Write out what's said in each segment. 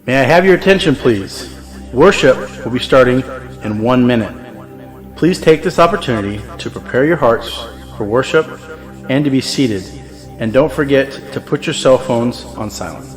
May I have your attention, please? Worship will be starting in 1 minute. Please take this opportunity to prepare your hearts for worship and to be seated. And don't forget to put your cell phones on silent.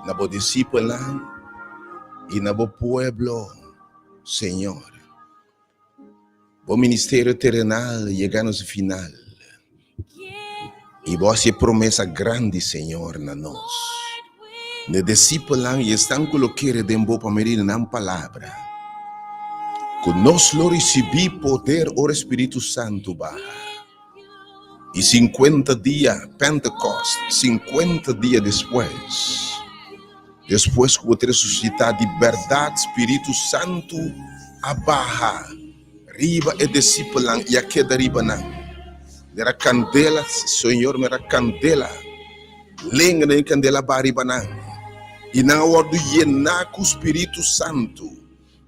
na bo disipelnan i na bo pueblo, Señor. Bo ministerio terenal yega na su final i bo hasi e promesa grandi, Señor, na nos, na e disipelnan i esnan ku lo kere den bo pa medio di nan palabra, ku nos lo risibí poder ora e Spiritu Santu baha. I sinkuenta dia, Pentekost, sinkuenta dia despues, despues ku bo ta resusitá di bèrdat, Spiritu Santu a baha riba e disipelnan i a keda riba nan. Mira kandela, Señor, mira kandela, lenga den e kandela a baha riba nan, i nan a wòrdu yená ku Spiritu Santu.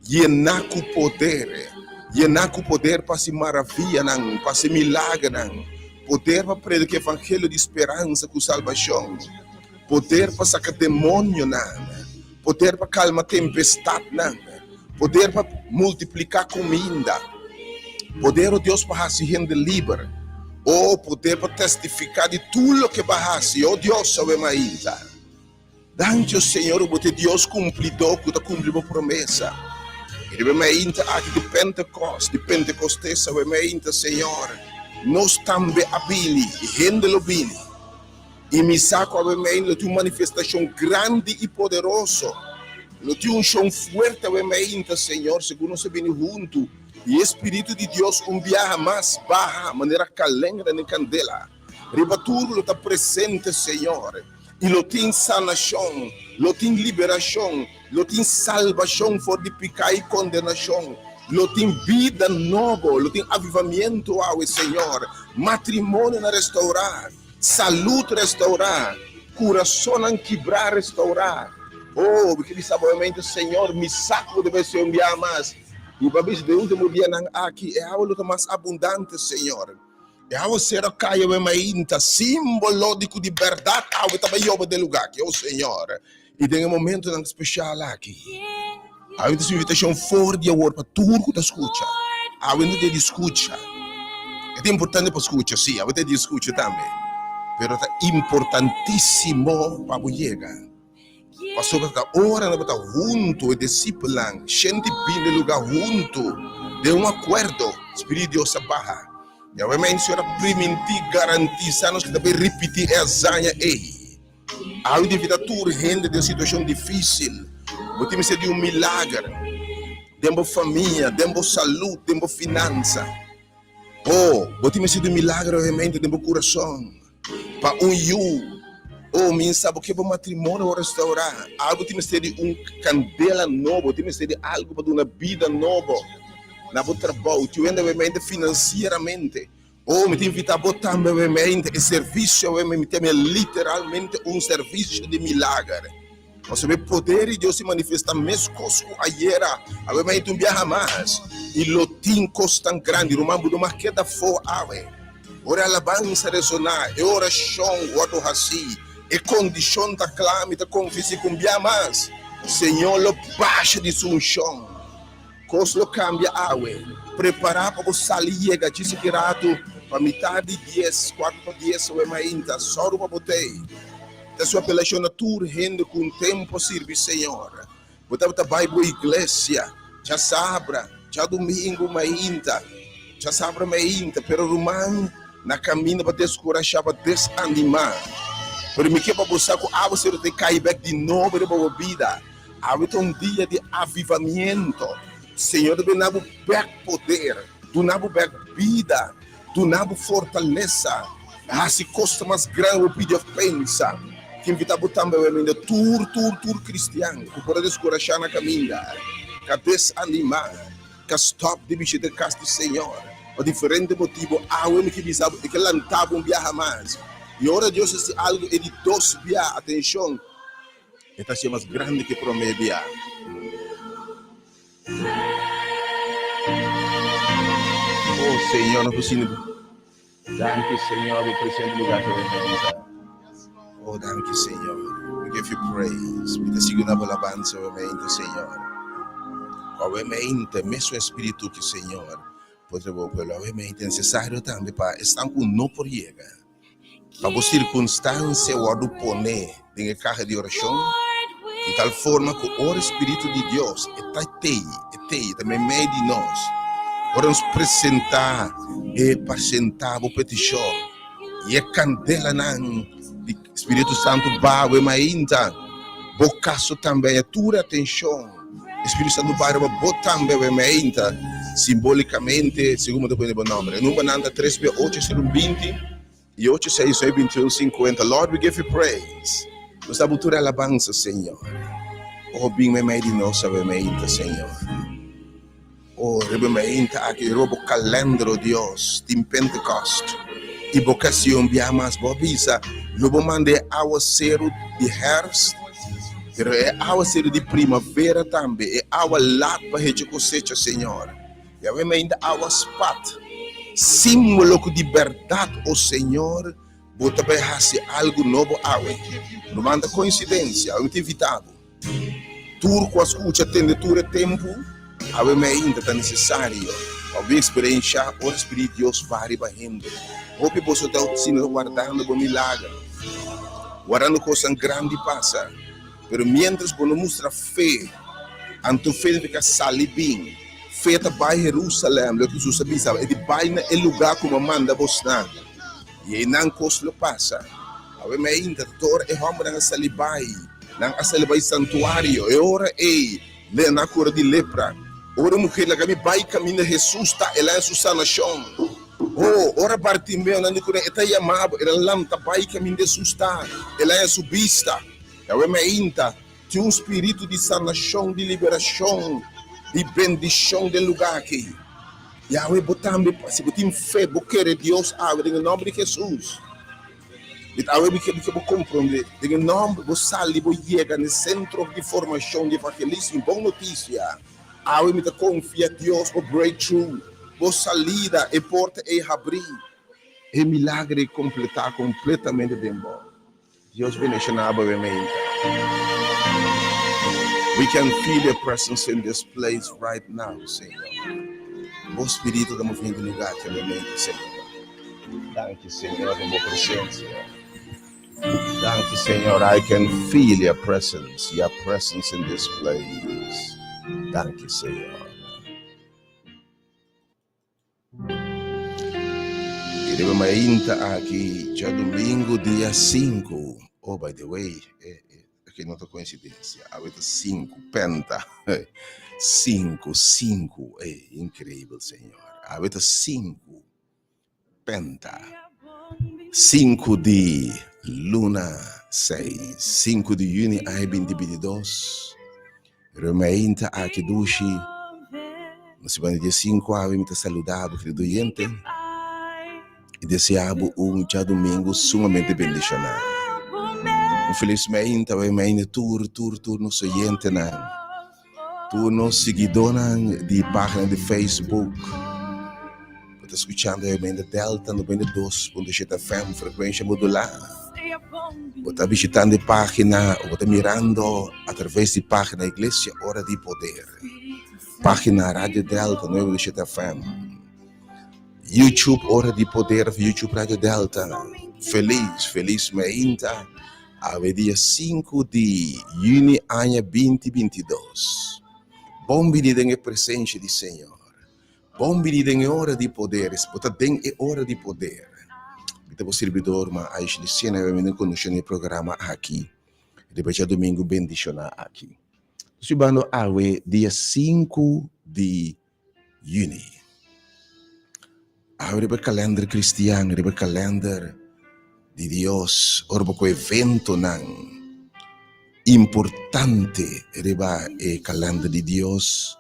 Yená ku poder, yená ku poder pa hasi maravianan, pa hasi milagernan, poder pa prediká evangelio di speransa ku salbashon, poder pa saka demonionan, poder pa kalma tempestatnan, poder pa multipliká kuminda, poder, o Dios, pa hasi hende liber, o poder pa testifiká di tur loke bo a hasi, o Dios, awe mainta. Danki, o Señor, bo ta e Dios kumplidó ku ta kumpli bo promesa. I riba e mainta aki di Pentekòst, di Pentekostes awe mainta, Señor, nos tambe a bini, i hende lo bini. I mi sa ku awe mainta lo tin un manifestashon grandi i poderoso. Lo tin un unshon fuerte awe mainta, Señor, segun nos a bini huntu, i e Spiritu di Dios un biaha mas baha manera kalengra den kandela. Riba tur lo ta presente, Señor. I lo tin sanashon, lo tin liberashon, lo tin salbashon for di piká i kondenashon, lo tin bida nobo, lo tin avivamiento awe, Señor, matrimonionan restourá, salud restourá, kurasonnan kibrá restourá. Oh, mi ke bisa bo mente, Señor, mi sa ku bo ta bai hasi un biaha mas. I bo a bisa den último dianan aki e awa lo ta mas abundante, Señor. E awasero a kai awe mainta, simbolo di ku di bèrdat awe ta bai yoba den lugá aki, o Señor. I den e momentonan spesial aki, awe ta su invitashon for di awor pa tur ku ta skucha. Awe no ta dia di skucha. E ta importante pa skucha, sí, awe ta dia di skucha tambe, pero ta importantísimo pa bo yega. Pasobra ta ora nan tabata huntu, e disipelnan shenti bini e lugá huntu den un akuerdo, Spiritu di Dios a baha. Yahweh menciona primintí, garantisá nos ku ta bai ripití e hazaña ei. Awe di invitá tur hende den situashon difísil. Bo tin mester di un milager den bo famia, den bo salú, den bo finansa. Oh, bo tin mester di un milager obviamente den bo kurason. Pa un yu. Oh, mi sa bo ke bo matrimonio bo restaurá. Algu tin mester di un kandela nobo, tin mester di algu pa duna bida nobo na bo trabou, tin wende obviamente finansieramente. Oh, mi ta invitá bo tambe obviamente, e servisio obviamente, mi ta mira literalmente un servisio di milager. Pasobra e poder di Dios ta manifestá meskos ku ayera, awe mainta un biaha mas, i lo tin kos tan grandi. Ruman, bo no mag keda afó awe. Ora e alabansa resoná, e orashon wòrdu hasí, e kondishon ta kla, mi ta konfes'é ku un biaha mas, Señor lo basha di su unshon. Kos lo kambia awe. Prepará pa bo sali yega djis aki ratu pa mitar di dies, kuartu pa dies awe mainta. Sòru pa bo t'ei. Ta su apelashon na tur hende ku un tempu a sirbi Señor. Bo tabata bai bo iglesia djasabra, djadumingu mainta, djasabra mainta, pero ruman na kaminda pa deskurashá, pa desanimá. Pero mi ke pa bo sa ku awe Señor ta kai bèk di nobo riba bo bida. Awe ta un dia di avivamiento. Señor ta bina bo bèk poder, duna bo bèk bida, duna bo fortalesa, hasi kos ta mas grandi bo pidi of pensa. Ki invita bo tambe awe minda tur tur tur kristian ku por a deskurashá na kaminda, ka desanimá, ka stòp di bishita e kas di Señor pa diferente motibu. Awe mi ke bisa bo, e ke lanta bo un biaha mas. I ora Dios hasi algu e di dos bia, atenshon, E ta hacié mas grandi ke promé bia. Oh Señor, nos por sinti bo. Danki Señor, bo presente lugar ta den bida. Oh danki Señor, we give you praise. Mi ta sigui na bo alabansa awe mente Señor. Awe mente mesun espiritu ki Señor por trae bo pueblo. Awe mente necesario tambe pa esnan ku no por yega. Pa bo sirkunstansia wòrdu poné den e kaha di orashon. Di tal forma ku ora e Spiritu di Dios e ta tei, e tei, e ta meimei di nos, ora nos presentá e presentá bo petishon i e kandelanan di Spiritu Santu bawe mainta bo kaso tambe haña tur e atenshon. E Spiritu Santu bai riba bo tambe awe mainta, simbolikamente, segun bo ta pone bo nòmber. E numbernan ta tres bia ocho sero binti. I ocho seis nuebe bintiun sinkuenta Lord we give you praise Nos ta bo tur alabansa Señor Oh bin meimei di nos awe meinta Señor Oh riba meinta aki riba bo kalender oh Dios tin Pentecost I bo kasion bia mas bo a bisa lo bo manda e awaseru di herfst pero e awaseru di primavera tambe e awa lat pa hecha kosecha Señor. Yahweh meinda awa spat, símbolo ku di bèrdat, o Señor, bo ta bai hasi algu nobo awe. Ruman, ta koinsidensia, awe mi ta invitá bo. Tur ku a skucha tende tur e tempu, awe meinda ta nesesario pa bo eksperenshá ora Spirit Dios baha riba hende. Hopi boso ta asina ta wardando bo milager, wardando kosnan grandi pasa. Pero miéntras bo no mustra fe, anto fe ta fika sali bin. Fe ta bai Herúsalèm, loke Hesus a bisa, e di bai na e lugá ku mi a manda bosnan, i einan kos lo pasa. Awe mainta, ta ora e hòmbernan a sali bai, nan a sali bai santuario. E ora ei, nan a kura di lepra. Ora e muhé laga mi bai kaminda Hesus ta, el a haña su sanashon. Oh, ora Bartimeo, nan di kuné, e ta yama bo, el a lanta bai kaminda Hesus ta, el a haña su bista. Yahweh mainta tin un spiritu di sanashon, di liberashon, di bendishon den lugá aki. Yahweh, bo tambe, si bo tin fe, bo kere Dios awe den e nòmber di Hesus. Mi ta awe mi ke bo komprondé, den e nòmber, bo sali, bo yega na e sentro di formashon di evangelismo, bon notisia. Awe mi ta konfia Dios bo breakthrough, bo salida, e porta ei habrí, e milager ei kompletá kompletamente den bo. Dios bendiciona bo awe mainta. We can feel your presence in this place right now, Señor. Bo spiritu ta moviendo e lugar aki awe mainta, Señor. Danki, Señor, pa bo presencia. Danki, Señor. I can feel your presence, your presence in this place. Danki, Señor. I riba mainta aki djadumingu dia sinku, oh by the way, aki no ta koinsidensia, awe ta sinku, penta, sinku, sinku, ey, inkreibel Señor, awe ta sinku, penta, sinku di luna seis, sinku di yüni aña binti binti dos. Riba mainta aki dushi, nos siman di dia sinku awe mi ta saluda bo kerido oyente i desea bo un djadumingu sumamente bendishoná. Un felis mainta awe mainta tur tur tur nos oyentenan, tur nos siguidónan di página di Facebook. Bo ta skuchando awe mainta Delta 92.7 FM frekuensha modulá. Bo ta bishitando e página o bo ta mirando atraves di página Iglesia Ora di Poder, página Radio Delta 97 FM, YouTube Ora di Poder of YouTube Radio Delta. Felis, felis mainta, awe dia 5 di juni aña 2022. Bon bini den e presencia di Señor. Bon bini den e ora di poder, bo ta den e ora di poder. Mi ta bo sirbidor ma Aish Luciana i mi ta kondusí e programa aki riba djadumingu bendishoná aki. Nos bibando awe dia sinku di yüni. Awe riba e kalender kristian, riba e kalender di Dios, ora bo ku eventonan importante riba e kalender di Dios,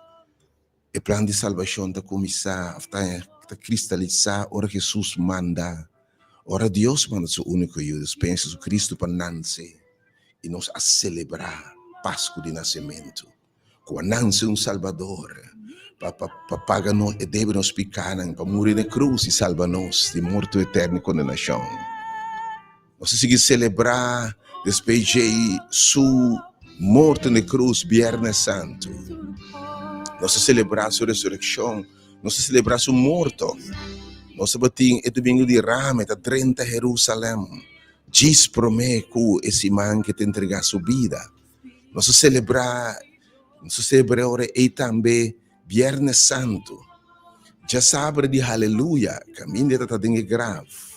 E plan di salbashon ta kuminsá òf ta ta kristalisá ora Hesus manda, ora Dios manda su úniko Yu, Dios Jesucristo, pa nanse i nos a selebrá Pasku di Nasementu, ku a nanse un Salbador pa pa pa paga nos e debe nos pikánan, pa muri na e krus i salba nos di morto eterno i kondenashon. Nos a sigui selebrá despues dje su morto na e krus Bièrnè Santu. Nos a selebrá su resurekshon, nos a selebrá su morto. Nos tabatin e Domingu di Rama, e ta drenta Herusalèm djis promé ku e siman ku e ta entregá su bida. Nos a selebrá, nos a selebrá ora ei tambe Biernes Santu. Djasabra di Haleluya, kaminda e ta den e graf.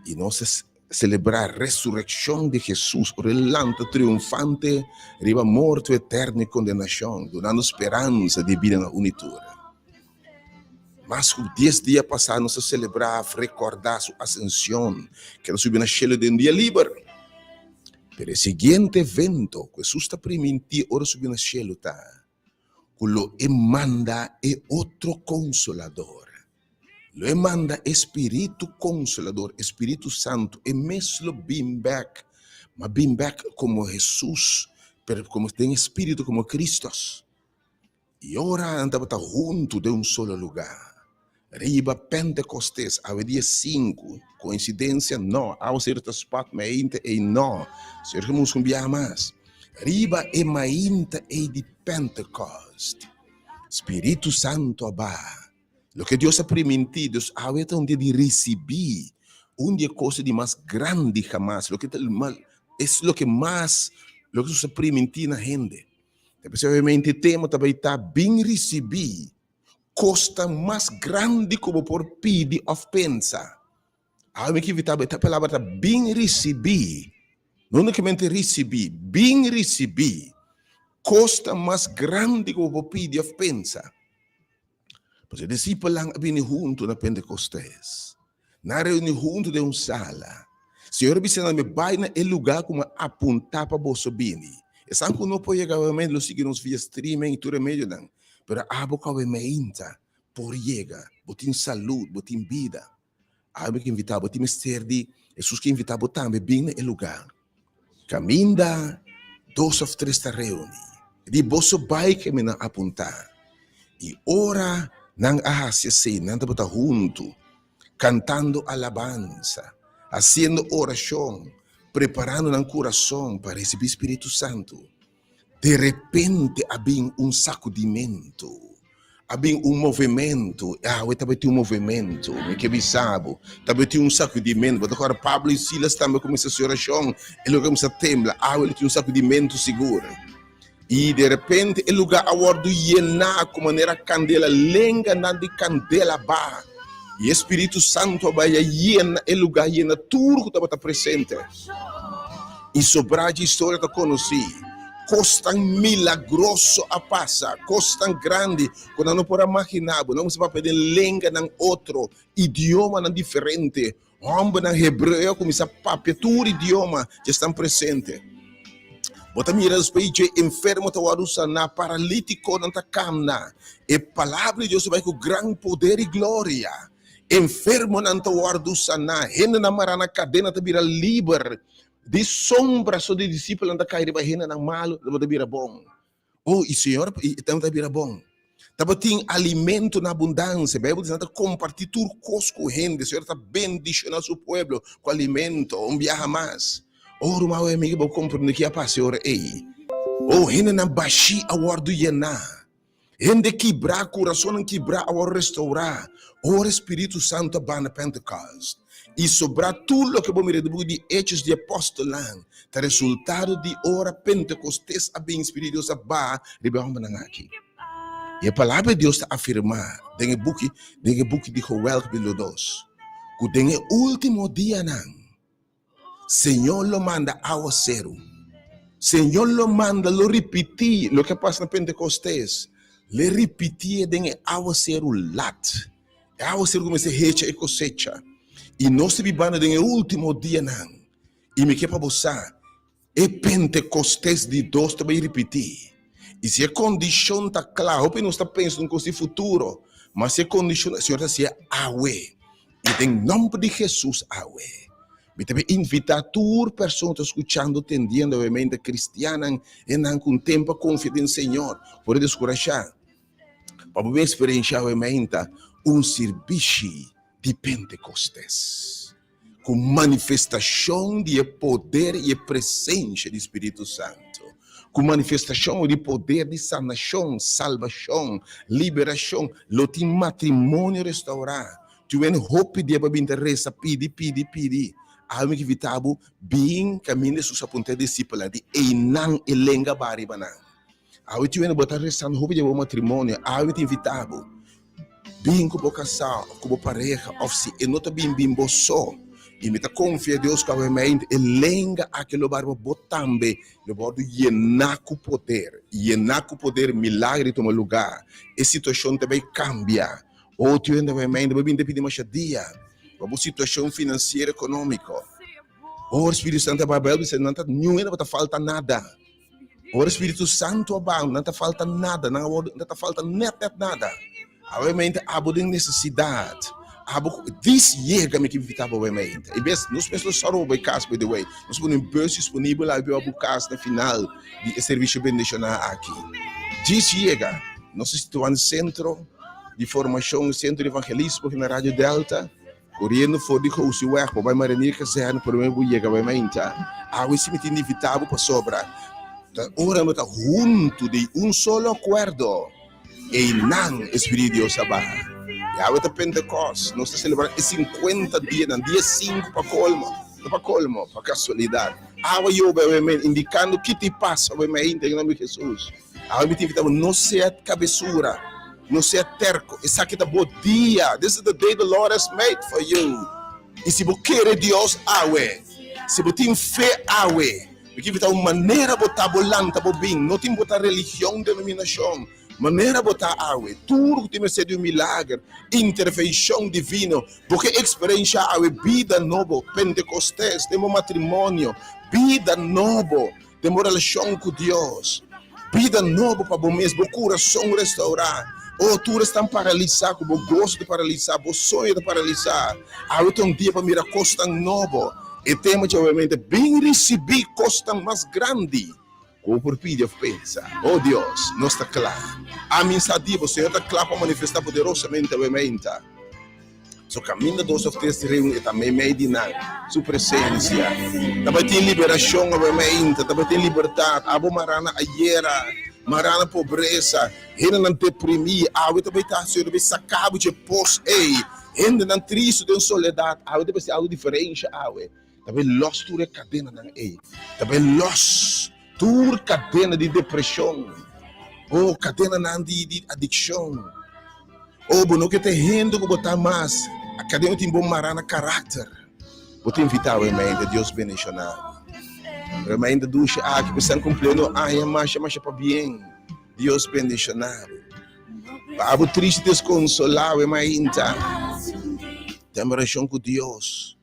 I nos a selebrá resurekshon di Hesus, ora e lanta triunfante riba morto eterno i kondenashon, dunando speransa di bida na unitur. Mas ku dies dia pasá nos a selebrá òf rekordá su asenshon, ku el a subi na shelu den dia liber. Pero e siguiente evento ku Hesus ta primintí ora e subi na shelu ta ku lo e manda e otro Konsolador. Lo e manda e Spiritu Konsolador, e Spiritu Santu. E mes lo bin bèk, ma bin bèk komo Hesus, pero komo den e Spiritu komo Kristos. I ora nan tabata huntu den un solo lugá, riba Pentekostes, awe dia sinku, koinsidensia? No, awe Señor ta spat mainta ei? No, Señor ke mustra un biaha mas. Riba e mainta ei di Pentekost, Spiritu Santu a baha. Loke Dios a primintí, Dios awe ta un dia di risibí un di e kos di mas grandi hamas, loke ta es loke mas, loke Dios a primintí na hende. Especialmente e tema ta bay ta bin ricibi cosnan mas grandi cu bo por pidi of pensa. Awe mi ke invita bo, e palabra ta bin ricibi, no unicamente ricibi, bin ricibi cosnan mas grandi cu bo por pidi of pensa. Pues e disipelnan a bini huntu na Pentecostes. Nan a reuni huntu den un sala. Señor a bisa nan, Mi bai na e lugá ku mi a apuntá pa boso bini. Esnan ku no por yega awe lo sigui nos via streaming i tur e medionan. Pero abo ku awe meinta por yega, bo tin salud, bo tin bida. Awe mi ke invitá bo, tin mester di Hesus ke invitá bo tambe bin na e lugá kaminda dos òf tres ta reuní. Di boso bai ke mi nan apuntá. I ora nan a hasi esei, nan tabata huntu, kantando alabansa, hasiendo orashon, preparando nan kurason pa risibí spiritu santu. De repente a bin un sakudimentu, a bin un movementu. Awe tabatin un movementu, mi ke bisa bo, tabatin un sakudimentu. Bo ta kòrda Pablo i Silas tambe kuminsá hasi orashon, e lugar kuminsá tembla. Awe lo tin un sakudimentu sigur. I de repente e lugar a wòrdu yená ku manera kandela, lenganan di kandela baha. I e Spiritu Santu a bai a yena e lugar, yena tur ku tabata presente. I sobrá dje historia ta konosí. Kosnan milagroso a pasa, kosnan grandi ku nan no por a maginá bo. Nan kuminsá papia den lenganan otro, idiomanan diferente. Hòmbernan hebreo a kuminsá papia tur idioma dje esnan presente. Bo ta mira despues dje enfermo ta wòrdu saná, paralítikonan ta kamna. E Palabra di Dios ta bai ku gran poder i gloria. Enfermonan ta wòrdu saná, hendenan mará na kadena ta bira liber, di sombra so di disipelnan ta kai riba hendenan malu, nan ta bira bon. Oh, i Señor, i nan ta bira bon. Tabatin alimento na abundansia. Beibel di nan ta kompartí tur kos ku hende. Señor ta bendishoná su pueblo ku alimento un biaha mas. Oh, ruman i amiga, bo komprendé ki a pasa e ora ei? Oh, hendenan bashí a wòrdu yená. Hende kibrá, kurasonnan kibrá a wòrdu restourá ora e Spiritu Santu a banda Pentekost. I sobrá tur loke bo mira den buki di Hechos di Apòstelnan ta resultado di ora Pentekostes a bin, Spiritu di Dios a baha riba e hòmbernan aki. I e Palabra di Dios ta afirmá den e buki den e buki di Joel kapítulo dos ku den e último dianan, Señor lo manda awaseru. Señor lo manda, lo ripití loke a pasa na Pentecostés. L'e ripitié den e awaseru lat. E awaseru ku mester hecha e kosecha. I nos ta bibando den e último dianan. I mi ke pa bo sa, E Pentecostes di dos ta bay ripiti. Y si e condicion ta cla, hopi nos ta pensa un cos di futuro, ma si e condicion, Señor ta haci'e awe. Y den nomber di Jesus awe, mi ta bay invita tur persona cu ta scuchando, tendiendo, obviamente cristiannan, hendenan cu un tempo a confia den Señor, por e descurasha, pa bo bay experiencia awe mainta un sirbishi di Pentecostes. Ku manifestashon di e poder i e presensia di Spiritu Santu, ku manifestashon di poder di sanashon, salbashon, liberashon, lo tin matrimonio restourá. Tin wende hopi dia pa bin ta resa, pidi, pidi, pidi. Awe mi ke invitá bo bin kaminda Hesus a puntra e disipelnan di einan e lenga ba riba nan. Awe tin wende bo ta resando hopi di bo matrimonio, awe mi ta invitá bo bin ku bo kasá òf ku bo pareha òf si e no ta bin bin bo so. I mi ta konfia Dios ku awe mainta e lenga aki lo ba riba bo tambe, lo wòrdu yená ku poder, yená ku poder, milagro di tuma lugá, e situashon ta bai kambia. O tin wende awe mainta bo bin ta pidi masha dia pa bo situashon finansiero ekonómiko. Ora Spiritu Santu a bai, Beibel bisa nan ta niun hende bo ta falta nada. Ora Spiritu Santu a baha, nan ta falta nada, nan a wordo, nan ta falta net net nada. Awe abo den necesidad, abo dis yega mi ke invita bo awe mente. I bes, nos mes lo soro bo kas, by the way. Nos pone un bus disponibel awe pa bo kas na final di e servicio bendiciona aki. Dis yega, nos ta situa na centro di formacion, centro di evangelismo na Radio Delta. Koriendo for di Gosiweg pa bai Marinier Kazerne prome bo yega bai mainta. Awe si mi tin di invita bo pasobra ta ora no ta huntu den un solo akuerdo einan e Spiritu di Dios a baha. I awe ta Pentekòst, nos ta selebrá e sinkuenta dianan, dia sinku pa kolmo, no pa kolmo, pa kasualidat. Awe yobe awe men indikando ki ta pasa awe mainta den nomber di Hesus. Awe mi tin invita bo, no sea kabesura, no sea terko, esaki ta bo dia, this is the day the Lord has made for you. I si bo kere Dios awe, si bo tin fe awe, mi ke invita bo manera bo ta, bo lanta bo bin, no tin bo ta religion, denominashon, manera bo ta awe, tur ku tin mester di un milager, intervenshon divino, bo ke eksperensha awe bida nobo, Pentekostes den bo matrimonio, bida nobo. Den bo relashon ku Dios. Bida nobo pa bo mes, bo kurason restourá. Oh, tur esnan paralisá ku bo goso ta paralisá, bo soño ta paralisá. Awe ta un dia pa mira kosnan nobo. E tema dje obviamente, bin risibí kosnan mas grandi ku bo por pidi òf pensa. Oh Dios, nos ta kla. Ami sa di bo, Señor ta kla pa manifestá poderosamente awe meinta. So kaminda dos of tres reuni e ta meimei di nan. Su presensia. Tabatin liberashon awe mainta, tabatin libertat. Abo marana ayera, marana pobresa, hendenan deprimí, awe ta bai ta Señor ta bai saka bo dje pos ei. Hendenan tristu den soledat, awe ta bai hasi algu diferensha awe. Ta bai lòs tur e kadenanan ei. Ta bai lòs tur kadena di depreshon. Oh, kadenanan di di adikshon. Oh, bo no ke ta hende ku bo ta mas. A kadena tin bo mará na karakter. Bo ta invitá awe mainta, Dios bendishoná bo. Awe mainta dushi aki ku esnan kumpliendo aña masha masha pabien. Dios bendishoná bo. Pa abo triste deskonsolá awe mainta. Ten orashon ku Dios.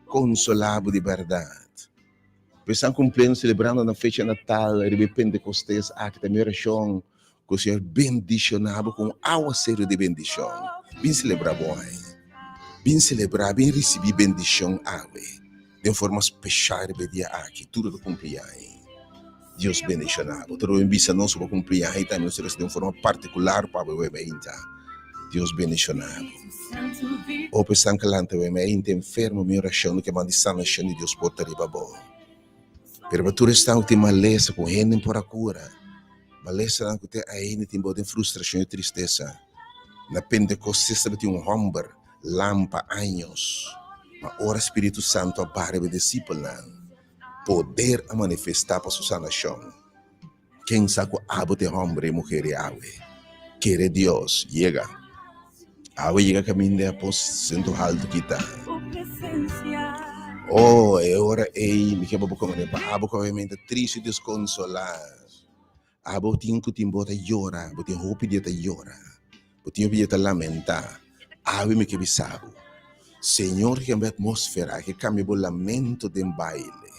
Konsolá bo di bèrdat. Bo esnan kumpliendo selebrando nan fecha natal riba e Pentekostes aki ta mi orashon ku Señor bendishoná bo ku un awaseru di bendishon. Bin selebrá bo aña. Bin selebrá, bin risibí bendishon awe den forma speshal riba e dia aki. Tur ta kumpli aña. Dios bendiciona bo. Tur bo bisa nos bo cumpli aña tambe nos reza den un forma particular pa bo web ainda. Dios bendiciona bo. Hopi esnan ke lanta web ainda enfermo mi oracion ke manda di sanacion di Dios por ta riba bo. Pero pa tur esnan ku tin malesa ku hende por a cura, malesanan ku te ainda tin bo den frustracion y tristesa. Na Pentecostes tabatin un homber lam pa años, ma ora Spiritu Santo a baha riba e disipelnan, Poder a manifestá pa su sanashon. Ken sa ku abo ta e hòmber i muher i awe? Kere Dios, yega. Awe yega kaminda e aposento haltu kita. Oh, e ora ei mi ke pa bo komprendé pa abo ku awe ta tristu i deskonsolá. Abo tin ku tin bo ta yora, bo tin hopi dia ta yora, bo tin hopi dia ta lamentá. Awe mi ke bisa bo, Señor ke kambia atmósfera, ke kambia bo lamento den baile.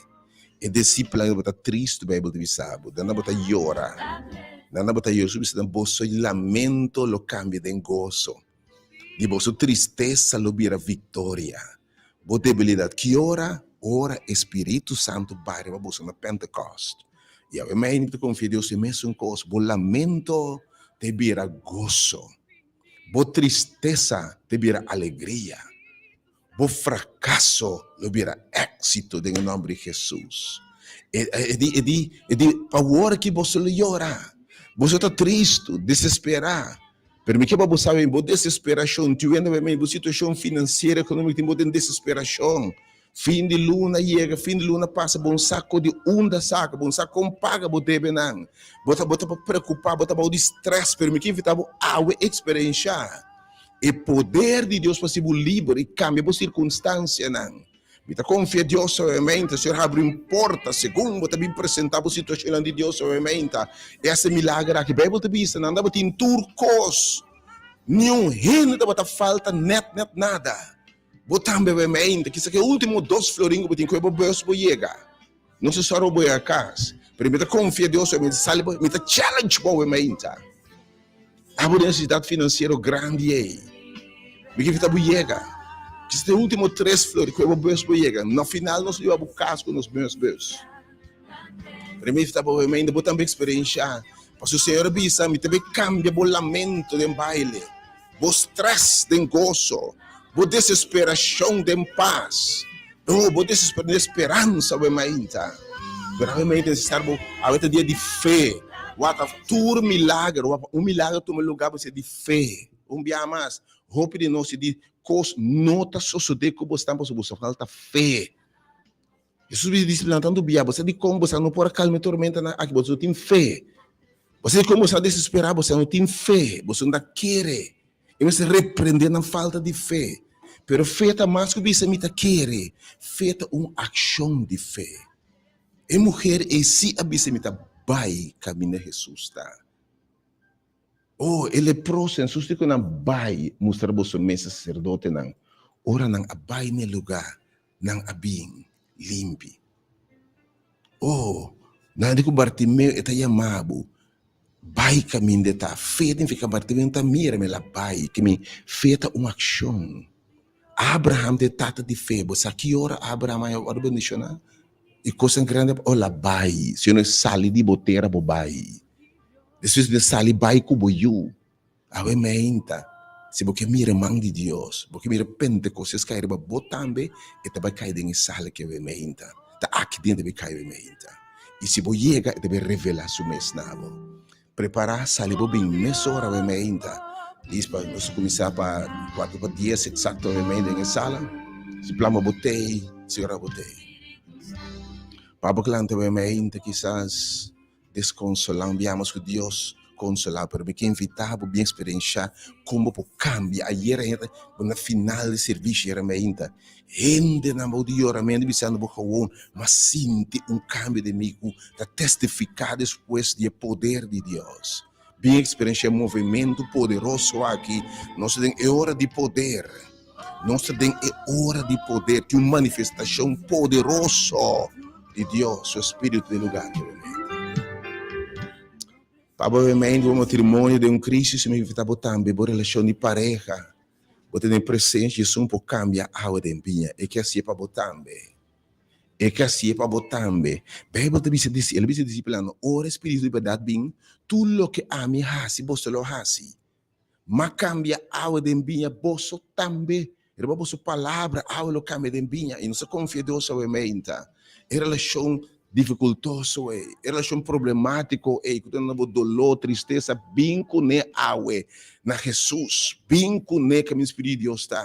E disipelnan tabata tristu, Beibel ta bisa bo, nan tabata yora, nan tabata yora. Su bisa nan, Boso lamento lo kambia den goso, di boso tristesa lo bira viktoria. Bo debilidat ki ora? Ora e Spiritu Santu bai riba boso na Pentekost. I awe mei mi ta konfia Dios e mesun kos, bo lamento ta bira goso, bo tristesa ta bira alegria, bo frakaso lo bira éksito den e nòmber di Hesus. E e di e di e di pa wor aki boso lo yora, boso ta tristu, desesperá. Pero mi ke pa bo sabe bo desesperashon, tin wende bo situashon finansiero, ekonómiko tin bo den desesperashon. Fin di luna yega, fin di luna pasa, bo no sa kon di unda saka, bo no sa kon paga bo debenan. Bo ta bo ta preokupa, bo ta bou di strès, pero mi ke invita bo awe eksperenshá e poder di Dios pa hasi bo liber i kambia bo sirkunstansianan. Mi ta konfia Dios awemente, Señor habri un porta segun bo ta bin presenta bo situashonnan di Dios awemente. E hasi milager aki. Beibel ta bisa nan tabatin tur kos, niun hende tabata falta nèt nèt nada. Bo tambe awemente, kisa ku e ultimo dos florin ku bo tin ku e bo bus bo yega. No se sòru bo yega kas, pero mi ta konfia Dios awemente, sali bo, mi ta challenge bo awemente. Abo den nesesidat finansiero grandi ei. Mi ke fita bo yega. Kisa ta e ultimo tres flor ku e bo bus bo yega. Na final nos lo yiba bo kas ku nos mes bus. Pero mi fita bo ainda bo tambe eksperensha. Pasobra Señor a bisa, mi ta bai kambia bo lamento den baile, bo stress den goso, bo desesperashon den pas. Oh, bo desesper den speransa awe mainta. Pero awe mainta nesesar bo, awe ta dia di fe. Wak tur milager, wak un milager tuma lugar bo ser di fe. Un bia mas, hopi di nos di kos no ta sosode ku bo stan pasobra bo falta fe. Jesus bisa disipelnan tantu bia, bo sa dikon bo sa no por a kalma e tormentanan aki, bo no tin fe. Bo sa dikon bo sa desesperá, bo sa no tin fe, bo no ta kere. E mester reprende nan falta di fe. Pero fe ta mas ku bisa mi ta kere. Fe ta un akshon di fe. E muher ei si a bisa mi ta bai kaminda Hesus ta. Oh, e leproso, Hesus di ku nan, Bai, mustra boso mes na saserdotenan. Ora nan a bai na e lugá, nan a bin limpi. Oh, nan di ku Bartimeo e ta yama bo, bai kaminda e ta. Fe ta nifiká Bartimeo no ta mira, ma el a bai. Ke mi fe ta un akshon. Abraham ta e tata di fe. Bo sa ki ora Abraham a wòrdu bendishoná? E kosnan grandi a, oh, el a bai. Si no e sali di bo tera, bo bai. Despues di sali bai ku bo yu. Awe meinta, si bo ke mira man di Dios, bo ke mira Pentekostes kai riba bo tambe, e ta bai kai den e sala ki awe meinta. Ta aki den e ta bai kai awe meinta. I si bo yega, e ta bai revela su mes na bo. Prepara, sali bo bin mesora awe meinta. Lis pa nos kuminsá pa kuarto pa dies eksakto awe meinta den e sala. Si plama bo tei, si ora bo tei. Pa bo klanta awe meinta kisas. Desconsolá, un biaha mas ku Dios consolá, pero mi ke invitá bo bien experienciá kon bo por cambia. Ayer hende bo na final di servicio ayer mainta, hendenan bou di yoramentu bisando bo gewoon, m'a sinti un cambio den mi ku ta testifiká despues di e poder di Dios. Bien experienciá e movimento poderoso aki. Nos ta den e ora di poder. Nos ta den e ora di poder. Tin un manifestacion poderoso di Dios, su Espíritu den lugar aki obviamente. Pa bo obviamente bo matrimonio den un crisis, mi invita bo tambe bo relacion di pareha. Bo ta den presencia di Esun por cambia awa den biña. E ke hacié pa bo tambe. E ke hasié pa bo tambe. Beibel ta bisa el a bisa disipelnan, Ora e Spiritu di bèrdat bin, tur loke ami hasi boso lo hasi. M'a kambia awa den biña, boso tambe. Riba boso palabra awa lo kambia den biña. I nos a konfia Dios awe meinta. E relashon difikultoso ei, e relashon problemátiko ei ku ta duna bo doló, tristesa, bin kuné awe na Hesus. Bin kuné kaminda Spiritu di Dios ta.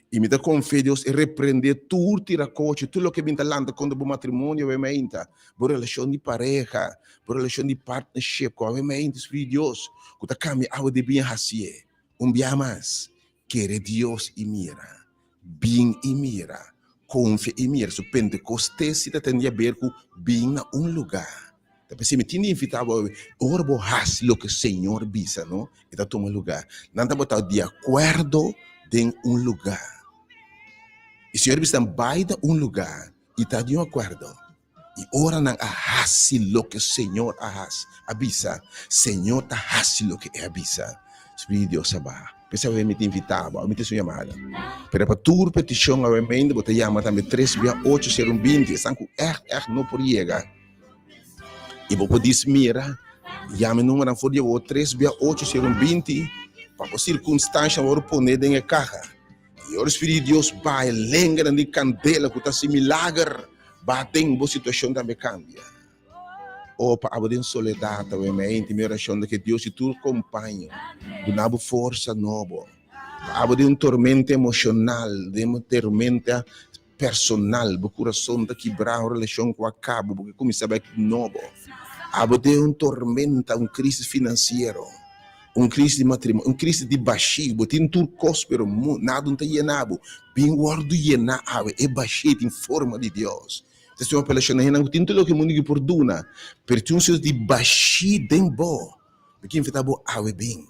I mi ta konfia Dios e reprende tur tirakochi, tur loke bin ta lanta kontra bo matrimonio awe meinta, bo relashon di pareha, bo relashon di partnership ku awe meinta Spiritu di Dios ku ta kambia awe di bin hasié. Un bia mas, kere Dios i mira, bin i mira, konfia i mira. So Pentekostes si ta tende haber ku bin na un lugá. Ta p'esei mi tin di invitá bo awe, ora bo hasi loke Señor bisa, no, e ta tuma lugá. Nan tabata di akuerdo den un lugá. I Señor bisa nan bai na un lugá i ta di un akuerdo. I ora nan a hasi loke Señor a hasi, a bisa, Señor ta hasi loke e a bisa. Spiritu di Dios a baha. P'esei awe mi ta invitá bo, awe mi ta hasi un yamada. Pero pa tur petishon awe meinda bo ta yama tambe tres bia ocho sero un binti, esnan ku ègt ègt no por yega. I bo por dis mira, yama e numeronan for di awor, tres bia ocho sero un 20, pa bo sirkunstanshanan wòrdu poné den e kaha. I ora Spiritu di Dios baha e lenganan di kandela ku ta hasi milager baha den, bo situashon tambe kambia. O pa abo den soledat awe meinti, mi orashon ta ke Dios di tur kompaño duna bo forsa nobo. Pa abo den un tormenta emoshonal, den un tormenta. personal, bo kurason ta kibrá, un relashon ku a kaba, bo ke kuminsá bèk di nobo. Abo den un tormenta, un krísis finansiero, un krísis di matrimonio, un krísis di bashí, bo tin tur kos pero nada no ta yena bo. Bin wòrdu yená awe, e bashí tin forma di Dios. Ta siña apelashon na hendenan ku tin tur loke mundu ki por duna, pero tin un sierto di bashí den bo. Mi ke invitá bo awe bin.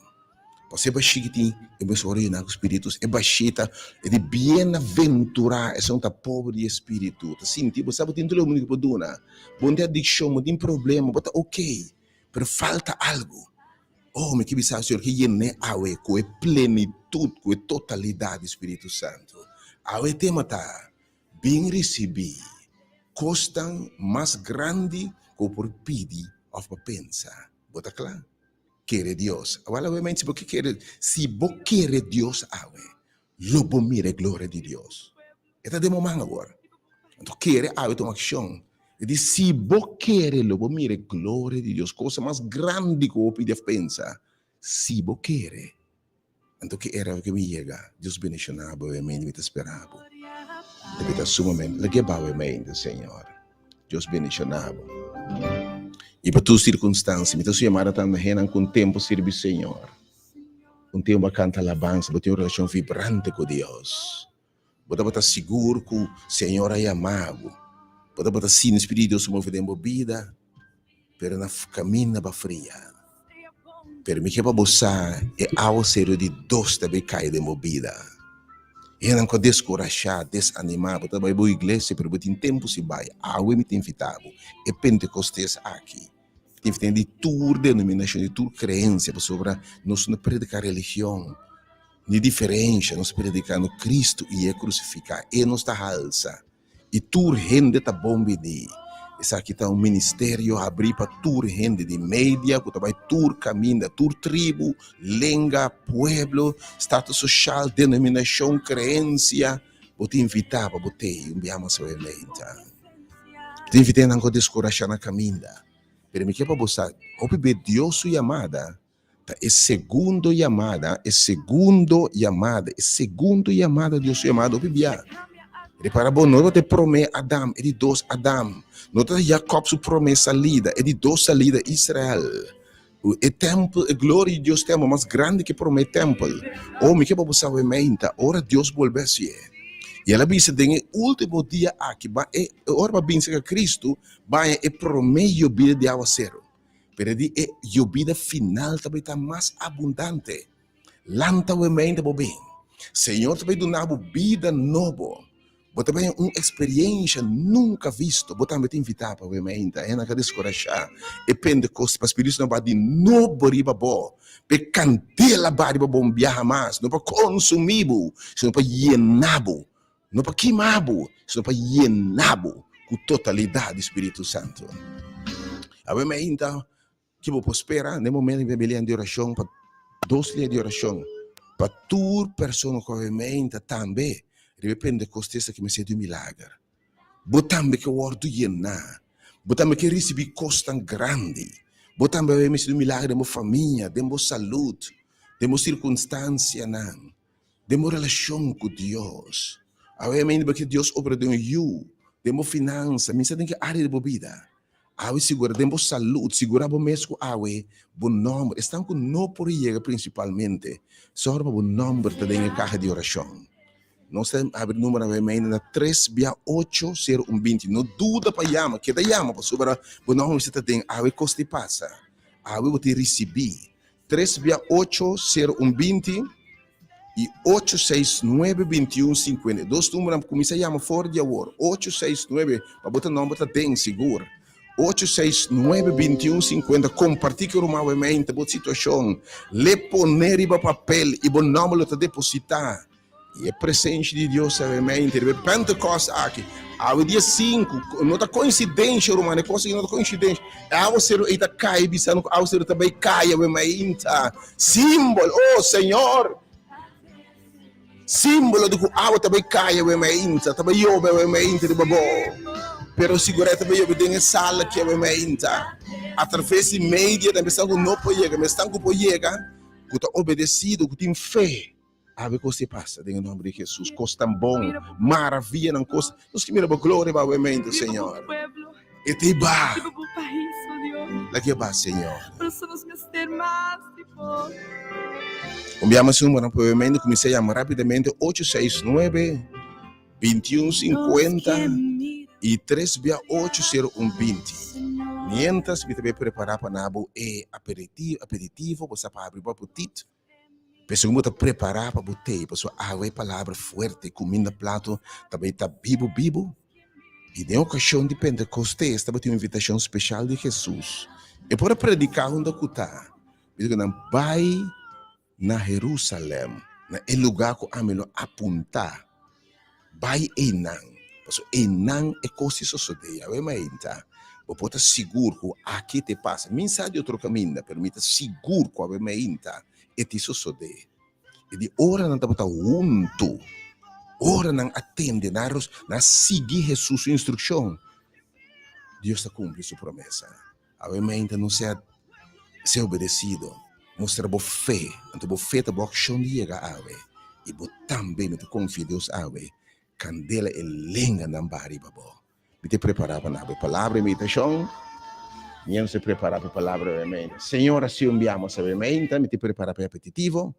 Pasobra e bashí ki tin e mes ora yená ku spiritu, e bashí ta e di bienaventurá esun ta pober di espiritu, ta sinti bo sa bo tin tur loke mundu ki por duna, bo no tin adikshon, bo no tin problema, bo ta okey, pero falta algu. Oh, mi ke bisa Señor ke yen'é awe ku e plenitut, ku e totalidat di Spiritu Santu. Awe e tema ta, Bin risibí kosnan mas grandi ku bo por pidi òf bo pensa. Bo ta kla? Kere Dios. Awor awe men si bo ke kere, si bo kere Dios awe, lo bo mira e gloria di Dios. E ta den bo man awor. Anto kere awe ta un akshon. E di si bo kere lo bo mira e gloria di Dios, cosa mas grandi ku bo pidi of pensa, si bo kere. Anto ki era ke mi yega? Dios bendiciona bo awe mente, mi ta spera bo. Mi ta sumamente, lag'e bao awe mente, Señor. Dios bendiciona bo. Y pa tur circunstancia, mi ta su yamada tanto hennan cu un tempo sirbi Señor. Un tempo a canta alabanza, bo tin un relacion vibrante cu Dios. Bo tabata sigur cu Señor a yama bo. Bo tabata sinti Spiritu di Dios move den bo bida, pero na caminda bo a fria. Pero mi ke pa bo sa e awaseru di Dos ta bay cay den bo bida. Hendenan cu a descurasha, desanima, bo ta bay bo iglesia pero bo tin tempo si bay. Awe mi ta invita bo e Pentecostes aki. Mi ta invita di tur denominacion, di tur creencia pasobra nos no predica religion. Ni diferensha, nos predikando Kristu i e krusifiká, e nos ta halsa, i tur hende ta bon bini. Esaki ta un ministerio habrí pa tur hende di media ku ta bai tur kaminda, tur tribu, lenga, pueblo, status soshal, denominashon, kreensia. Bo ta invitá pa bo tei un biaha mas awe meinta. Bo ta invitá nan ku a deskurashá na kaminda. Pero mi ke pa bo sa, hopi be Dios su yamada Ta e segundo yamada, e segundo yamada, e segundo yamada, Dios su yamada hopi bia. Repara bo, no ta e prome Adam, e di dos Adam. No ta Jacob su prome salida, e di dos salida, Israel. E tempel, e gloria di Dios tempel mas grandi ke prome tempel. Oh, mi ke pa bo sa awe meinta, ora Dios bolbe hacié. I el a bisa den e ultimo dia aki, ba e ora ba binse ka Cristo, baña e prome yobida di awasero. Pero di e yobida final ta bay ta mas abundante. Lanta bo mente bo bin. Señor ta bay duna bo bida nobo. Bo ta bay un experiencia nunca visto. Bo tambe ta invita pa bo mente. Hende ka descorasha e Pentecoste pa Spiritu Santo ba di nobo riba bo. Pa e candela ba riba bo un biaha mas. No pa consumi bo, sino pa yena bo. No pa kima bo, sino pa yena bo ku totalidat di Spiritu Santu. Awe mainta, ki bo por spera den momento di belian di orashon pa dos lia di orashon pa tur persona ku awe mainta tambe riba e Pentecostes aki mester di un milager. Bo tambe ke wòrdu yená. Bo tambe ke risibí kosnan grandi. Bo tambe awe mester di un milager den bo famia, den bo salud, den bo sirkunstansianan. Den bo relashon ku Dios. Awe mi bo ke Dios obra den yu, den bo finansa, mi sa den ki área di bo bida. Awe sigura den bo salud, sigura bo mes ku awe bo nòmber, esnan ku no por yega prinsipalmente, sòru pa bo nòmber ta den e kaha di orashon. Nos ta habri number awe mainta na tres bia ocho sero un binti. No duda pa yama, keda yama pasobra bo nòmber mester ta den. Awe kos ta pasa, awe bo tin risibí. Tres bia ocho sero un 20 i ocho seis nuebe 21 52 numbernan kuminsá yama for di awor ocho seis nuebe pa bo ta nòmber ta den sigur ocho seis nuebe 21 50 kompartí ku e ruman awe meinta bo situashon le pone riba papel i bo nòmber lo ta depositá. I e presensia di Dios awe mente riba e Pentecost aki, awe dia sinku, no ta koinsidensia, ruman, e kos aki no ta koinsidensia. E awaseru ei ta kai, bisando ku awaseru ta bai kai awe mainta. Simbolo, oh Señor! Simbolo di ku awa ta bai kai awe mainta, ta bai yobe awe mainta riba bo. Pero sigurá e ta bai yobe den e sala aki awe mainta. Atraves di media, esnan ku no por yega, esnan ku por yega, ku ta obedesido, ku tin fe. Awe kos te pasa den e nomber di Jesus. Kos tan bon, maravianan, kos. Nos ke mira bo gloria ba awe mente, Señor. E te ba. Laki e ba, Señor. Un bia mas número pa awe mente, kuminsá yama rapidamente 869 2150 i 3 bia 8 01 20. Mientras mi ta bay prepara pa nabo e aperitivo, bo sa pa abri bo apetit. P'esei bo ta prepará pa bo tei, pasobra awe e palabra fuerte, kuminda plato ta bai ta bibu bibu. I den okashon di Pentekostes tabatin un invitashon speshal di Hesus. E por a prediká unda ku ta, bisa ku nan bai na Herusalèm, na e lugá ku ami lo apuntá. Bai einan, pasobra einan e kos di sosodé. Yahweh mainta, bo por ta sigur ku aki te pasa. Mi sa di otro kaminda, pero mi ta sigur ku awe mainta e ti sosodé. I di ora nan tabata huntu, ora nan a tende, nan a sigui Hesus su instrukshon, Dios ta kumpli su promesa. Awe mainta no sea sea obedecido, mustra bo fe, anto bo fe ta bo accion di yega awe, y bo tambe mi ta confia Dios awe, candela e lenga nan baha riba bo. Mi ta prepara pa nan awe palabra y meditacion, mi a prepara pa e palabra awe mainta. Señor a si un bia mas awe mainta, mi ta prepara pa e apetitivo,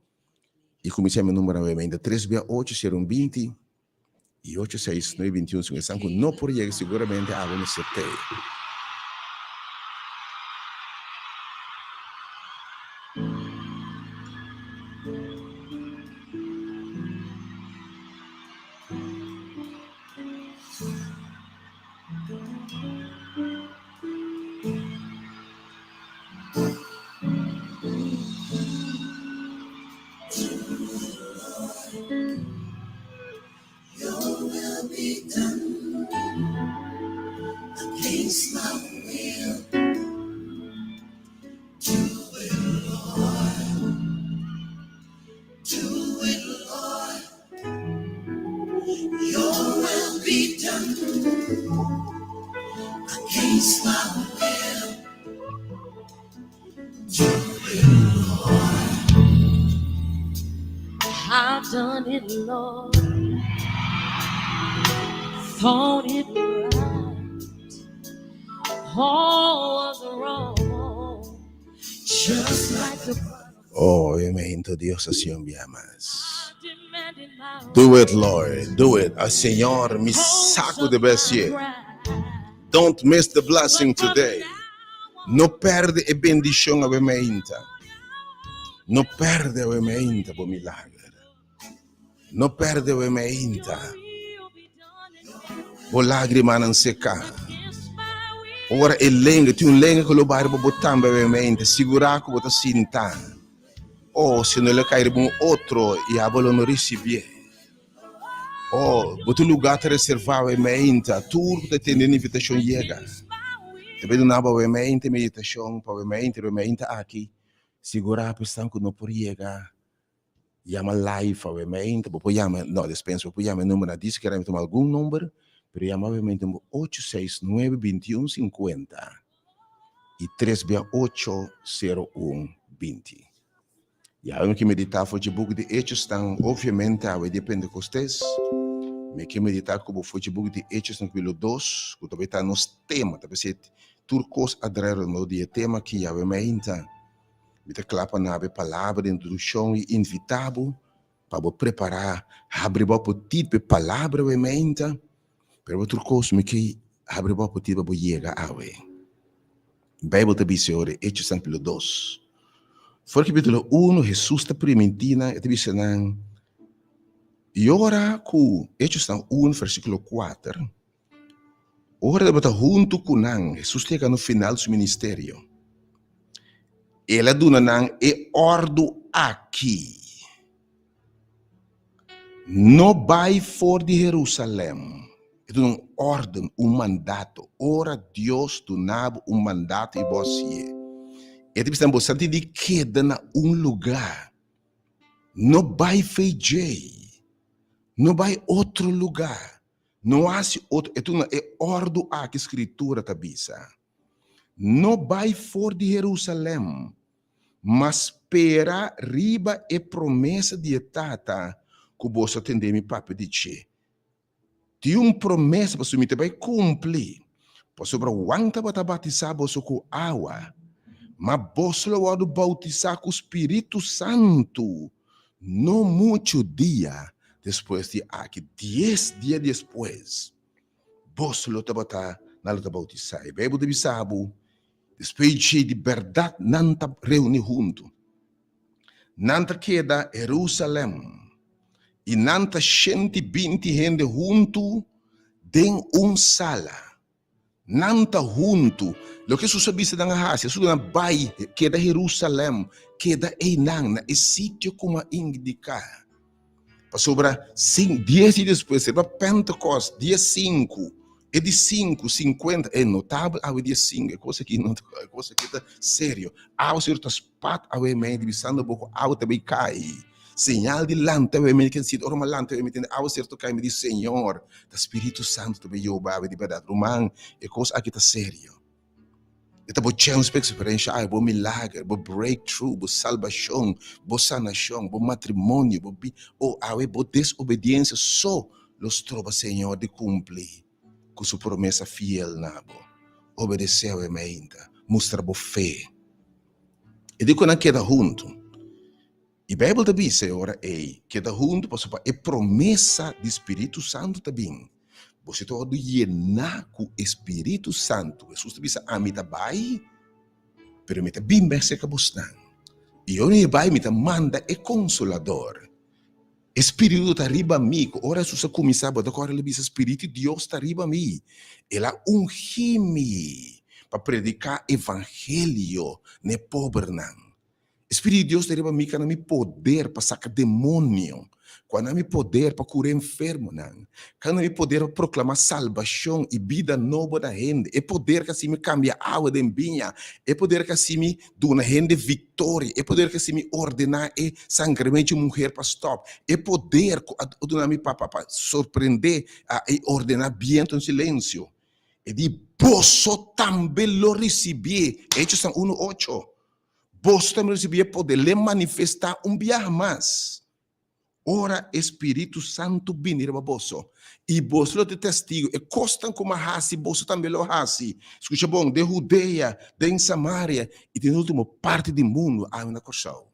y cuminsa mi numero awe mainta tres bia ocho sero un binti. I ocho seis nuebe bintiun segun esnan ku no por yega seguramente awe mester tei. Oh, obviamente Dios a un bia mas. Do it, Lord, do it. A Señor, mi saco de besie. Don't miss the blessing today. No perde e bendicion awe meinta. No perde awe meinta bo milager. No perde awe meinta. Bo lagrimanan seca. Ora e lenga, tin un lenga ku lo bai riba bo tambe awe meinta. Sigurá ku bo ta sinta. Oh, si no lo kai riba un otro, i abo lo no risibié. Oh, bo tin lugá ta reservá awe meinta. Tur ku ta tende e invitashon yega. Ta bai duna bo awe meinta e meditashon pa awe meinta, riba e meinta aki. Sigurá pa esnan ku no por yega, yama live awe meinta. Bo por yama, no, despensa, bo por yama e numbernan. Dice ku mi tuma algun number, pero yama awe meinta number ocho seis nuebe bintiun sinkuenta i tres bia ocho sero un binti. Ya mi ke meditá for dje buki di Hechosnan, obviamente awe dia Pentecostés. Mi ke meditá ku bo for dje buki di Hechosnan kapítulo dos, ku ta bai ta nos tema, ta p'esei tur kos a drai rondó di e tema aki yawe mainta. Mi ta kla pa nabe palabra di introdukshon i invitá bo pa bo prepará, habri bo apetit pa e palabra awe mainta, pero otro kos mi ke habri bo apetit pa bo yega awe. Bijbel ta bisa ora Hechos capítulo 2. For capítulo 1 Jesús ta primintí nan, e ta bisa nan, i ora ku Hechos 1 versíkulo 4, ora tabata huntu ku nan, Jesús ta yega na final di su ministerio. El a duna nan e òrdu aki. No bai for di Herusalèm. E duna un órden, un mandato. Ora Dios duna bo un mandato i bo hasié, e ta bisa bo sa tin di keda na un lugá. No bai fei djei. No bai otro lugá. No hasi otro. E duna e òrdu aki, Skritura ta bisa. No bai for di Herusalèm. Ma spera riba e promesa di e Tata ku boso a tende mi papia di dje. Tin un promesa pasobra mi ta bai kumpli, pasobra Juan tabata batisá boso ku awa, ma boso lo wòrdu boutisá ku spiritu santu no muchu dia despues di aki, dies dia despues boso lo tabata nan lo ta boutisá. E Beibel ta bisa bo, despues dje di bèrdat nan ta reuní huntu. Nan ta keda Herusalèm, i nan ta 120 hende huntu den un sala. Nan ta huntu. Loke Hesus a bisa nan a hasi, Hesus a nan bai keda Herusalèm, keda einan na e sitio ku a indiká. Pasobra sin, dies dia despues, riba Pentekòst, dia sinku, e di sinku, sinkuenta, e notabel awe dia sinku, e kos aki no, e kos aki ta serio. Awe Señor ta spat awe mei di bisando bo ku awe ta bai kai. Señal di lanta awe mei ken sinti, ora mi a lanta awe mi tende awe Señor ta kai, mi di Señor, ta Spiritu Santu ta bai yoba awe di bèrdat. Ruman, e kos aki ta serio. E ta bo chèns pa eksperenshá bo milager, bo breakthrough, bo salbashon, bo sanashon, bo matrimonio, bo bi, o awe bo desobediensia so lo stroba Señor di kumpli ku su promesa fiel na bo. Obedesé awe mainta, mustra bo fe. E di ku nan keda huntu. I Beibel ta bisa e ora ei, Keda huntu pasobra e promesa di spiritu santu ta bin. Boso ta wòrdu yená ku e spiritu santu. Hesus ta bisa, Ami ta bai, pero mi ta bin bèk serka bosnan. I ora mi bai, mi ta manda e Konsolador. E spiritu ta riba mi. Ku ora Hesus a kuminsá, bo ta kòrda el a bisa, Spiritu di Dios ta riba mi. El a ungí mi pa prediká evangelio na e pobernan. E Spiritu di Dios ta riba mi ka na mi poder pa saka demonio, kua na mi poder pa kura enfermonan, ka na mi poder pa proklama salbashon i bida nobo na hende, e poder ka hasi mi kambia awa den biña, e poder ka hasi mi duna hende viktoria, e poder ka hasi mi ordená e sangramentu di un muher pa stòp, e poder ku a duna mi pa pa sorprendé i ordená bientu en silensio. E di, Boso tambe lo risibié. Hechosnan unu ocho. Boso ta risibí e poder, l'e manifestá un biaha mas ora e Spiritu Santu bini riba boso, i boso lo ta testigu. E kosnan ku mi a hasi, boso tambe lo hasi. Skucha bon, den Hudea, den Samaria i den último parti di mundu, awe na Kòrsou.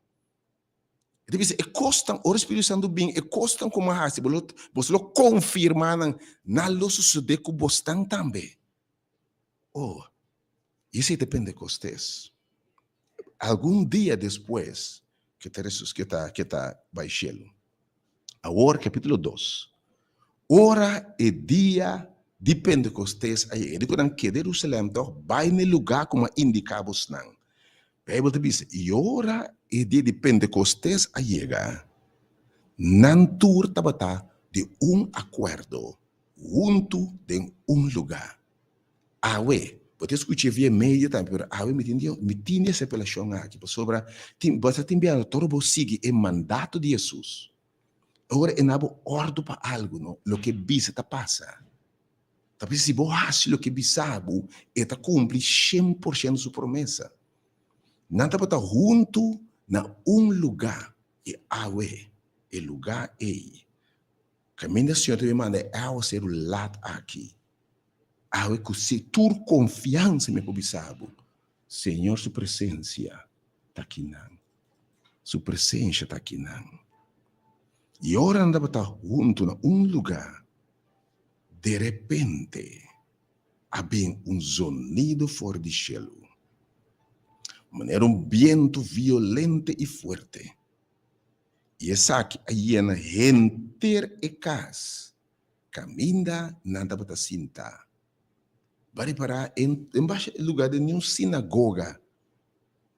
E ta bisa, e kosnan, ora e Spiritu Santu bini, e kosnan ku mi a hasi, boso lo konfirmá nan, nan lo sosodé ku bosnan tambe. Oh, i esei ta Pentecostes. Algun dia despues ke ta resus ke ta ke ta bai shelu. Awor capítulo dos. Ora e dia di Pentecostes a yega, di ku nan keda Jerusalem tòg bai na e lugá ku mi a indiká bosnan. Beibel ta bisa, i ora e dia di Pentecostes a yega, nan tur tabata di un akuerdo huntu den un lugá. Awe, bo ta skuch'é via media tambe, pero awe mi tin di mi tin di hasi apelashon aki, pasobra tin bo ta tin biaha tur bo sigui e mandato di Hesus. Ora e na bo òrdu pa algu, no, loke bisa ta pasa. Ta bisa si bo hasi loke bisa bo, e ta kumpli shen por shento su promesa. Nan tabata huntu na un lugá, i awe e lugá ei Kaminda Señor ta bin manda e awaseru lat aki, awe ku si tur konfiansa mi por bisa bo, Señor su presensia ta akinan. Su presensia ta akinan. I ora nan tabata huntu na un lugá, derepente a bin un zonido for di shelu, manera un bientu violente i fuerte. I esaki a yena henter e kas kaminda nan tabata sintá. Bo a ripará en basha e lugá den niun sinagoga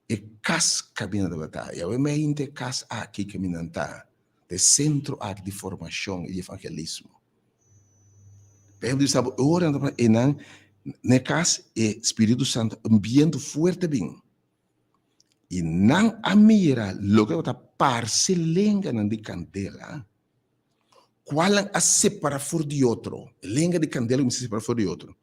e kas kaminda nan tabata. I awe mei e kas aki kaminda nan ta, ta e sentro aki di formashon i di evangelismo. Beibel ta bisa bo e ora nan tabata einan na e kas e Spiritu Santu un bientu fuerte a bin. I nan a mira loke tabata parse lenganan di kandela, kualnan a separá for di otro. E lenga di kandela kuminsá separá for di otro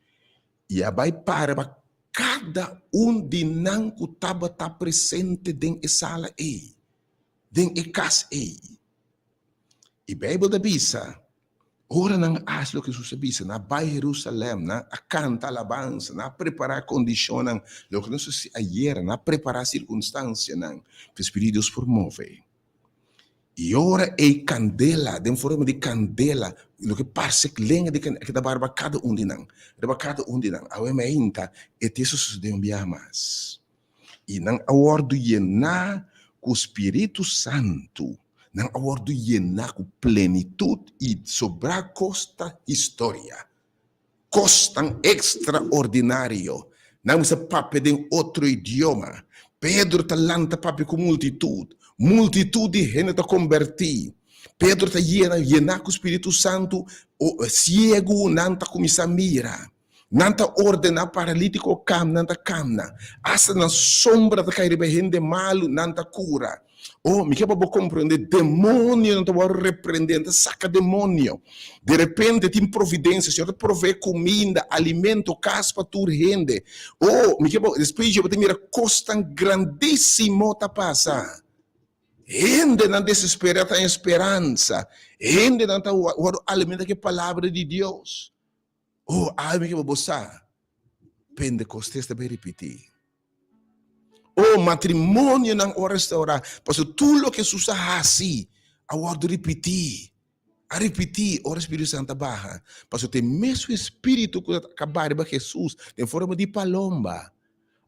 i a bai para riba. kada un di nan ku tabata presente den e sala ei, den e kas ei. I Beibel ta bisa, ora nan a hasi loke Hesus a bisa, nan a bai Herusalèm, nan a kanta alabansa, nan a prepará kondishonnan, loke nos a hasi ayera, nan a prepará sirkunstansianan pa e Spiritu di Dios por move. I ora ei kandela, den forma di kandela, loke parse lenga di kandela, a keda bai riba kada un di nan, riba kada un di nan. Awe mainta e te sosodé un biaha mas. I nan a wòrdu yená ku Spiritu Santu, nan a wòrdu yená ku plenitut i sobrá kos ta historia. Kosnan ekstraordinario. Nan mester papia den otro idioma. Pedro ta lanta papia ku multitut. Multitut di hende ta kombertí. Pedro ta yena, yená ku Spiritu Santu, siegunan ta kuminsá mira. Nan ta ordená paralítiko kam, nan ta kamna. Asta nan sombra ta kai riba hende malu, nan ta kura. Oh, mi ke pa bo komprendé, demonionan ta wòrdu reprendé, nan ta saka demonio. De repente tin providensia, Señor ta proveé kuminda, alimento, kas pa tur hende. Oh, mi ke pa, despues dje bo ta mira kosnan grandísimo ta pasa. Hendenan desesperá ta haña speransa. Hendenan ta wòrdu alimentá ku e palabra di Dios. Oh, awe mi ke pa bo sa, Pentecostes ta bay ripiti. Oh, matrimonionan a restaura, pasobra tur loke Jesus a hasi a wordo ripiti, a ripiti ora Spiritu Santo a baha, pasobra ta e mesun Spiritu ku a kaba riba Jesus den forma di palomba,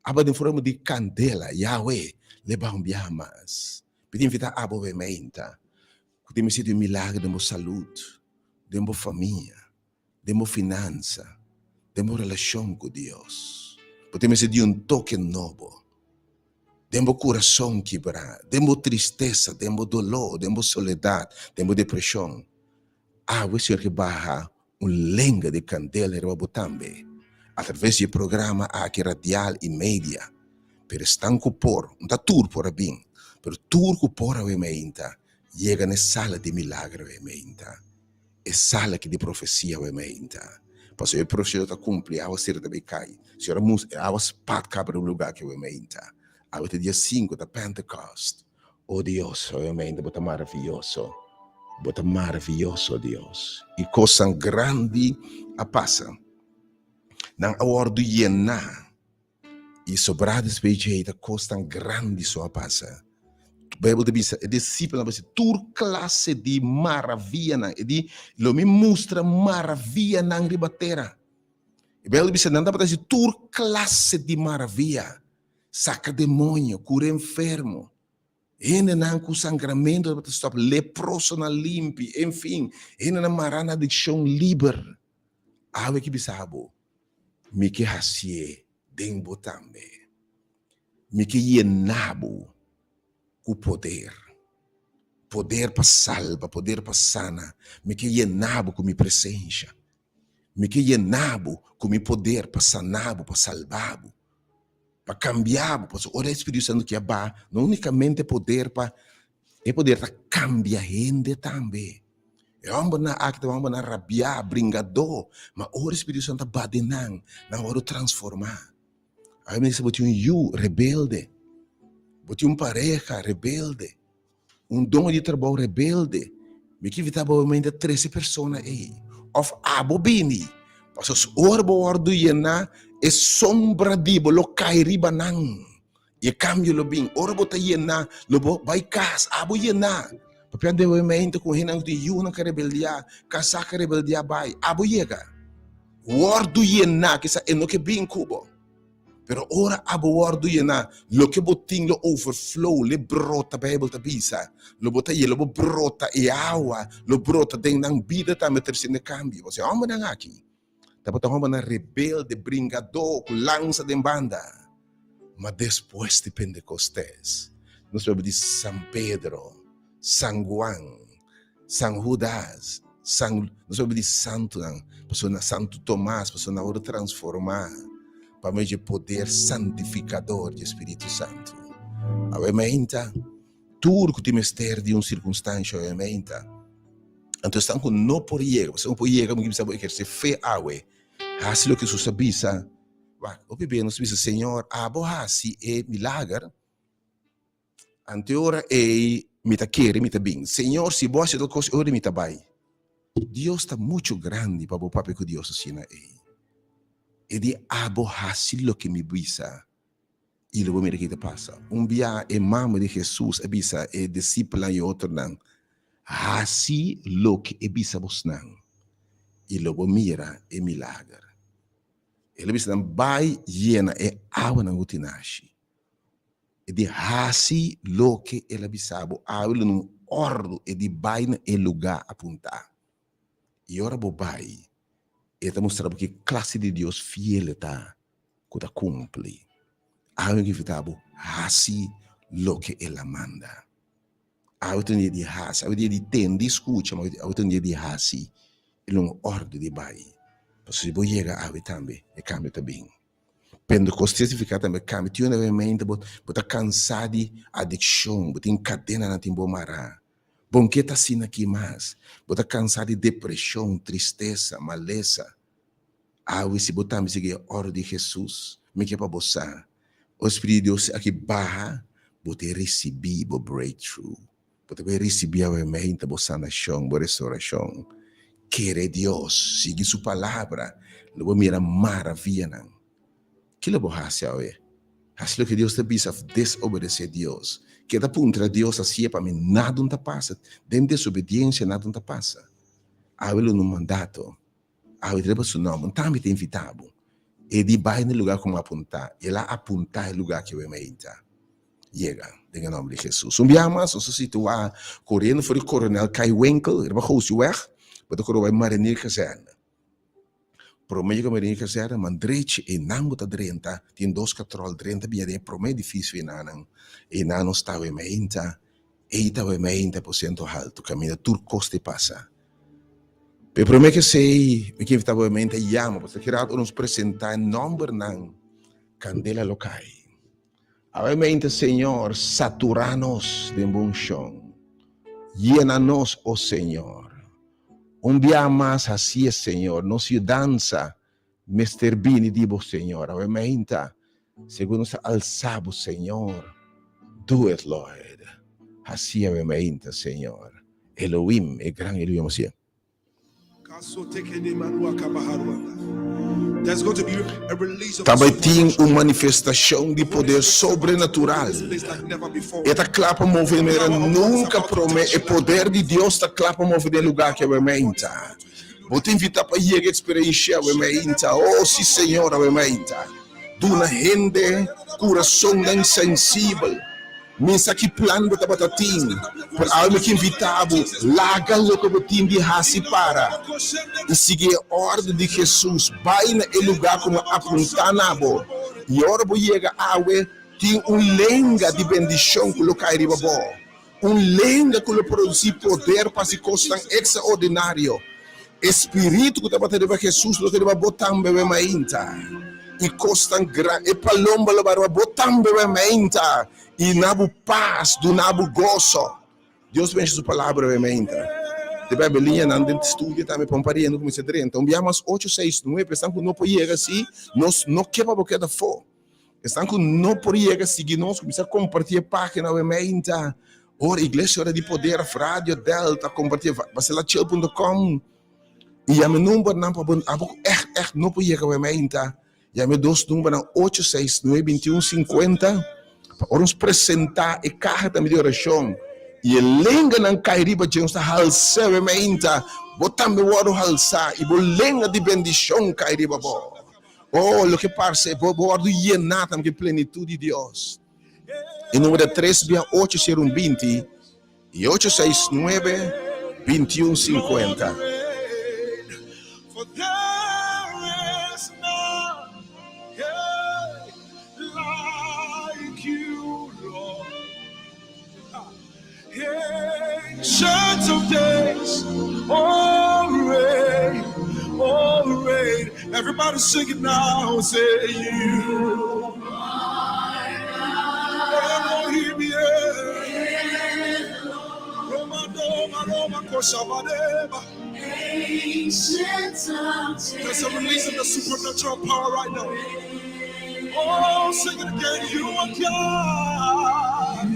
aba den forma di kandela, Yahweh, leba un biaha mas. Mi ta invita abo awe meinta, ku tin mester di un milagro den bo salud, den bo famia, den bo finansa, den bo relashon ku Dios. Bo tin mester di un toke nobo den bo kurason kibrá, den bo tristesa, den bo doló, den bo soledat, den bo depreshon. Awe Señor ke baha un lenga di kandela riba bo tambe, atraves di e programa aki radial i media. Pero esnan ku por, no ta tur por a bin, pero tur ku por awe meinta, yega na e sala di milagro awe meinta. E sala ki di profesia awe meinta. Pasobra e profesia ta kumpli, awa sera ta bai kai. Señor a mustra e awa spat kaba den un lugar ki awe meinta. Awe ta dia sinku, ta Pentecost. O Dios, awe meinta bo ta maravioso. Bo ta maravioso, Dios. I kosnan grandi a pasa. Nan a wòrdu yená. I sobrá despues dje ta kosnan grandi so a pasa. Beibel ta bisa e disipelnan a bisa tur klase di maravianan. E di, Lo mi mustra maravianan riba tera. E Beibel ta bisa nan tabata hasi tur klase di maravia, saka demoño, kura enfermo, hendenan ku sangramentu tabata stòp, leprosonan limpi, enfin, hendenan mará na adikshon liber. Awe ki bisa bo, Mi ke hasié den bo tambe. Mi ke yena bo ku poder, poder pa salba, poder pa sana. Mi ke yena bo ku mi presensha. Mi ke yena bo ku mi poder pa sana bo, pa salba bo, pa kambia bo. Pasobra ora e Spiritu Santu ke a baha, no unikamente poder pa E poder ta kambia hende tambe. E hòmbernan aki ta hòmbernan rabiá, bringadó, ma ora e Spiritu Santu ta bati nan, nan wòrdu transformá. Awe mi bisa bo tin un yu rebelde, bo tin un pareha rebelde, un doño di trabou rebelde, mi ke invitá bo mente trese persona ei òf abo bini, pasobra ora bo wòrdu yená e sombra di bo lo kai riba nan. I e kambio lo bin. Ora bo ta yená, lo bo bai kas. Abo yená. Papia den mente ku hendenan ku tin yunan ka rebeldiá, kasá ka rebeldiá bai. Abo yega. Wòrdu yená, kisa e no ke bin ku bo. Pero ora abo wòrdu yená, loke bo tin lo overflow, lo brota, Beibel ta bisa. Lo bo ta ye, lo bo brota e awa, lo brota den nan bida tambe tresiendo e kambio. Pasobra e hòmbernan aki Tabata hòmbernan rebelde, bringadó, ku lansa den banda. Ma despues di Pentekostes, nos papia di San Pedro, San Guan, San Hudas, San, nos papia di santunan, pasobra Santu Tomas, pasobra nan a wòrdu transformá pa medio di e poder santifikador di e Spiritu Santu. Awe meinta, tur ku tin mester di un sirkunstansha awe meinta. Anto esnan ku no por yega, pasobra no por yega, mi bisa bo ehersé fe awe, hasi loke Hesus a bisa. Wak, hopi bes nos bisa, Señor, abo hasi e milager, ante ora ei mi ta kere, mi ta bin. Señor, si bo hasi tal kos, e ora mi ta bai. Dios ta muchu grandi pa bo papia ku Dios asina ei. E di, Abo hasi loke mi bisa. I lo bo mira ki ta pasa. Un bia e mama di Hesus a bisa e disipelnan i otronan, Hasi loke e bisa bosnan, i lo bo mira e milager. El a bisa nan, Bai yena e awanan ku tin nashi. E di, Hasi loke el a bisa bo. Awe lo nun òrdu e di bai na e lugá apuntá. I ora bo bai, e ta mustra bo ki klase di Dios fiel e ta. ku ta kumpli. Awe mi invitá bo hasi loke el a manda. Awe ta un dia di hasi, awe dia di tende i skucha, ma awe ta un dia di hasi e lo un òrdu di bai. Pasobra si bo yega awe tambe, e kambio ta bin. Pentecostés signifiká tambe kambio. Tin un mente bo bo ta kansá di adikshon, bo tin kadenanan tin bo mará. Bo no ke ta asina aki mas. Bo ta kansá di depreshon, tristesa, malesa. Awe si bo tambe sigui e òrdu di Hesus, mi ke pa bo sa, o Spiritu di Dios aki baha, bo ta risibí bo breakthrough. Bo ta bai risibí awe meinta bo sanashon, bo restaurashon. Kere Dios, sigui Su Palabra, lo bo mira maravianan. Kilo bo hasi awe? Hasi loke Dios ta bisa òf desobedesé Dios? Keda puntra Dios hasié pa mi nada no ta pasa. Den desobediensia nada no ta pasa. Awe lo no mandato. Awe riba su nòmber, un tambe ta invitá bo. E di bai na e lugá ku mi a apuntá. El a apuntá e lugá ku mi a inta. Yega, den e nòmber di Hesus. Un biaha mas, nos ta situá koriendo for di Coronel Kai Winkel, riba Gosiweg, bo ta kore bai Marinierkazerne. Promé yega Marinierkazerne, man drechi, einan bo ta drenta, tin dos katròl drenta bia den e promé edifisio einanan. Einan nos ta awe mi a inta. Ei ta bai mei inta aposento haltu, kaminda tur kos te pasa. Pero promé ke esei, mi ke invitá bo mente yama, pasobra ki rato ora nos presentá e nòmbernan, kandela lo kai. Awe mente, Señor, saturá nos den bo unshon. Yena nos, o Señor. Un bia mas hasié, Señor, nos yudansa Mester bini di bo, Señor. Awe meinta, segun nos ta alsa bo, Señor. Do it, Lord. Haci awe meinta, Señor. Elohim, e gran Elohim, hacié. Tabatin un manifestacion di poder sobrenatural. E ta cla pa move di manera nunca prome. E poder di Dios ta cla pa move den e lugar aki awe meinta. Bo ta invitá pa yega eksperenshia awe mainta. Oh, si Señor, awe mainta. Duna hende kurasonnan sensibel. Mi sa ki plan bo tabata tin, pero awe mi ke invitá bo, laga loke bo tin di hasi para i sigui e òrdu di Hesus. Bai na e lugá ku mi a apuntá na bo, i ora bo yega awe, tin un lenga di bendishon ku lo kai riba bo. Un lenga ku lo produsí poder pa hasi kosnan ekstraordinario. E spiritu ku tabata riba Hesus lo ta riba bo tambe awe mainta. I kosnan gran, e palomba lo bai riba bo tambe awe mainta i na bo pas, duna bo goso. Dios bensha su palabra awe mainta. Te bebe liñanan den studio tambe pa un pariente kuminsá drenta. Un bia mas ocho, seis, nuebe, esnan ku no por yega si, nos no ke pa bo keda afó. Esnan ku no por yega sigui nos, kuminsá kompartí e página awe meinta. Ora Iglesia Ora di Poder of Radio Delta kompartí baselachel punto com i yama e numbernan pa bo abo ku ègt ègt no por yega awe meinta. Yama e dos numbernan ocho seis nuebe bintiun sinkuenta pa ora nos presentá e kaha tambe di orashon i e lenganan kai riba dje nos ta hals'é awe meinta. Bo tambe wòrdu halsá i bo lenga di bendishon kai riba bo. Oh, loke parse, bo bo wòrdu yená tambe ku e plenitut di Dios. E numero ta tres bia ocho sero un binti i ocho seis nuebe bintiun sinkuenta. Ancient of days, oh reign, oh reign. Everybody sing it now, say you. Elohim, yeah. Roma, Roma, Roma, Koshabadeba. There's a release of the supernatural power right now. Oh, sing it again. You are God.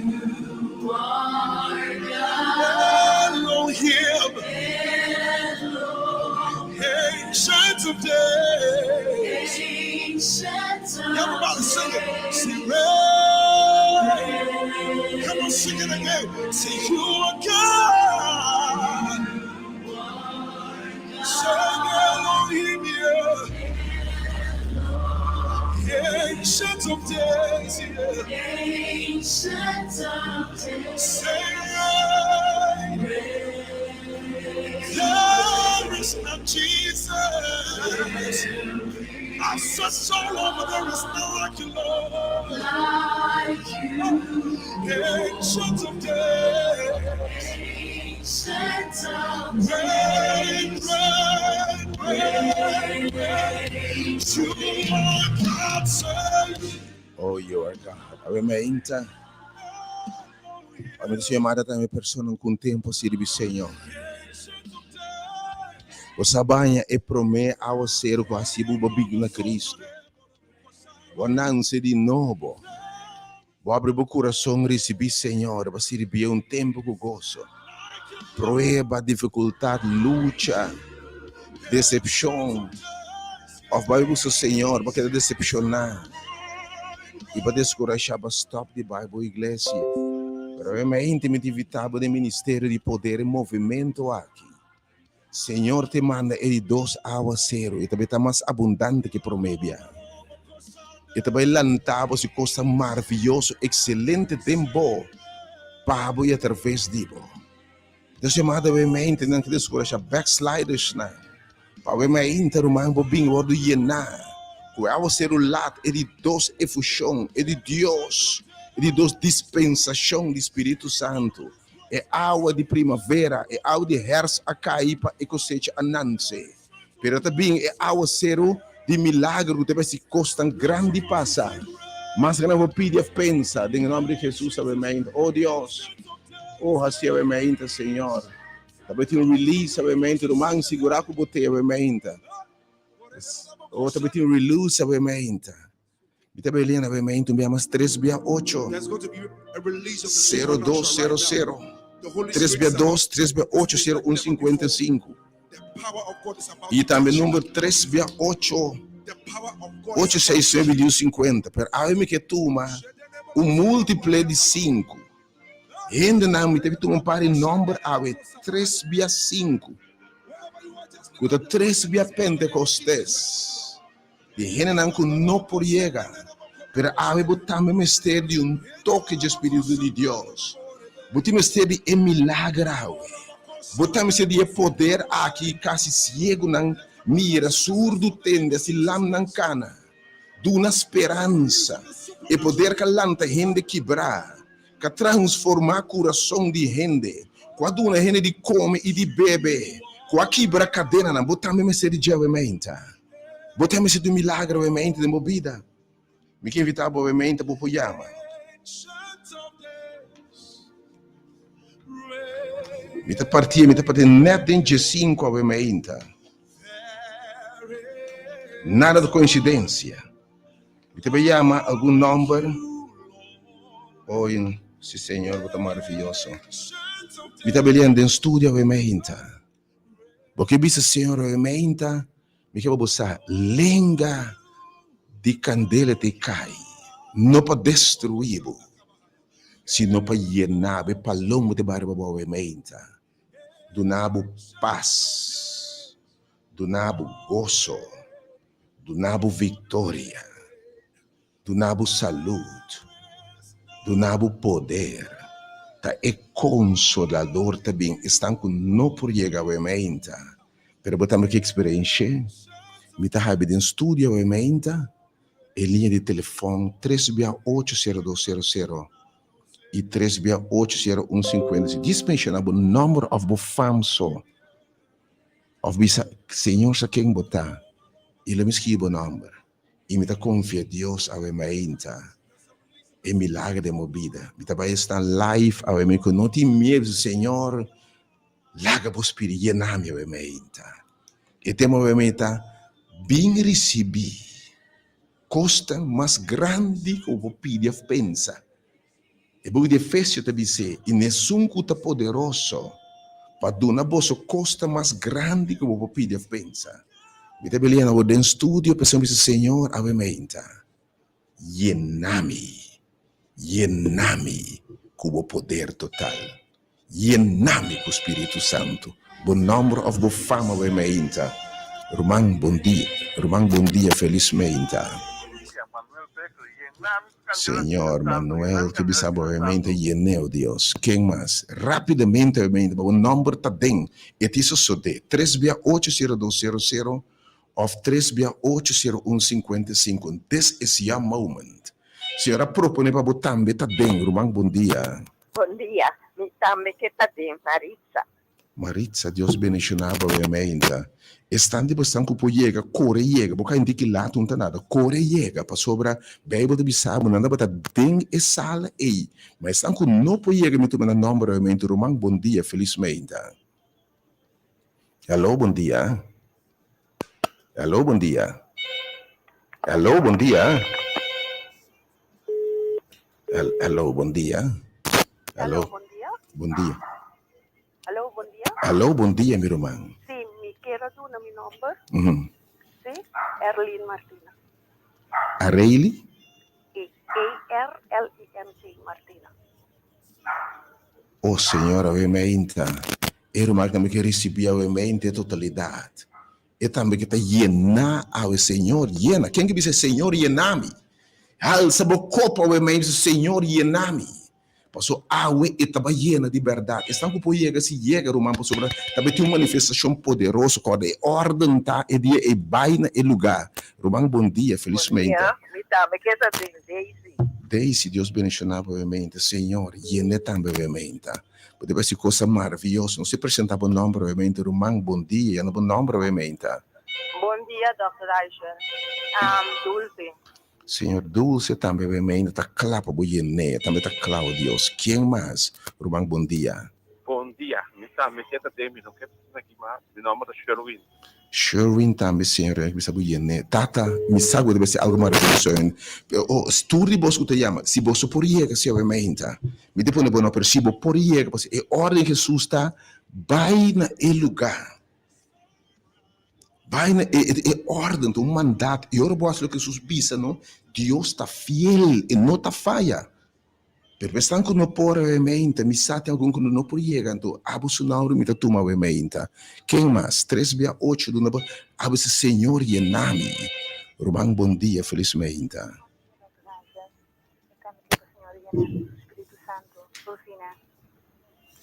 You are God. Elohim. Ancient of days. Ancient of Everybody sing it. days. Sing reign. Come on, sing it again. Say you are God. Sing Elohim, yeah. Ancient of days, yeah. Ancient of days. Say reign. There is none Jesus. I've searched all over, there is none like you, Lord. Like you. Ancient of days. Ancient of Reign, days. reign, reign, reign. You are God, say. Oh, you are God. Awe mainta. Ami ta yamada tambe persona ku tempu a sirbi Señor. Bo a haña e promé awaseru ku a hasi bo bin na Kristu. Bo a nase di nobo. Bo a habri bo kurason risibí Señor, pa sirbi un tempu ku goso. Prueba, difikultat, lucha, desepshon. Òf bai buska Señor, pa keda desepshoná. I pa deskurashá pa stòp di bai iglesia. Pero mi ta invitá bo den ministerio di poder i movementu aki. Señor ta manda e di dos awaseru i tambe ta mas abundante ku promé bia. I tambe lanta bo kos maravioso, ekselente tempu, pa bo i atraves di bo. Dios yamada we mente nan deskurashá backsliders na. Pa we mente ruman bo bin wòrdu yená. Ku awaseru lat e di dos efushon, e di Dios, e di dos dispensashon di Spiritu Santu. E awa di primavera, e awa di herfst a kai pa e kosecha a nase. Pero tambe e awaseru di milager, ku tambe si kos grandi pasa. Mas ku nan pidi pensa, den nòmber di Hesus, amèn. Oh Dios, oh hasi amèn, Señor. Tambe tin un release, amèn, ruman sigurá ku bo tin, amèn. Oh, tambe tin un release, amèn. I tambe Helena, amèn, tambe mas 3 via 8. There's going to be a release of the 0 2 0 supernatural right 0. now. The Holy 3 Spirit via is about 2, 3 via 8, 0 1 55. The power of God is about I to tambe touch you. number 3 via 8, The power of God 8, is 6, 9, 1, 50. Pero awe mi ke tuma un múltiple di 5. Hendenan mi ta tuma un par di nòmber awe 3 via 5. Ku ta 3 via Pentecostes. Di hendenan ku no por yega. Pero awe bo tambe mester di un toke di Spiritu di Dios. Bo tin mester di un milager awe. Bo tambe mester di poder aki kasi siegunan mira, surdu tende, si lamnan kana. Duna speransa. E poder ku lanta hende kibrá. Ku transformá kurason di hende. Ku duna hende di kome i di bebe. Ku kibra kadenanan. Bo tambe mester di dje mainta. Bo tambe mester di milager mainta den bo bida. Mi ke invitá bo mainta pa yama. Ancient of days. Reign. Mi ta parti nèt den 5 awe mainta. There is Nada di koinsidensia. Mi ta yama algun nòmber. Oi, si Señor, ta maravioso. Ancient of Mi ta beliando den studio awe mainta. Pasobra bisa Señor awe mainta, mi ke bo lenga di kandela ta kai. No pa destruí, sino pa yena e palomba ta bai bo awe mainta. Duna bo pas, duna bo goso, duna bo viktoria, duna bo salú, duna bo poder. Ta e konsolador tambe, esnan ku no por yega awe mainta. Pero bo tambe ke eksperensia, mi ta habri den studio awe mainta, e liña di telefòn 3 via 80200 i 3 via 80150. Djis menshoná bo nòmber òf bo fam so. Òf bisa, Señor sa ken bo ta. I lo mi skirbi bo nòmber. I mi ta konfia Dios awe mainta. E milager den bo bida. Mi ta bai sta live awe mi no tin miedu, Señor. Laga bo spiritu yena mi awe mainta. E tema awe mainta bin risibí. Kosnan mas grandi ku bo por pidi òf pensa. E buki di Efesio ta bis'é, I n'esun ku ta poderoso pa duna boso kosnan mas grandi ku bo por pidi òf pensa. Mi ta beliana bo den studio p'esei mi bisa, Señor, awe meinta, yena mi, yena mi ku bo poder total, yena mi ku Spiritu Santu. Bo nòmber òf bo fama awe meinta. Ruman, bon dia. Ruman, bon dia, felis meinta. Señor Manuel ke bisa bo obviamente yene o Dios. Ken mas? Rapidamente obviamente pa bo nomber ta den e tin sosode. Tres bia ocho sero dos sero sero of tres bia ocho sero un sinkuenta i sinku. This is your moment. Señor a propone pa bo tambe ta den. Ruman bon dia. Bon dia. Mi tambe ke ta den Maritza. Maritza, Dios bendiciona bo obviamente. Esnan di bosnan cu por yega, core yega. Bo ka hende ki laat un ta nada. Core yega, pasobra Bijbel ta bisa bo nan tabata den e sala ey. Ma esnan cu no por yega, mi tuma nan nomber obviamente. Ruman, bon dia, feliz meinta. Hello, bon dia. Hello, bon dia. Hello, bon dia. Hello, bon dia. Hello, bon dia. Bon dia. Hello, bon dia. Hello, bon dia, mi ruman. Sí, mi kier a duna mi nomber. Mm -hmm. Sí, Erlin Martina. Areli? E, E-R-L-I-N-G, Martina. Oh, Señor, awe meinta. E ruman tambe ke ricibi awe meinta e totalidad. E tambe ke ta yena awe, Señor, yena. Ken ke bisa, Señor, yena mi? Halsa bo kop awe meinta, bisa, Señor, yena mi. Paso awe e taba yena di bèrdat. Esnan ku por yega si yega, ruman, pasobra tabe tin un manifestashon poderoso. Kòrda e órden ta e dia ei bai na e lugá. Ruman, bon dia, felis Bon meinta. dia, mi tambe ke ta den Daisy. Daisy, Dios bendishoná bo meinta. Señor, yen'e tambe meinta. Bo debe hasi cosa maravioso. No si presenta bo nomber obviamente. Ruman, bon dia. Yanda bo nomber obviamente. Bon dia, Dòkter Aisha. Dulce. Señor Dulce tambe obviamente ta kla pa bo yen'é. Tambe ta kla, oh Dios. Kien mas? Ruman, bon dia. Bon dia. Mi tambe ke ta den. Mi no ke ta aki mas. Mi nomber ta Sherwin. Sherwin tambe Señor a bisa bo yene. Tata, mi sa ku debe ser algo maravilloso. Pero oh, tur di bos ku ta yama, si boso por yega si awe mainta, mi ta pone bo no, pero si bo por yega, pasobra e orden Jesus ta, bai na e luga. Bai na e, e, e orden ta un mandato. I ora bo hasi loke Jesus bisa, no, Dios ta fiel, e no ta faya. Pero esnan ku no por awe meinta, mi sa tin algun ku no por yega, anto abo su nomber mi ta tuma awe meinta. Ken mas? Tres bia ocho duna bo, abo si Señor yena mi. Ruman bon dia, felis meinta.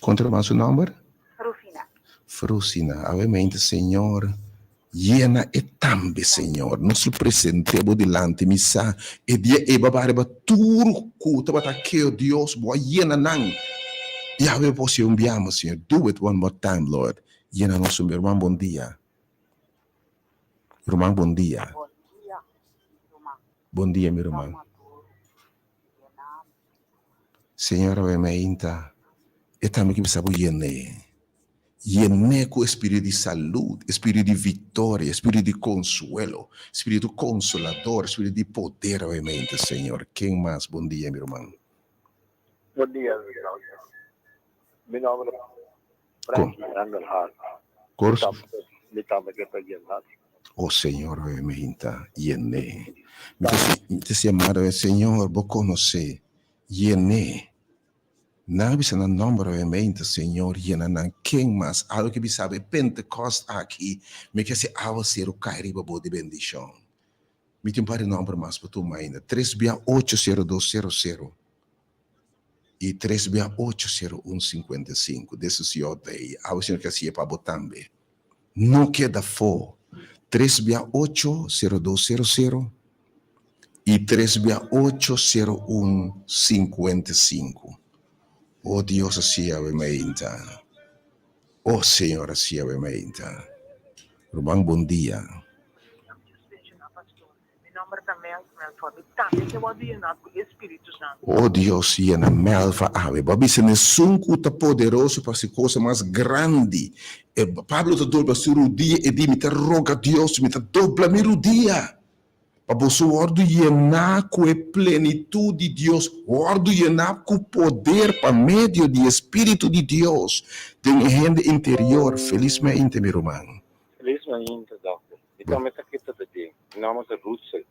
Konta ruman su nomber? Rufina. Frusina, awe meinta Señor Yena e tambe, Señor. Nos lo present'é bo dilanti. Mi sa e dia ei bo a baha riba tur ku tabata keo Dios, bo a yena nan. Yahweh bo si un biaha, Señor. Do it one more time, Lord. Yena nos un bia. Ruman, bon dia. Ruman, bon dia. Bon dia, ruman. Bon dia, mi ruman. Señor, awe mainta e tambe ki bisa bo yen'é. Yen'é ku e spiritu di salud, e spiritu di viktoria, e spiritu di konsuelo, spiritu konsolador, spiritu di poder awe mainta, Señor. Ken mas? Bon dia, mi ruman. Bon dia, mi ruman. Mi nomber ta Frankie Engelhard. Kors? Mi tambe ke ta yena. O Señor, awe mainta, yen'é. Mi ta mi ta siamado awe, Señor, bo konosé. Yen'é. Nan a bisa nan nomber awe mainta, Señor, yena nan. Ken mas? Algo ke bisa bo e Pentekost aki, mi ke hasi awaseru kai riba bo di bendishon. Mi tin un par di nomber mas pa tuma ainda. Tres bia ocho sero dos sero sero i tres bia ocho sero un sinkuenta i sinku. This is your day. Awe Señor ke hasié pa bo tambe. No keda afó. Tres bia ocho sero dos sero sero i tres bia ocho sero un sinkuenta i sinku. O Dios hasié awe mainta. O Señor hasié awe mainta. Ruman bon dia. O Dios, yena Melva awe. Bo a bisa n'esun ku ta poderoso pa hasi kosa mas grandi. E Pablo ta dobla su rudia, e di, Mi ta roga Dios, mi ta dobla mi rudia. Pa boso wòrdu yená ku e plenitut di Dios, wòrdu yená ku poder pa medio di e Spiritu di Dios den e hende interior. Felis mainta, mi ruman. Felis mainta, dòkter. Mi tambe ta kita ta den. Mi nòmber ta Rutsel.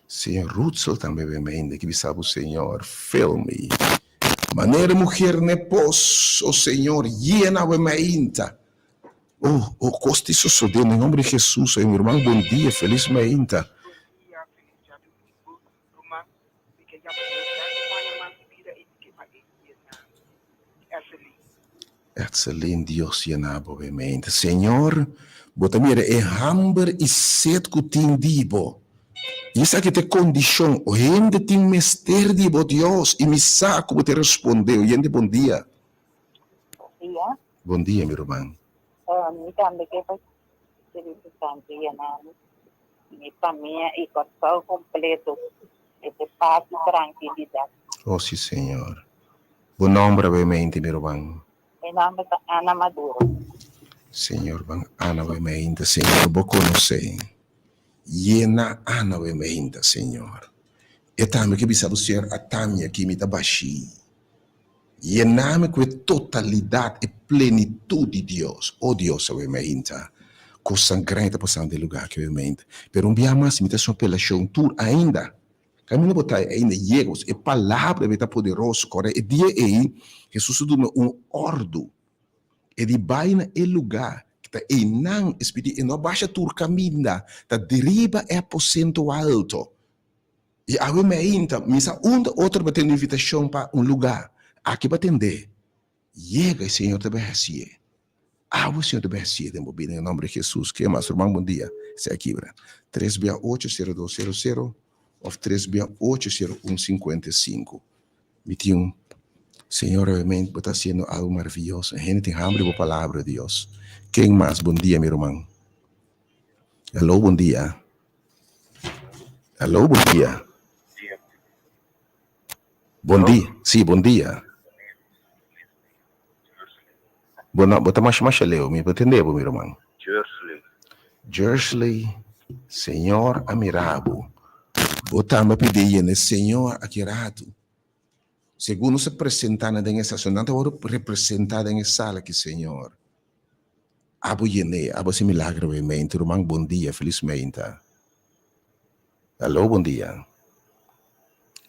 Señor Rutsel tambe be mainta ki bisa bo, Señor, fill me. Manera mujer n'e pos, o Señor, yena bo e mainta. Oh, oh, kos di sosodé den nomber di Jesus. Ey, mi ruman, bon dia, felis mainta. Bon dia, felis djadumingu, ruman. Mi ke yama Dios danki pa aña mas di bida i mi ke pa e yena Etzelin. Etzelin, Dios yena bo e mainta. Señor, bo ta mira e hamber i set ku tin di bo. I esaki ta e kondishon, o hende tin mester di bo, Dios, i mi sa ku bo ta respondé. Oyente, bon dia. Bon dia. Bon dia mi ruman. Mi tambe ke pa Spiritu Santu yena mi, mi famia i Kòrsou kompleto ku pas i trankilidat. Oh si Señor. Bo nomber awe mente mi ruman? Mi nomber ta Ana Maduro. Señor ban Ana awe mente Señor bo konosé. Yena Ana awe mente Señor. E tambe ke bisa bo Señor atami aki mi ta bashí. Yenami ku e totalidat, e plenitut di Dios. O Dios, awe mainta, kosnan grandi ta pasando den e lugá aki awe mainta. Pero un bia mas mi ta hasi un apelashon tur ainda. Kaminda bo ta ainda yega, pasobra e palabra mi ta poderoso. Kòrda e dia ei, Hesus a duna un òrdu. E di bai na e lugá ku ta einan, e spiritu e no a basha tur kaminda, ta deriba e aposento alto. I awe meinta, mi sa unda otro bo tende invitashon pa un lugá. Aki bo tend'é. Yega i Señor ta bai hasié. Awe Señor ta bai hasié den bo bida den e nòmber di Hesus. Ke mas, ruman? Bon dia. Esei a kibra. Tres bia ocho sero dos sero sero òf tres bia ocho sero un sinkuenta i sinku. Mi tin un. Señor, awe meinta bo ta hasiendo algu maravioso. E hende tin hamber di bo palabra, Dios. Ken mas? Bon dia, mi ruman. Hello, bon dia. Hello, bon dia. Bon dia. Sí, bon dia. Bo no, bo ta masha masha leu, mi por tende bo, mi ruman. Jersley. Jersley, Señor a mira bo. Bo tambe a pidi yende Señor aki ratu. Segun nos a presenta nan den e sala, nan ta wòrdu representá den e sala aki, Señor. Abo yene, abo hasi milagro awe meinta. Ruman, bon dia, felis meinta. Aló, bon dia.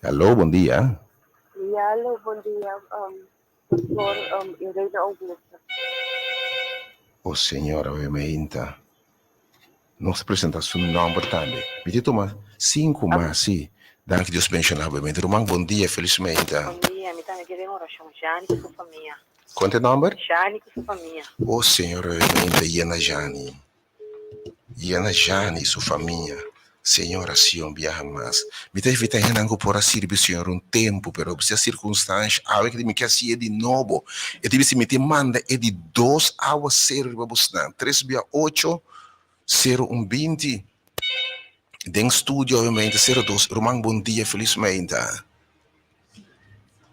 Aló, bon dia. Ya, aló, bon dia, um, pastor um, Irene Augusta. Oh Señor, awe meinta. Nos presenta su nomber tambe. Mi tin tuma sinku mas, si. Danki Dios benshoná bo meinta. Ruman, bon dia, felis meinta. Bon dia, mi tambe kere un orashon. Jani ku su famia. Konta e nomber? Jani ku su famia. Oh Señor, awe meinta yena Jani. Yena Jani i su famia. Señor hasi un biaha mas. Mi ta invita hendenan ku por a sirbi Señor un tempu, pero si a sirkunstansha awe ku mi ke hasié di nobo. E ta bisa mi tin manda e di dos awaseru riba bosnan, tres bia ocho, sero un 20. Den studio awe mainta sero dos. Ruman bon dia, felis mainta.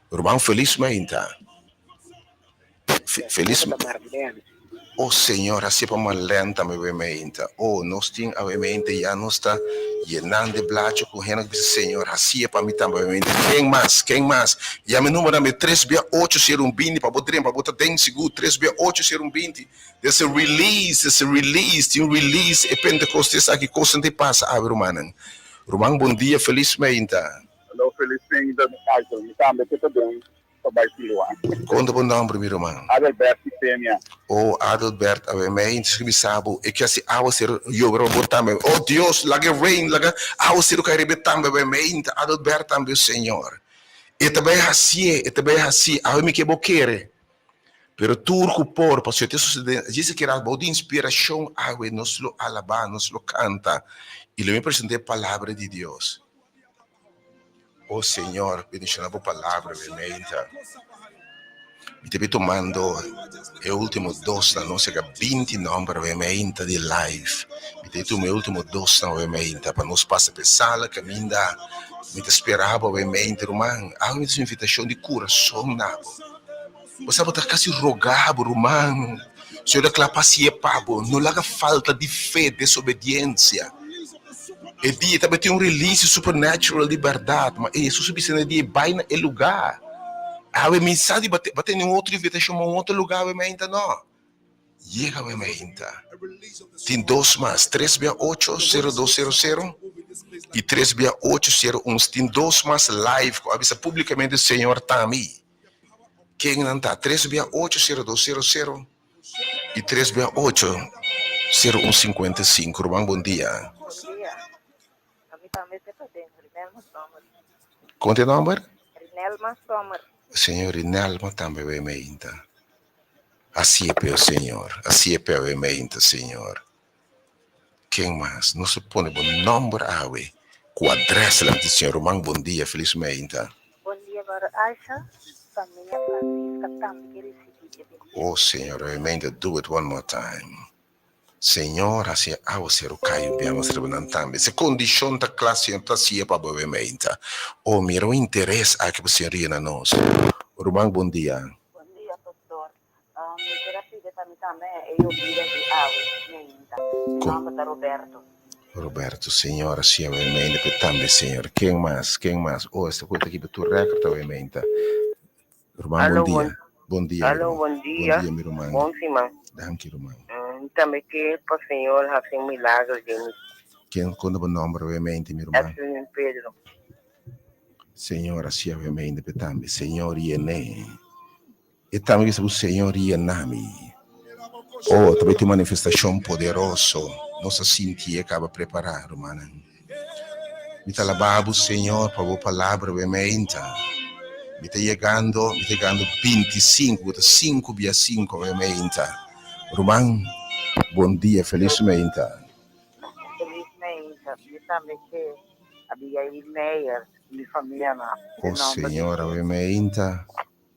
Ruman felis mainta. Felis Oh Señor, haci pa Marlene tambe awe mainta. Oh, nos tin awe mainta ya nos ta yenando e blachi cu hende cu bisa Señor, haci pa mi tambe awe mainta. Ken mas? Ken mas? Yama e number tambe tres bia ocho sero un 20 pa bo drenta, pa bo ta den sigur. Tres bia ocho sero un 20. There's a release, there's a release, tin un release e Pentecostes aki, cosnan ta pasa awe rumannan. Ruman bon dia, felis mainta. Hallo, felis mainta, mi tambe ke ta den. pa bai Siloa. Konta bo nòmber mi ruman. Adelbert Isenia. Oh Adelbert awe mei intis ki mi sa bo e ke hasi awaseru yobe riba bo tambe oh Dios laga e rain laga awaseru kai riba e tambe awe mei inta Adelbert tambe Señor e ta bai hasie e ta bai hasi awe mi ke bo kere pero tur ku por pasobra te sosode djis a keda bou di inspirashon awe nos lo alaba nos lo kanta i lo mi presenta e palabra di Dios. O Señor, bendiciona bo palabra mi meinta. Mi ta tomando e ultimo dos na nos llega 20 nomber mi meinta di live. Mi ta tuma e ultimo dos na mi meinta pa nos pasa pe sala caminda. Mi ta esperaba mi meinta ruman. Awe mi ta invitacion di corazon na bo. Bo sa bo ta casi rogabo ruman. Señor ta kla pa hacié pa bo. No laga falta di fe, desobediencia. E dia tabatin un release supernatural di bèrdat, ma e Hesus a bisa na e dia, Bai na e lugá. Awe mi sa di bo a tene un otro invitashon pa un otro lugá awe mainta? No. Yega awe mainta. Tin dos mas, tres bia ocho, sero dos sero sero i tres bia ocho, sero un. Tin dos mas live ku a bisa públikamente, Señor ta mi. Ken nan ta? Tres bia ocho, sero dos sero sero. I tres bia ocho, sero un sinkuenta i sinku. Ruman bon dia. Bon dia. Ami tambe ta paden Rinelma Sommer. Kon ta e nomber? Rinelma Sommer. Señor Rinelma tambe wei meinta. Hasié p'e, Señor. Hasié p'e wei meinta, Señor. Ken mas? Nos a pone bo nomber awe ku adres dilanti Señor. Ruman bon dia, felis meinta. Bon dia brother Aisha, famia Francisca tambe ke ricibi e bendicion. Oh Señor, obviamente do it one more time. Señor haci e awacero cay un bia mas riba nan tambe. Si condicion ta cla Señor ta haci'e pa bo obviamente. Oh mira un interes aki pa Señor yena nos. Ruman bon dia. Bon dia pastor. Mi ker a pidi pa mi tambe e yobida di awe meinta. Mi nomber ta Roberto. Roberto, Señor, así awe meinta pe tambe, Señor. Ken mas? Ken mas? Oh, esta cu ta kiba tur record awe meinta. Ruman, bon Aló, dia. bon, Bon dia, mi aló, ruman. bon Bon dia. dia, mi ruman. Bon siman. Danki, ruman. Mi tambe ke pa Señor hasi un milagro den mi. Ken konta bo nomber awe meinta, mi ruman? Edwin Pedro. Señor, así awe meinta pe tambe. Señor, yene. E tambe bisa ku Señor yena mi. Oh, ta bai tin un manifestashon poderoso. Nos a sinti e kaba prepará, rumannan. Mi ta alabá bo, Señor, pa bo palabra bo e meinta. Mi ta yegando, mi ta yegando bintisinku, ku ta sinku bia sinku bo e meinta. Ruman, bon dia, felis meinta. Felis meinta. Mi tambe ke Abigail Meyer, mi famianan. Oh, Señor, awe meinta.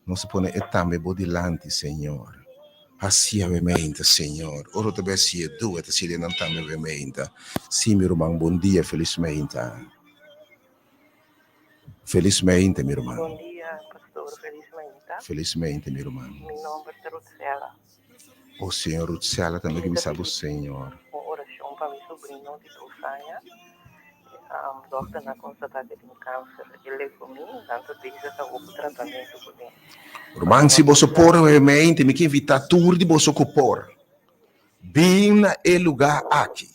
Nos a pone e tambe bo dilanti, Señor. Haci awe-meinta, Señor. Ora ta bay haci e dua, ta haci den nan tambe awe-meinta. Sí, mi ruman, bon dia, felis meinta. Felis meinta, mi ruman. Bon dia, pastor, felis meinta. Felis meinta, mi ruman. Mi nomber ta Ruthsella. Oh, Señor, Ruthsella tambe ke bisa bo, Señor. Un oracion pa mi sobrino di dos aña. Dokternan a konstatá ku e tin kanser. E leukomia, nan ta bezig awor ku tratamentu kuné. Ruman, si boso por obviamente mi ke invitá tur di boso ku por bin na e lugá aki.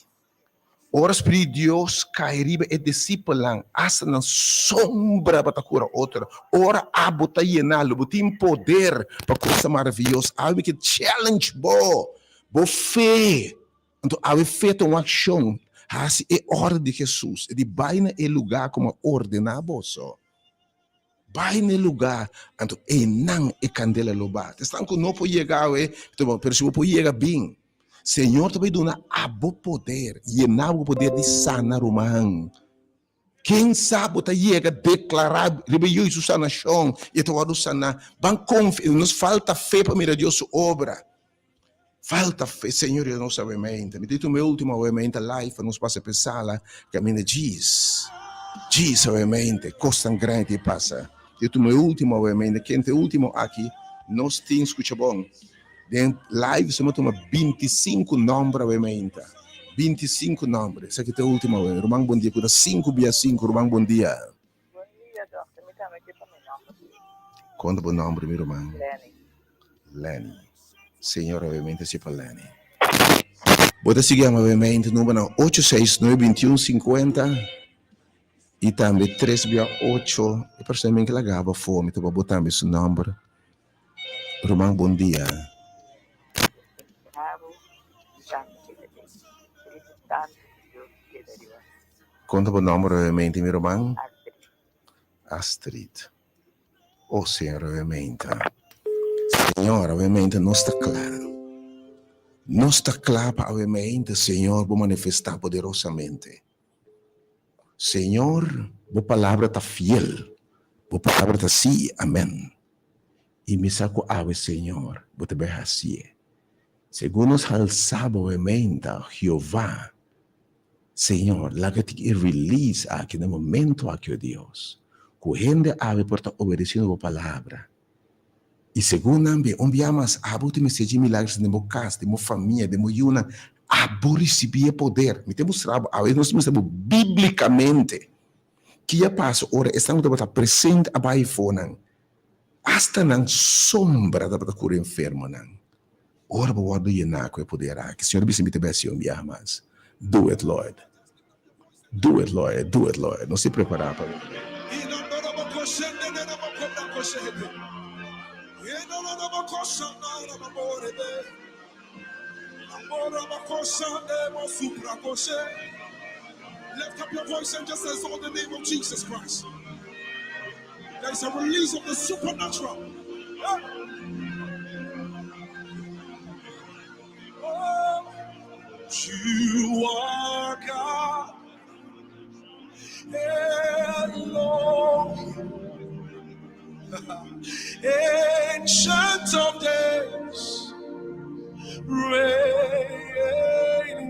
Ora Spiritu di Dios kai riba e disipelnan, asta nan sombra bo ta kura otro. Ora abo ta yená, lo bo tin poder pa kosa maravioso. Awe mi ke challenge bo, bo fe. Anto awe fe ta un akshon. Hasi e orde di Hesus, e di bai na e lugá ku mi a ordená boso. Bai na e lugá, anto einan e kandela lo bati. Esnan ku no por yega awe, pero si bo por yega, bin. Señor ta bai duna abo poder, yena bo ku poder di sana ruman. Ken sa bo ta yega deklará riba e yu su sanashon i e ta wòrdu saná. Ban konfia, nos falta fe pa mira Dios su obra. Falta fe, Señor Dios nos awe-mente. Mi ta tuma e ultimo awe-mente live pa nos pasa pa e sala kaminda djis. Djis awe-mente, kos tan grandi a pasa. Mi ta tuma e ultimo awe-mente, ken ta e ultimo aki? Nos tin, skucha bon, den live nos a tuma bintisinku nòmber awe-mente. Bintisinku nòmber. Esaki ta e ultimo awe. Ruman bon dia, ku ta sinku bia sinku. Ruman bon dia. Bon dia, dòkter. Mi tambe ke pa mi nòmber. Kon ta bo nòmber, mi ruman? Lenny. Lenny. Señor obviamente si pa Lenny. Bo ta sigui amablemente numbernan ocho seis nuebe bintiun sinkuenta i tambe tres bia ocho. E persona men ke laga bo afó mi ta bo tambe su number. Ruman bon dia. Kon ta bo nomber obviamente mi ruman? Astrid. Oh Señor obviamente. Señor obviamente nos ta kla. Nos ta kla pa obviamente Señor bo manifestá poderosamente. Señor bo palabra ta fiel. Bo palabra ta sí i amèn. I mi sa ku awe Señor bo ta bai hasié. Segun nos halsá bo obviamente Jehová. Señor, laga tin e release aki na e momento aki, o Dios, cu hende awe por ta obedeciendo Bo palabra. Y segun nan be, un bia mas, abo tin mester dje milagros den bo cas, den bo famia, den bo yunan. Abo risibí e poder. Mi ta mustra bo awe, nos ta mustra bo bíblikamente ki a pasa ora esnan ku tabata presente a bai afó nan. Asta nan sombra tabata kura enfermonan. Ora bo wòrdu yená ku e poder aki, Señor a bisa mi ta bai hasi un biaha mas. Do it, Lord. Do it, Lord. Do it, Lord. Nos ta prepará pa. Lift up your voice and just exalt the name of Jesus Christ. There is a release of the supernatural. Yeah. Oh, you are God. Elohim. Ancient of days, reign,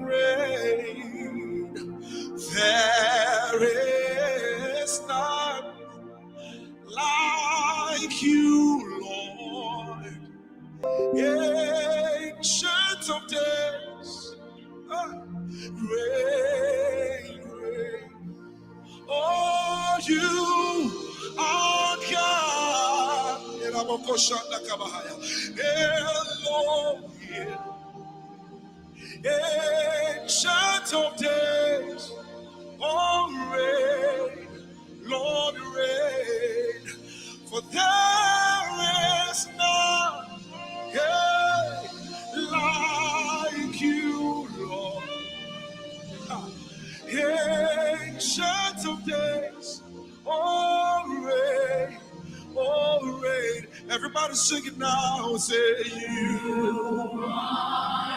reign. There is none like you, Lord. Ancient of days, ah, reign, reign. Oh, you are God. Elohim. Ancient of days, oh, reign, Lord, reign. For there is none yeah, like you, Lord. Ancient of days, oh, reign, oh, reign. Everybody sing it now. Say, You are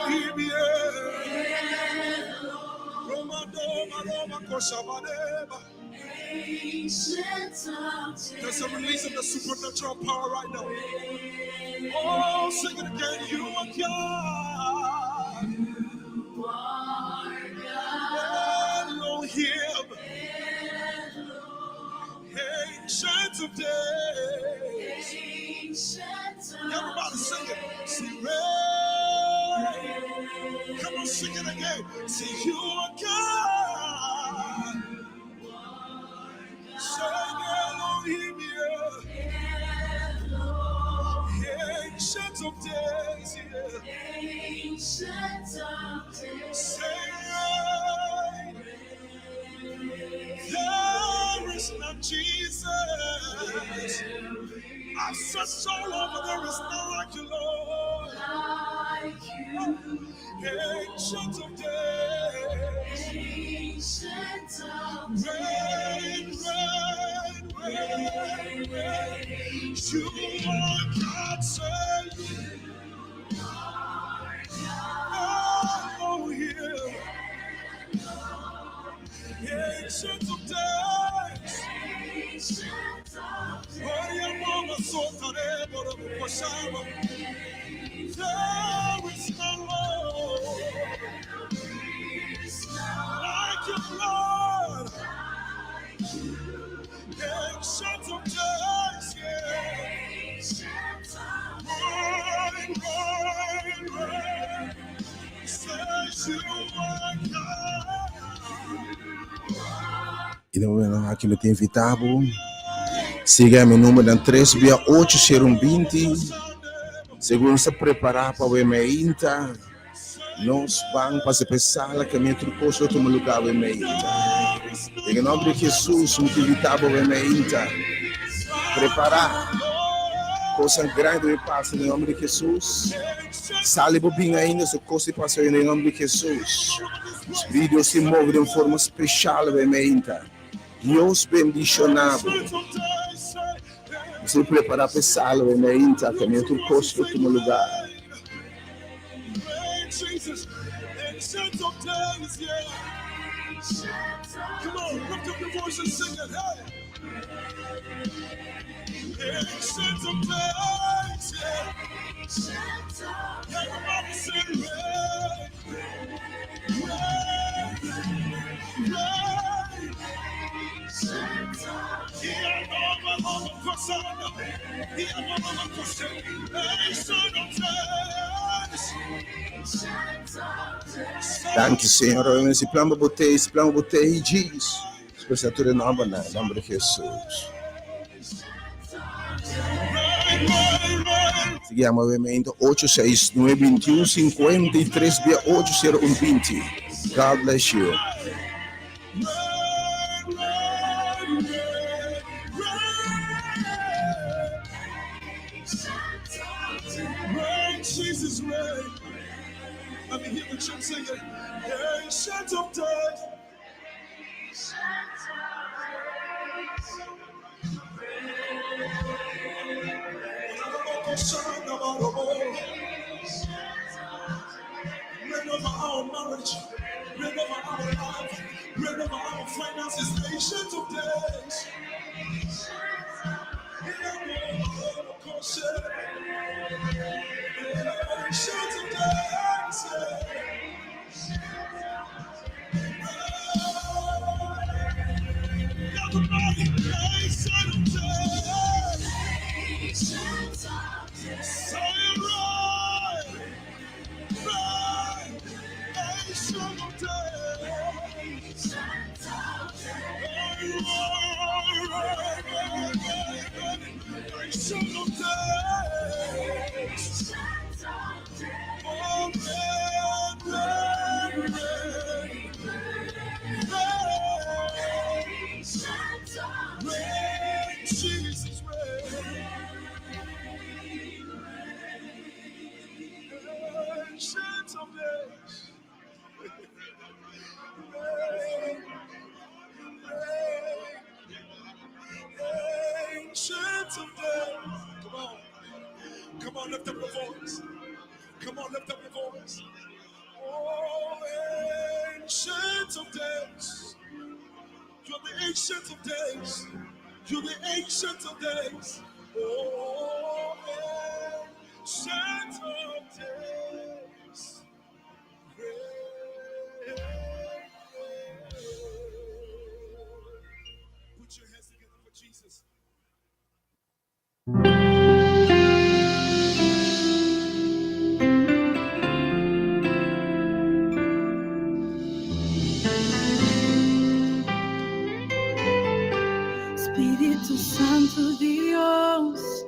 Elohim, yeah. Roma, Doma, Roma, Koshabadeba. There's a release of the supernatural power right now. Oh, sing it again. You are God. Elohim. Ancient of days. Everybody sing it. See, rain. Come on, sing it again. See, you are God. Sing Elohim, yeah. Ancient of days, yeah. Say, there is none Jesus. I've searched all over, there is none like you, Lord. Ancient of days. Reign, reign, reign, reign. You are God, say Elohim. Ancient of days. There is no Lord like you, Lord. Ancient of days, yeah. Reign, reign, reign. Says you are God. I den momentonan aki mi ta invitá bo sigui mi numbernan tres bia ocho sero un binti. Segun nos ta prepará pa wei meinta, nos ban pasa pa e sala kaminda tur kos lo tuma lugá wei meinta. Den e nòmber di Hesus mi ta invitá bo wei meinta. Prepará. Kosnan grandi lo pasa den nòmber di Hesus. Sali bo bin ainda su kos di pasa den nòmber di Hesus. Spiritu Dios tin move den un forma special awe meinta. Dios bendiciona bo. Nos prepara pa e sala awe meinta kaminda tur kos lo tuma lugar. Danki Señor, obviamente si plan pa bo tei, si plan pa bo tei, Jesus. Expresa tur e nombernan, na nomber di Jesus. Sigui yama obviamente 869 21 53 via 80120. God bless you. Jesus reign. Let me hear the church sing it. Ancient of days. Reign over our marriage, reign over our life, reign over our finances, ancient of days. Ancient of days. Everybody, ancient of days. Say it right, right, ancient of days. Ancient of days. Oh, man, man, man. Reign, Jesus, reign. Ancient of days. Reign, reign, ancient of days. Come on. Come on, lift up your voice. Come on, lift up your voice. Oh, ancient of days. You're the ancient of days. You're the ancient of days. Oh, ancient of days. Put your hands together for Jesus. Spiritu Santo Dios,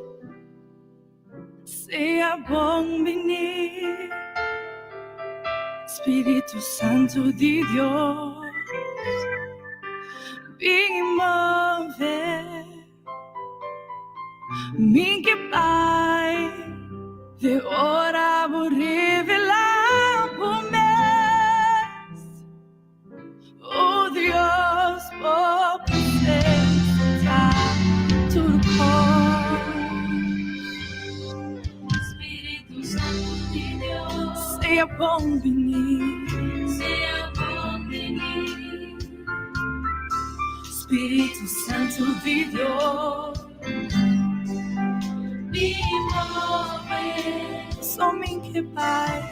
sea bon bini. Spiritu Santo di Dios, bin move. Mi ke bai te ora bo revelá bo mes. Oh Dios, bo presensia ta tur kos. Spiritu Santo di Dios, Sea bon bini. Sea bon bini. Spiritu Santo di Dios, Bin move. So mi ke bai.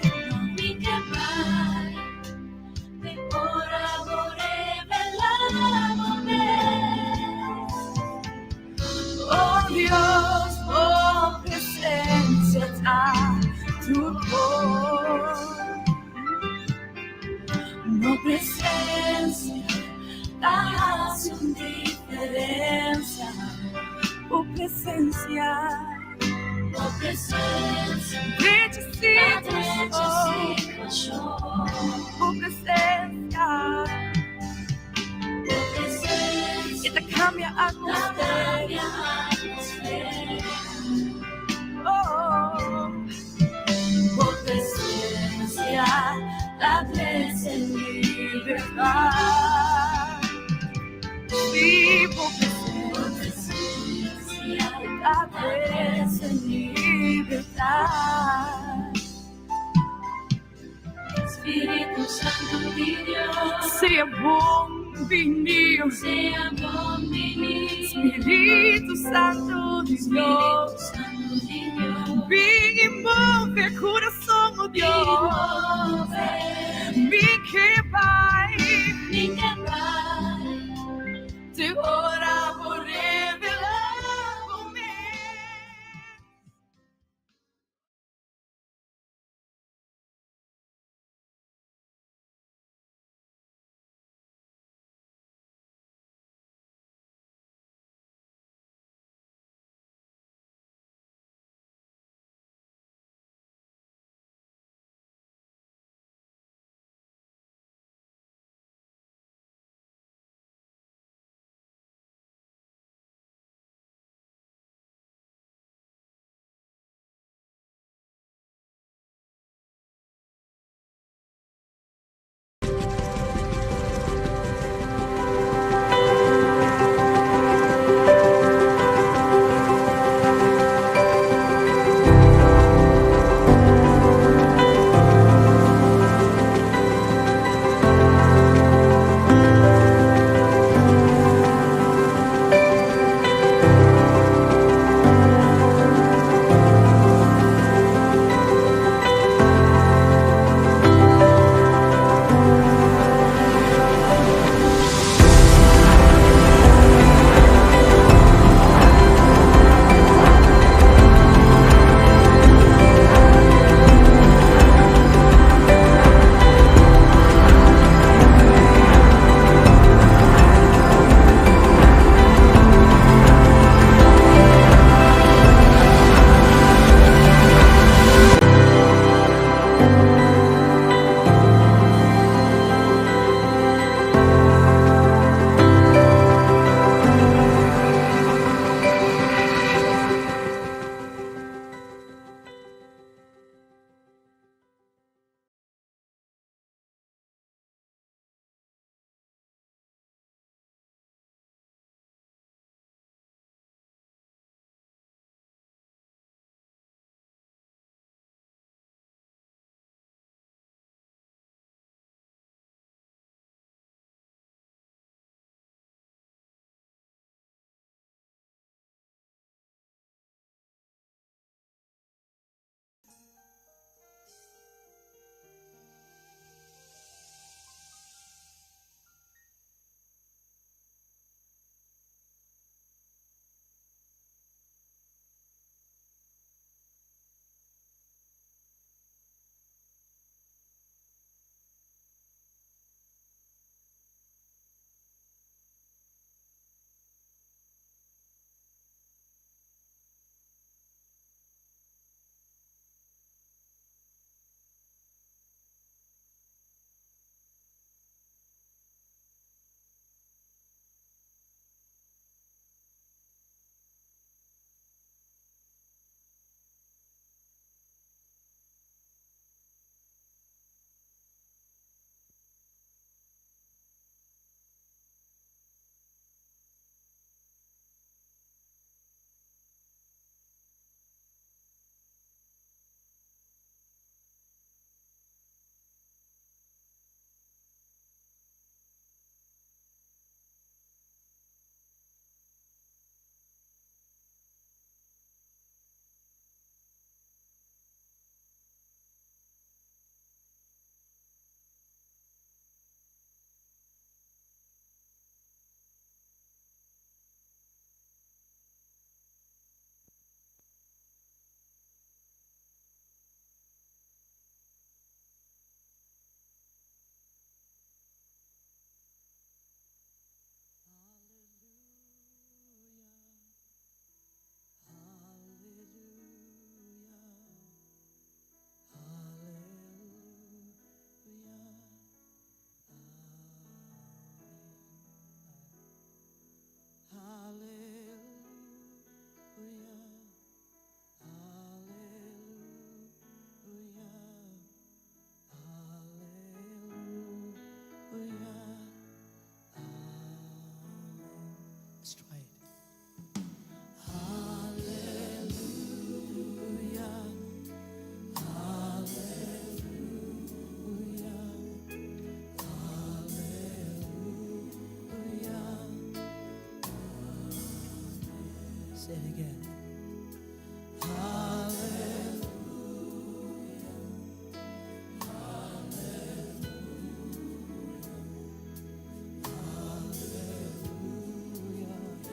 Mi ke bai te ora bo revelá bo mes. Oh Dios, bo presensia ta tur kos. Bo presensia ta hasi un diferensia. Bo presensia, Bo presensia, drecha situashon. Bo presensia, Bo presensia, e ta kambia atmosfera. Oh, bo presensia ta trese libertat. Si bo presensia ta trese libertat. Spiritu Santo di Dios, Sea bon bini. Sea bon bini. Spiritu Santo di Dios, Santo di Dios, bin i move kurason, oh Dios. Mi ke bai, Mi ke bai, te ora bo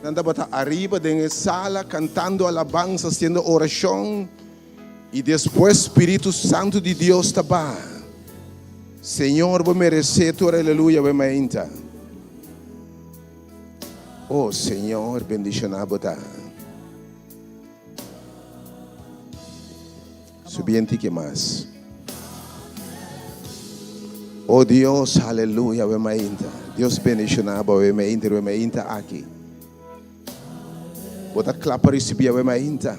Nan tabata ariba den e sala kantando alabansa, hasiendo orashon, i despues Spiritu Santu di Dios ta baha. Señor, bo meresé tur aleluya bo mainta. Oh Señor, bendishoná bo ta. Subi un tiki mas. Oh Dios, aleluya, we mainta. Dios bendiciona bo, we mainta, we mainta aki. Bo ta kla pa ricibi we mainta.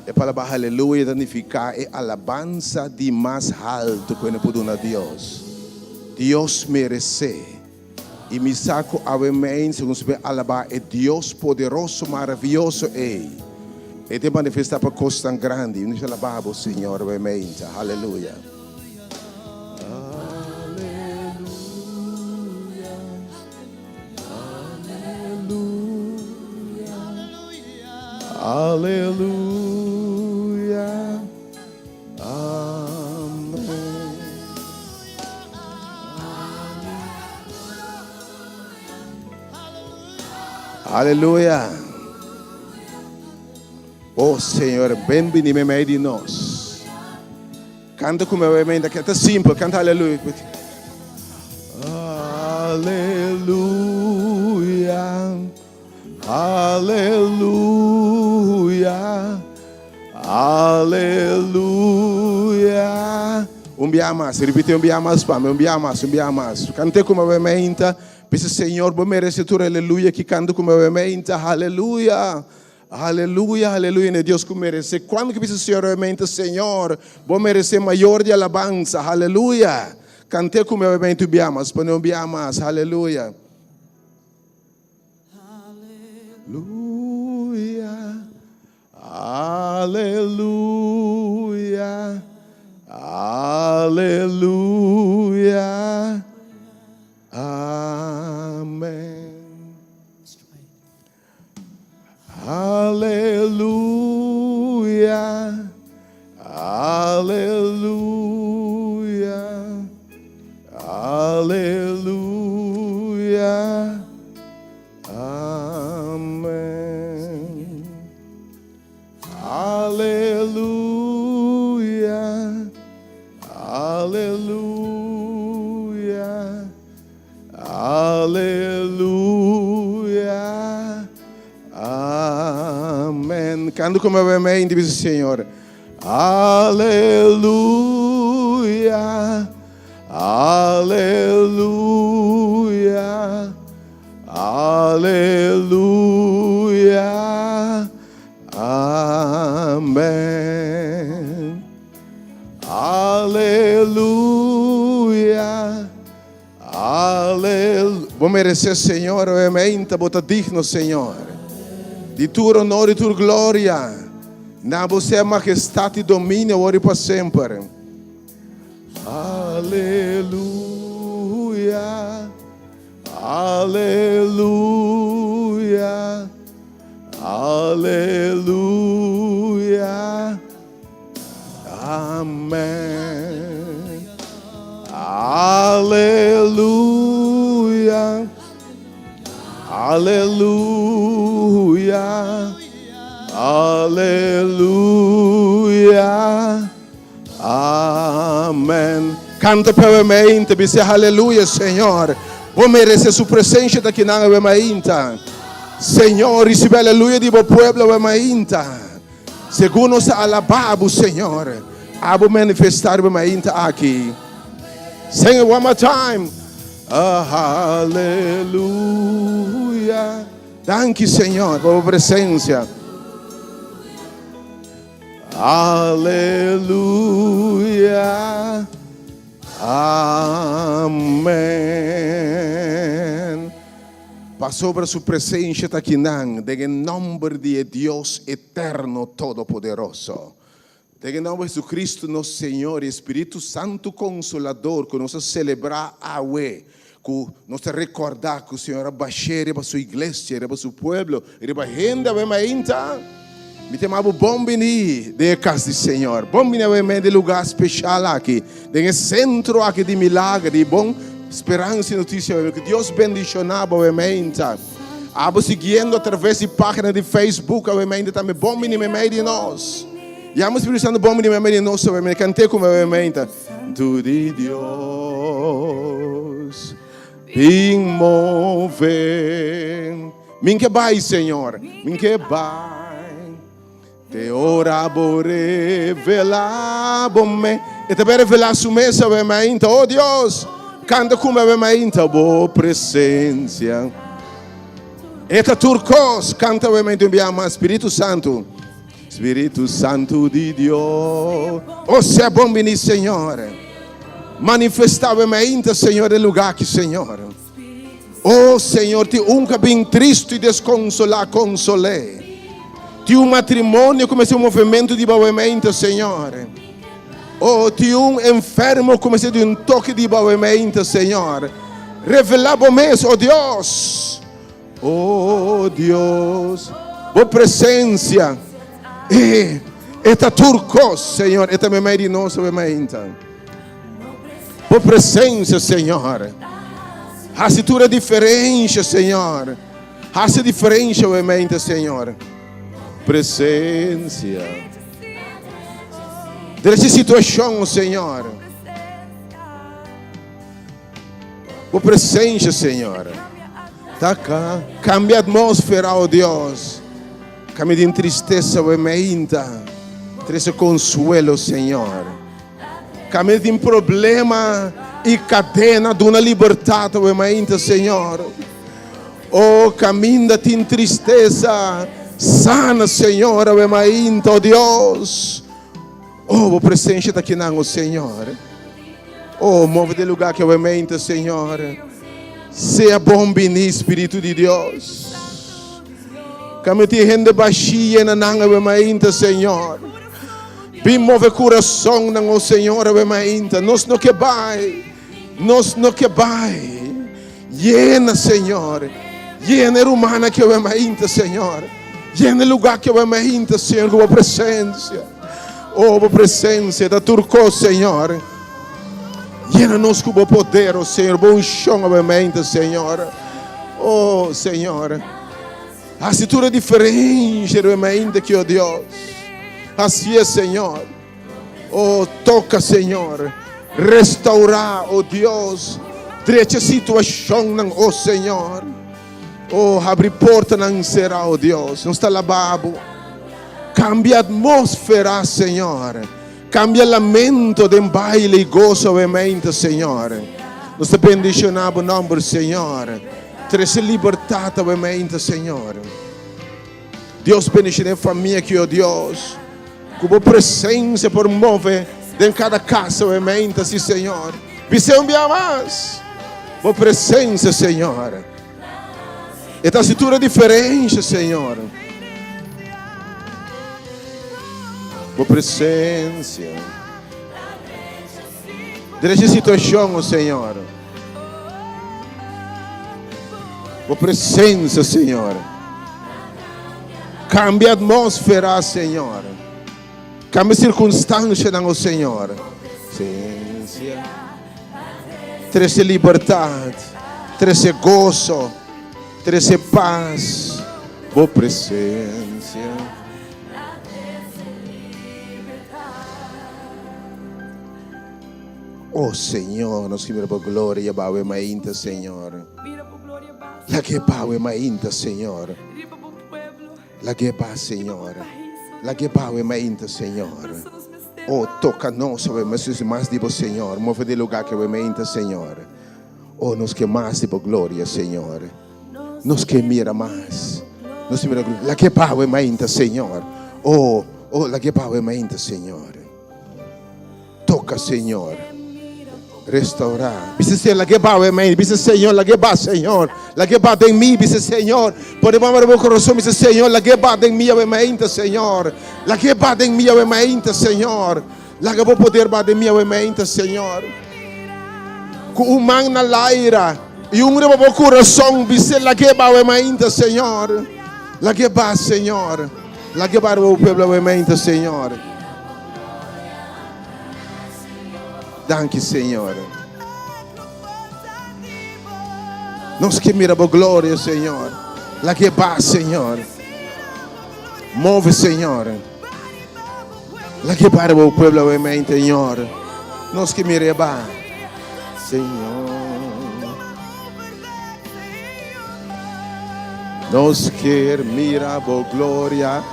E palabra aleluya ta nifica e alabanza di mas halto cu ene por duna Dios. Dios merece. I mi sa ku awe mei segun su be alabá e Dios poderoso maravioso ei, e ta manifestá pa kosnan grandi. Mi ta alabá bo, Señor, awe meinta. Haleluya. Aleluya. Amen. Aleluya. Oh Señor, ben bini me medio di nos. Canta con me mente, que está simple, canta aleluya. Aleluya. Aleluya. Aleluya. Un bia mas, ripiti un bia mas pa mi, un bia mas, un bia mas. Kante ku mi meinta, bisa Señor, bo merece tur aleluya ki kanta ku mi meinta, aleluya. Aleluya, aleluya, ne Dios ku merece. Cuando que bisa Señor meinta, Señor, bo merece mayor di alabanza, aleluya. Kante ku mi meinta un bia mas, pone un bia mas, aleluya. Aleluya. Aleluya, aleluya, amen. Aleluya, aleluya, aleluya. Amen. Aleluya. Aleluya. Aleluya. Amen. Cando como amén, dice Señor. Aleluya. Aleluya. Aleluya. Amen. Aleluya. Aleluya. Bo merece, Señor, obviamente, bo ta digno, Señor. Di tur honor y tur gloria. Na bo sea majestad y dominio, awor y pa semper. Aleluya. Aleluya. Aleluya. Amen. Aleluya. Aleluya. Aleluya. Amen. Canta pa mente, bisa aleluya, Señor. Bo merece su presencia ta kinan awe mainta. Señor, recibe aleluya di bo pueblo awe mainta. Segun nos a alabá bo, Señor, abo manifestar awe mainta aki. Sing it one more time. Aleluya. Danki, Señor, pa bo presencia. Aleluya. Amen. Pasobra su presencia ta akinan den e nomber di e Dios eterno todopoderoso. Den e nomber di Jesucristo nos Señor y Espíritu Santo Consolador cu nos a celebra awe. Ku nos ta rekordá ku Señor a bash'é riba su iglesia, riba su pueblo, riba hende awe mainta. Mi ta yama bo bon bini den e kas di Señor. Bon bini awe den e lugá speshal aki, den e sentro aki di milager, di bon speransa i notisia awe. Ku Dios bendishoná bo awe mainta. Abo siguiendo atraves di página di Facebook awe mainta tambe, bon bini meimei di nos. Yama Spiritu Santu bon bini meimei di nos awe mainta. Kant'é ku mi awe mainta. Tu di Dios bin move. Min ke bai, Señor, min ke bai. Te ora bo revela bo me. E ta bai revela su mes awe mainta. Oh Dios, kanta ku mi awe mainta bo presencia. E ta tur kos, kanta awe mainta un bia mas, Spiritu Santu. Spiritu Santu di Dios. Oh, sea bon bini, Señor. Manifesta awe mainta, Señor, e lugar aki, Señor. Oh, Señor, tin un ka bin tristu i desconsolá, consol'é. Tin un matrimonio ku mester un movimento di bo awe mainta, Señor. Oh, tin un enfermo ku mester di un toke di bo awe mainta, Señor. Revelá bo mes, oh Dios. Oh Dios, bo presencia e, e ta tur cos, Señor, e ta meimei di nos awe mainta. Bo presencia, Señor, haci tur e diferencia, Señor. Haci diferencia awe mainta, Señor. Presencia. Drecha situacion, Señor. Bo presencia, Señor. Taka, cambia atmósfera, oh Dios. Cambia di tristeza, we meinta. Trece consuelo, Señor. Cambia di problema y cadena, duna libertad, we meinta, Señor. Oh, caminda tin tristeza, sana, Señor, we mainta, oh Dios. Oh, bo presencia ta kinan, oh Señor. Oh, move den lugar ki awe mente, Señor. Sea bon bini, Spiritu di Dios. Kami tin hende bashí yena nan awe mainta, Señor. Bin move corazon nan, oh Señor, awe mainta. Nos no ke bai. Nos no ke bai. Yena, Señor. Yena e rumannan ki awe mainta, Señor. Yena e lugar ki awe mainta, Señor, ku bo presencia. Oh, bo presencia ta tur kos, Señor. Yena nos ku bo poder, oh Señor, bo unshon awe mainta, Señor. Oh, Señor. Hasi tur e diferencia awe mainta ki, oh Dios. Hasi e, Señor. Oh, toka, Señor. Restaurá, oh Dios. Drecha situashonnan, oh Señor. Oh, habri portanan será, oh Dios. Nos ta alabá Bo. Kambia atmósfera, Señor. Kambia lamento den baile i goso awemente, Señor. Nos ta bendishoná Bo nòmber, Señor. Trese libertat awemente, Señor. Dios bendishoná e famia aki, oh Dios. Ku bo presensia por move den kada kasa awe meinta, si Señor. Bis'é un bia mas. Bo presensia, Señor. E ta hasi tur e diferensha, Señor. Bo presensia. Drecha e situashon, o Señor. Bo presensia, Señor. Cambia atmósfera, Señor. Cambia circunstancianan, o Señor. Presencia. Trece libertad, trece gozo, trece paz. Bo presencia. Oh Señor, nos mira bo gloria bawe mainta, Señor. Lage bawe mainta, Señor. Lage ba, Señor. Lage bawe mainta, Señor. Oh, toca nos, awe mas mas di bo, Señor. Move di lugar que awe mainta, Señor. Oh, nos ke mas di bo gloria, Señor. Nos ke mira mas. Nos mira lage bawe mainta, Señor. Oh, oh, lage bawe mainta, Señor. Toca, Señor. Restaura. Bisa Señor, lage ba we mei. Bisa Señor, lage ba, Señor. Lage ba den mi, bisa Señor. Pone mama riba bo corazón, bisa Señor, lage ba den mi awe meinta, Señor. Lage ba den mi awe meinta, Señor. Laga bo poder ba den mi awe meinta, Señor. Ku un man na laira. I un riba bo kurason, bis'é, Lag'é ba awe mainta, Señor. Lag'é ba, Señor. Lag'é ba riba bo pueblo awe mainta, Señor. Danki, Señor. Nos ke mira bo gloria, Señor. Lag'é ba, Señor. Move, Señor. Lag'é ba riba bo pueblo awe mainta, Señor. Nos ke mir'é ba, Señor. Nos kier mira bo gloria.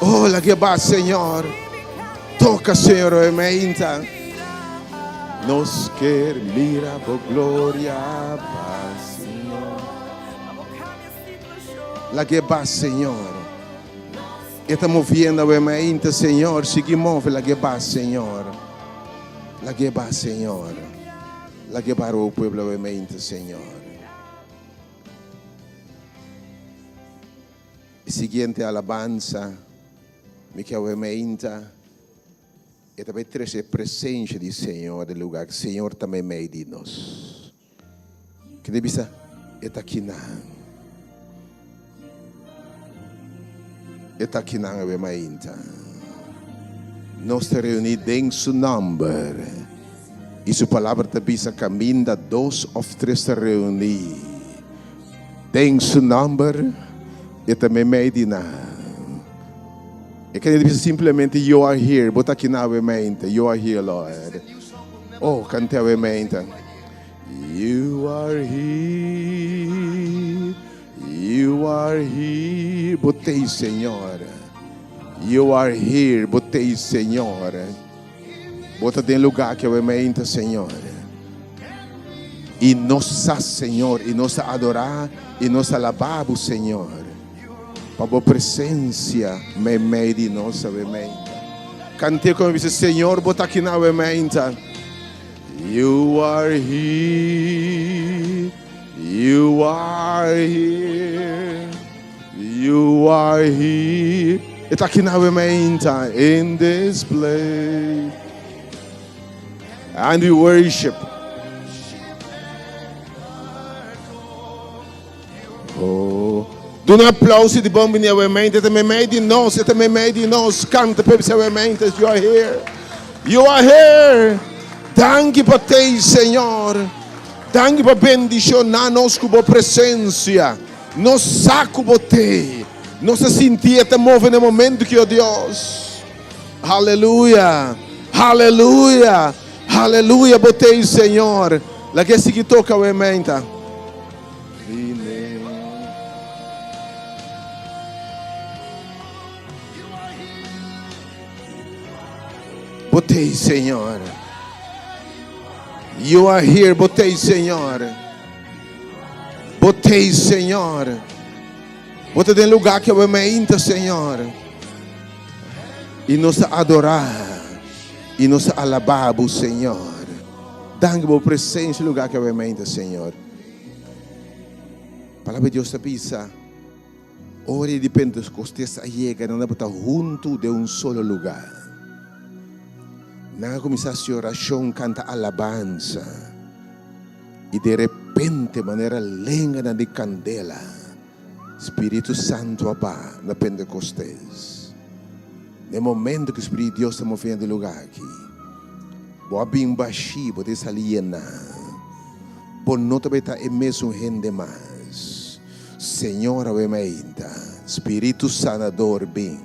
Oh, lag'é ba, Señor. Toca, Señor, awe mainta. Nos kier mira bo gloria ba, Señor. Lag'é ba, Señor. E ta moviendo awe mainta, Señor. Sigui move, lag'é ba, Señor. Lag'é ba, Señor. Lag'é ba riba bo pueblo awe mainta, Señor. E siguiente alabansa mi ke awe mainta e ta bai trese e presencia di Señor den lugar. Señor ta meimei di nos. Kende bisa e ta kinan? E ta kinan awe mainta. Nos ta reuni den su nomber. I su palabra ta bisa kaminda dos of tres ta reuni den su nomber, e ta meimei di nan. E kende bisa simplemente you are here, bo ta kinan awe mainta, you are here Lord. Oh, kante awe mainta. You are here, you are here, bo t'ei Señor. You are here, bo t'ei Señor. Bo ta den lugar ki awe mainta, Señor. I nos sa, Señor, i nos ta adorá i nos ta alabá bo, Señor, pa bo presencia meimei di nos awe mainta. Kant'é komo bisa, Señor, bo ta aki na awe mainta. You are here, you are here, you are here. E ta aki na awe mainta in this place. And we worship. Oh. Duna aplauso di bon bini awe mente. E ta meimei di nos. E ta meimei di nos. Kanta pa bisa awe mente. You are here. You are here. Danki pa tei, Señor. Danki pa bendishoná nos ku bo presensia. Nos sa ku bo tei. Nos ta sinti e ta move na e momento ki, oh Dios. Aleluya. Aleluya. Aleluya bo tei, Señor. Laga e sigui toka awe mente. Bo t'ei, Señor. You are here, bo t'ei, Señor. Bo t'ei, Señor. Bo ta den lugar que we meinta, Señor. Y nos ta adorá y nos ta alabá bo, Señor. Danki bo presencia lugar que we meinta, Señor. Palabra di Dios ta bisa, ora di Pentecostés a yega, nan tabata huntu den un solo lugar. Nan a kuminsá hasi orashon, kanta alabansa, i derepente manera lenganan di kandela, Spiritu Santu a baha na Pentecostés. Na e momento ku Spiritu di Dios ta move den e lugar aki, bo a bin bashí, bo ta sali yená. Bo no ta bai ta e mesun hende mas. Señor awe mainta, Spiritu sanador bin.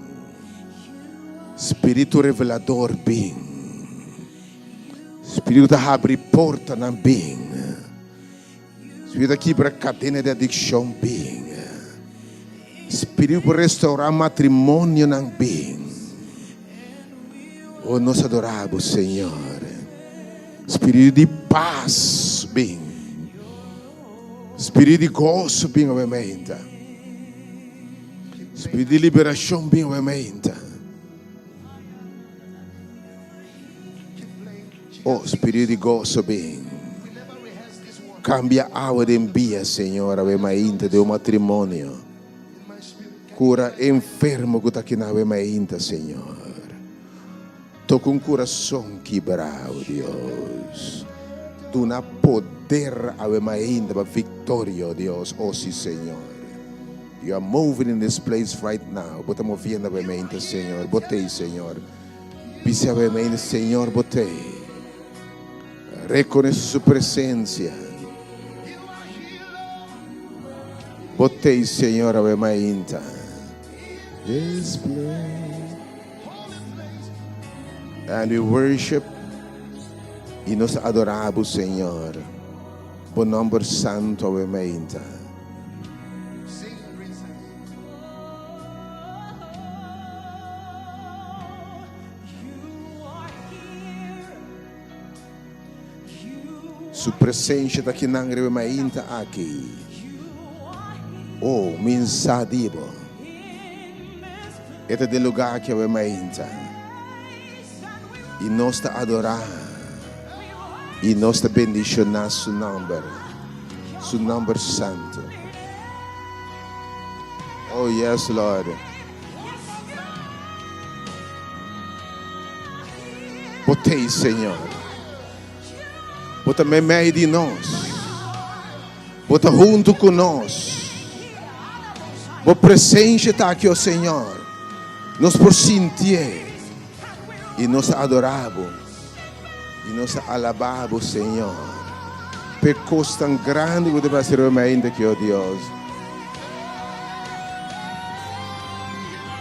Spiritu revelador bin. Spiritu ta habri portanan bin. Spiritu ta kibra kadena di adikshon bin. Spiritu por restaurá matrimonionan bin. Oh, nos adorá bo, Señor. Spiritu di pas bin. Spiritu di goso bin awe mainta. Spiritu di liberashon bin awe mainta. Oh, spiritu di goso bin. Kambia awa den bia, Señor, awe mainta den un matrimonio. Cura enfermo cu ta aki na awe mainta, Señor. Toca un curason kibrao, Dios. Duna poder. poder awe mainta pa victoria, oh Dios. Oh si, Señor. You are moving in this place right now. Bo ta moviendo awe mainta, Señor. Bo t'ei, Señor. Bisa awe mainta, Señor, bo t'ei. Reconoce su presencia. Bo t'ei, Señor, awe mainta. This place. And we worship y nos adora bo, Señor. Bo nomber santo awe mainta. Su presencia ta kinan riba mainta aki. Oh, min sa di bo. E ta den lugar aki awe mainta. Y nos ta adora. Y nos ta bendiciona su nomber. Su nomber santo. Oh, yes, Lord. Bo t'ei, Señor. Bo ta meimei di nos. Bo ta huntu ku nos. Bo presensia ta aki, o Señor. Nos por sintié. I nos ta adorá Bo. I nos ta alabá Bo, Señor. P'e kos tan grandi ku Bo ta hasi riba mi ainda aki, o Dios.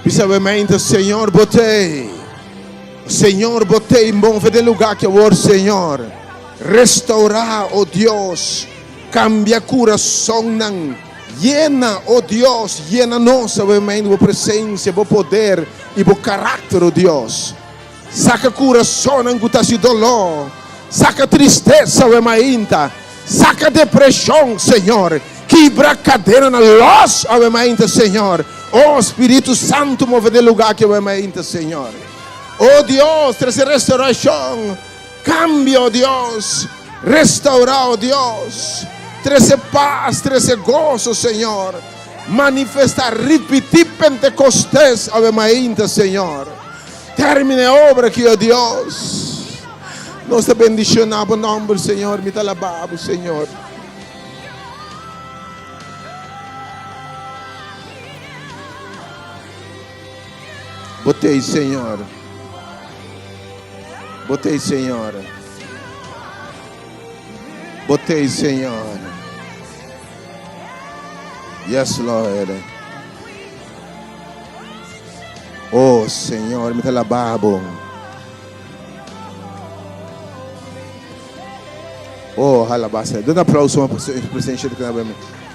Bisa bo mente, Señor, bo t'ei. Señor, bo t'ei. Move den lugar aki awor, Señor. Restaurá, o Dios. Cambia curasonnan. Yena, o Dios, yena nos, awe mente, bo presencia, bo poder y bo carácter, o Dios. Saca curasonnan cu ta haci dolor. Saca tristeza, awe mainta. Saca depresion, Señor. Kibra cadenanan los, awe mainta, Señor. Oh, Spiritu Santo, move den lugar aki, awe mainta, Señor. Oh, Dios, trece restauracion. Cambia, oh Dios. Restaura, oh Dios. Trece paz, trece gozo, Señor. Manifesta, ripiti Pentecostes, awe mainta, Señor. Termina e obra aki, oh Dios. Nos ta bendiciona bo nomber, Señor. Mi ta alaba bo, Señor. Bo t'ei, Señor. Bo t'ei, Señor. Bo t'ei, Señor. Yes, Lord. Oh, Señor, mi ta alaba bo. Oh, alabasa. Den un aplauso pa su presencia ta kina.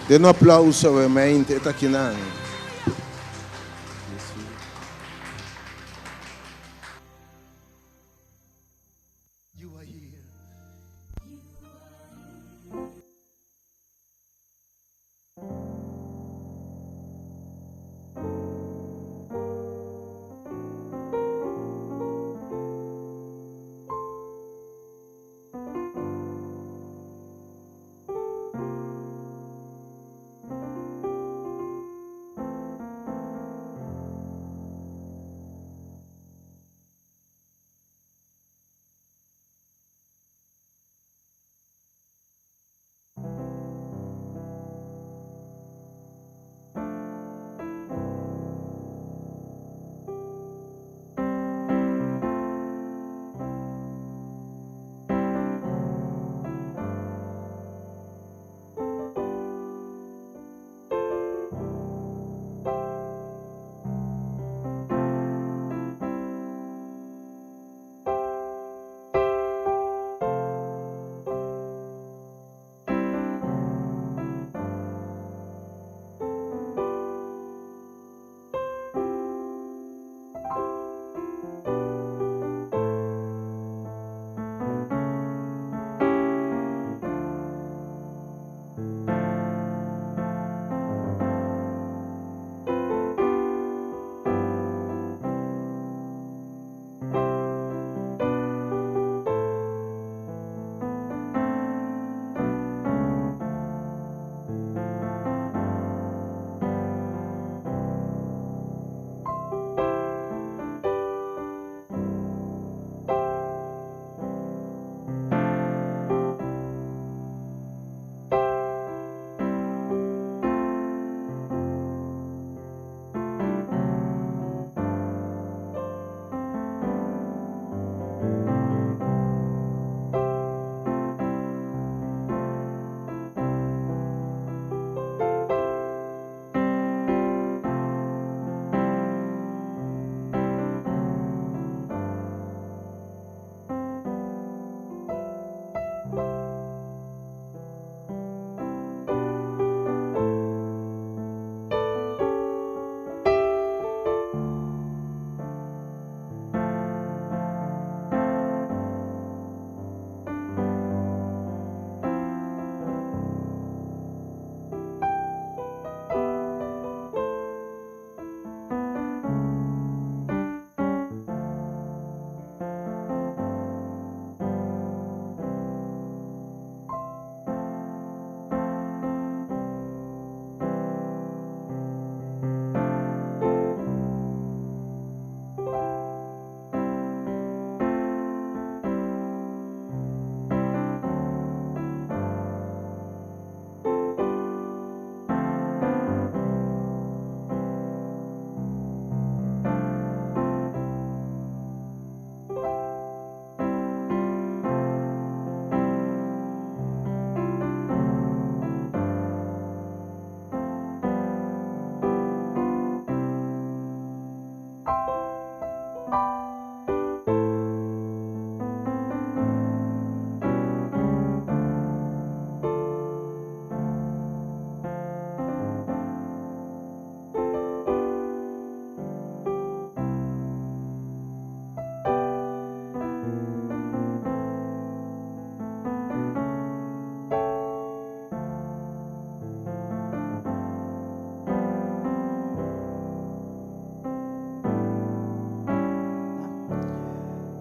Den un aplauso, mente, ta kina.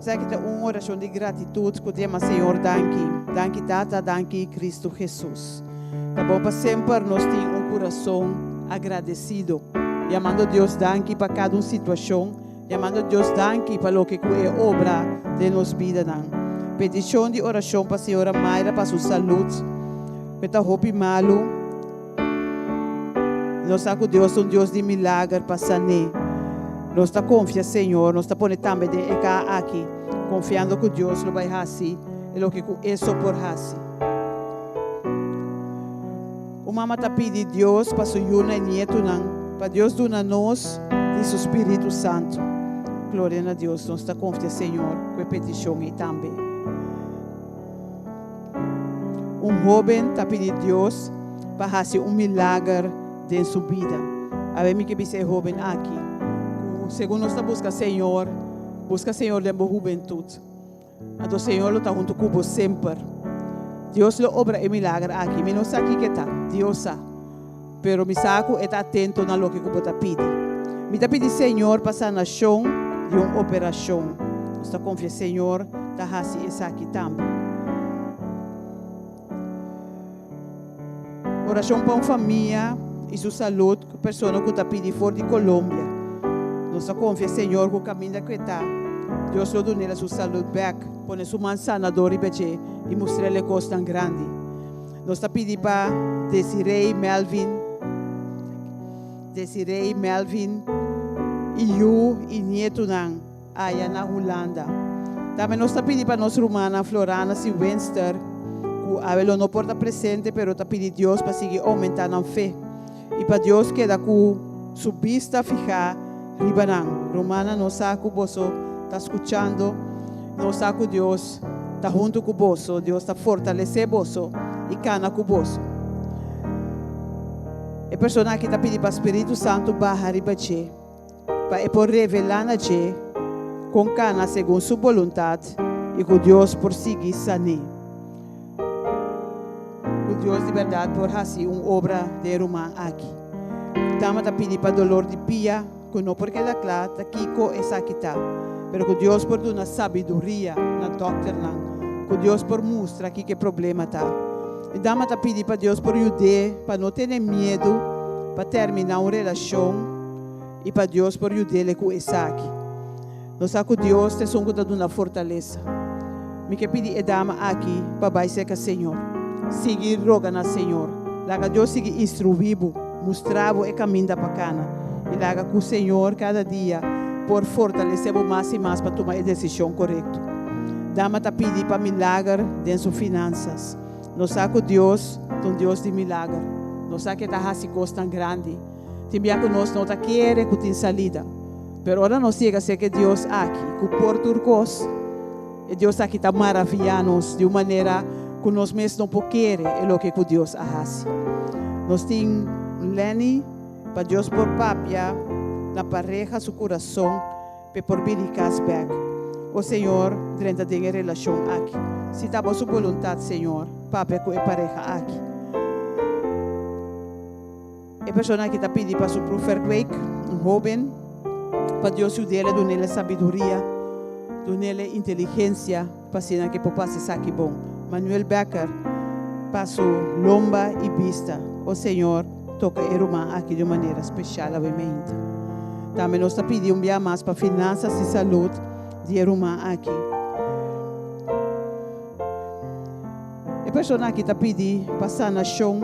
Esaki ta un orashon di gratitut ku ta yama Señor danki. Danki Tata, danki Kristu Hesus. Ta bon pa semper nos tin un kurason agradesido, yamando Dios danki pa kada un situashon, yamando Dios danki pa loke ku e obra den nos bidanan. Petishon di orashon pa señora Mayra pa su salud, ku e ta hopi malu. Nos sa ku Dios ta un Dios di milager pa san'é. Nos ta konfia Señor, nos ta pone tambe den e kaha aki, konfiando ku Dios lo bai hasi e loke ku e so por hasi. Un mama ta pidi Dios pa su yunan i nietunan, pa Dios duna nos di su Spiritu Santu. Gloria na Dios, nos ta konfia Señor ku e petishon ei tambe. Un hóben ta pidi Dios pa hasi un milager den su bida. Awe mi ke bisa e hóben aki ku segun nos ta buska Señor, buska Señor den bo hubentut. Anto Señor lo ta huntu ku bo semper. Dios lo obra e milager aki. Mi no sa kiko e ta, Dios sa. Pero mi sa ku e ta atento na loke ku bo ta pidi. Mi ta pidi Señor pa sanashon di un operashon. Nos ta konfia Señor ta hasi esaki tambe. Orashon pa un famia i su salud ku persona ku ta pidi for di Colombia. Nos ta konfia Señor ku kaminda ku e ta, Dios lo dun'el su salud bek, pone su man sanador riba dje i mustr'el e kosnan grandi. Nos ta pidi pa Desiree Melvin, Desiree Melvin i yu i nietunan aya na Hulanda. Tambe nos ta pidi pa nos rumannan Florana si Winster ku awe lo no por ta presente pero ta pidi Dios pa sigui oumenta nan fe i pa Dios keda ku su bista fihá riba nan. Rumannan nos sa ku boso ta skuchando, nos sa ku Dios ta huntu ku boso, Dios ta fortalesé boso i kana ku boso. E persona aki ta pidi pa Spiritu Santu baha riba dje, pa e por revelá na dje kon kana segun su boluntat i ku Dios por sigui san'é. Ku Dios di bèrdat por hasi un obra den e ruman aki. Dama ta pidi pa dolor di pia ku no por keda kla ta kiko esaki ta, pero ku Dios por duna sabiduria na dòkternan, ku Dios por mustra kiko e problema ta. E dama ta pidi pa Dios por yud'é pa no tene miedu pa terminá un relashon i pa Dios por yud'é ku esaki. Nos sa ku Dios ta esun ku ta duna fortalesa. Mi ke pidi e dama aki pa bai serka Señor. Sigui roga na Señor. Laga Dios sigui instruí bo, mustra bo e kaminda pa kana. I laga ku Señor kada dia por fortalesé bo mas i mas pa tuma e desishon korekto. Dama ta pidi pa milager den su finansas. Nos sa ku Dios ta un Dios di milager. Nos sa ku e ta hasi kosnan grandi. Tin bia ku nos no ta kere ku tin salida. Pero ora nos yega serka e Dios aki ku por tur kos, e Dios aki ta maraviyá nos di un manera ku nos mes no por kere e loke ku Dios a hasi. Nos tin Lenny pa Dios por papia na pareha su kurason p'e por bini kas bèk. O Señor, drenta den e relashon aki. Si ta bo su boluntat, Señor, papia ku e pareha aki. E persona aki ta pidi pa su proefwerkweek, un hoben, pa Dios yud'el, dun'el e sabiduria, dun'el e inteligencia pa asina ke por pasa esaki bon. Manuel Becker, pa su lomba y bista. O Señor, toca e ruman aki di un manera special awe meinta. Tambe nos ta pidi un bia mas pa finanzas y salud di e ruman aki. E persona aki ta pidi pa sanacion.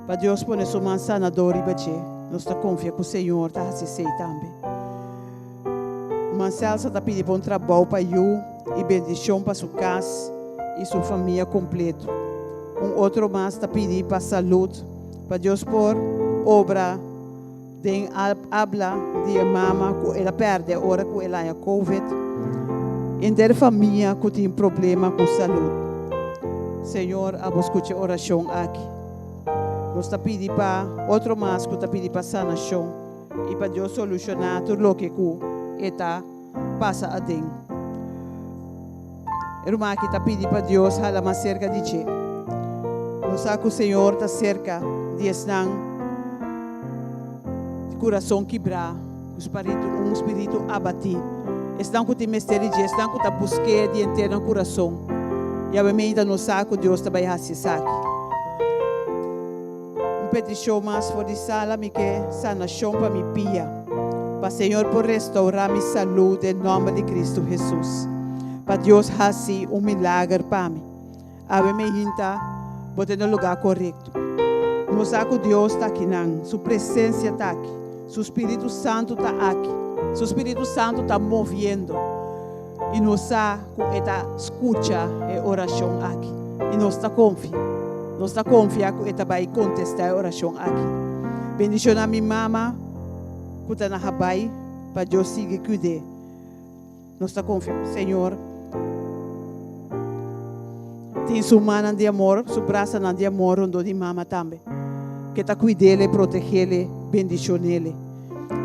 Pa Dios pone su man sanador riba dje. Nos ta konfia ku Señor ta hasi esei tambe. Ruman Celsa ta pidi pa un trabou pa yu i bendishon pa su kas i su famia kompleto. Un otro mas ta pidi pa salud, pa Dios por obra den abla di e mama ku el a pèrdè ora ku el haña covid. Henter famia ku tin problema ku salud. Señor, abo skucha e orashon aki. Nos ta pidi pa otro mas ku ta pidi pa sanashon i pa Dios solushoná tur loke ku e ta pasa aden. E ruman aki ta pidi pa Dios hala mas serka di dje. Nos sa ku Señor ta serka di esnan di kurason kibrá, ku spiritu, un spiritu abatí. Esnan ku tin mester di dje, esnan ku ta busk'é di henter nan kurason. I awe meinta nos sa ku Dios ta bai hasi esaki. Un petishon mas for di sala, mi ke sanashon pa mi pia, pa Señor por restourá mi salú den nòmber di Kristu Hesus. Pa Dios hasi un milager pa mi. Awe mi hinta bo ta na lugá korekto. Nos sa ku Dios ta akinan, Su presensia ta aki, Su Spiritu Santu ta aki, Su Spiritu Santu ta moviendo i nos sa ku E ta skucha e orashon aki. I nos ta konfia, nos ta konfia ku E ta bai kontestá e orashon aki. Bendishoná mi mama ku ta na Habai pa Dios sigui kuid'é. Nos ta konfia ku Señor tin su mannan di amor, su brasanan di amor rondó di mama tambe, ke ta kuid'ele, proteg'ele, bendishon'ele.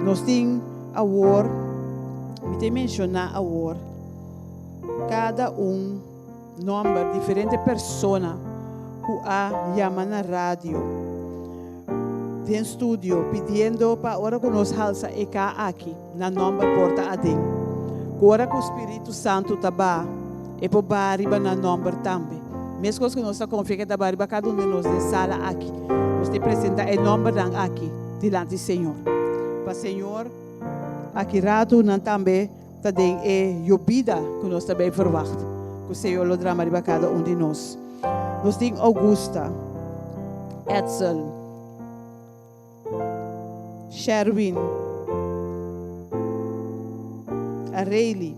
Nos tin awor, mi ta menshoná awor kada un nòmber, diferente persona ku a yama na radio, den studio, pidiendo pa ora ku nos halsa e ka aki, Nan nòmber por ta aden. Ku ora ku spiritu santu ta ba, e por ba riba nan nòmber tambe. Meskos ku nos ta konfia ku e ta ba riba kada un di nos den sala aki, nos ta presentá e nòmbernan aki dilanti Señor. Pa Señor, aki ratu nan tambe ta den e yobida ku nos ta bay verwagt ku Señor lo drama riba kada un di nos. Nos tin Augusta, Edsel. Sherwin, Arely,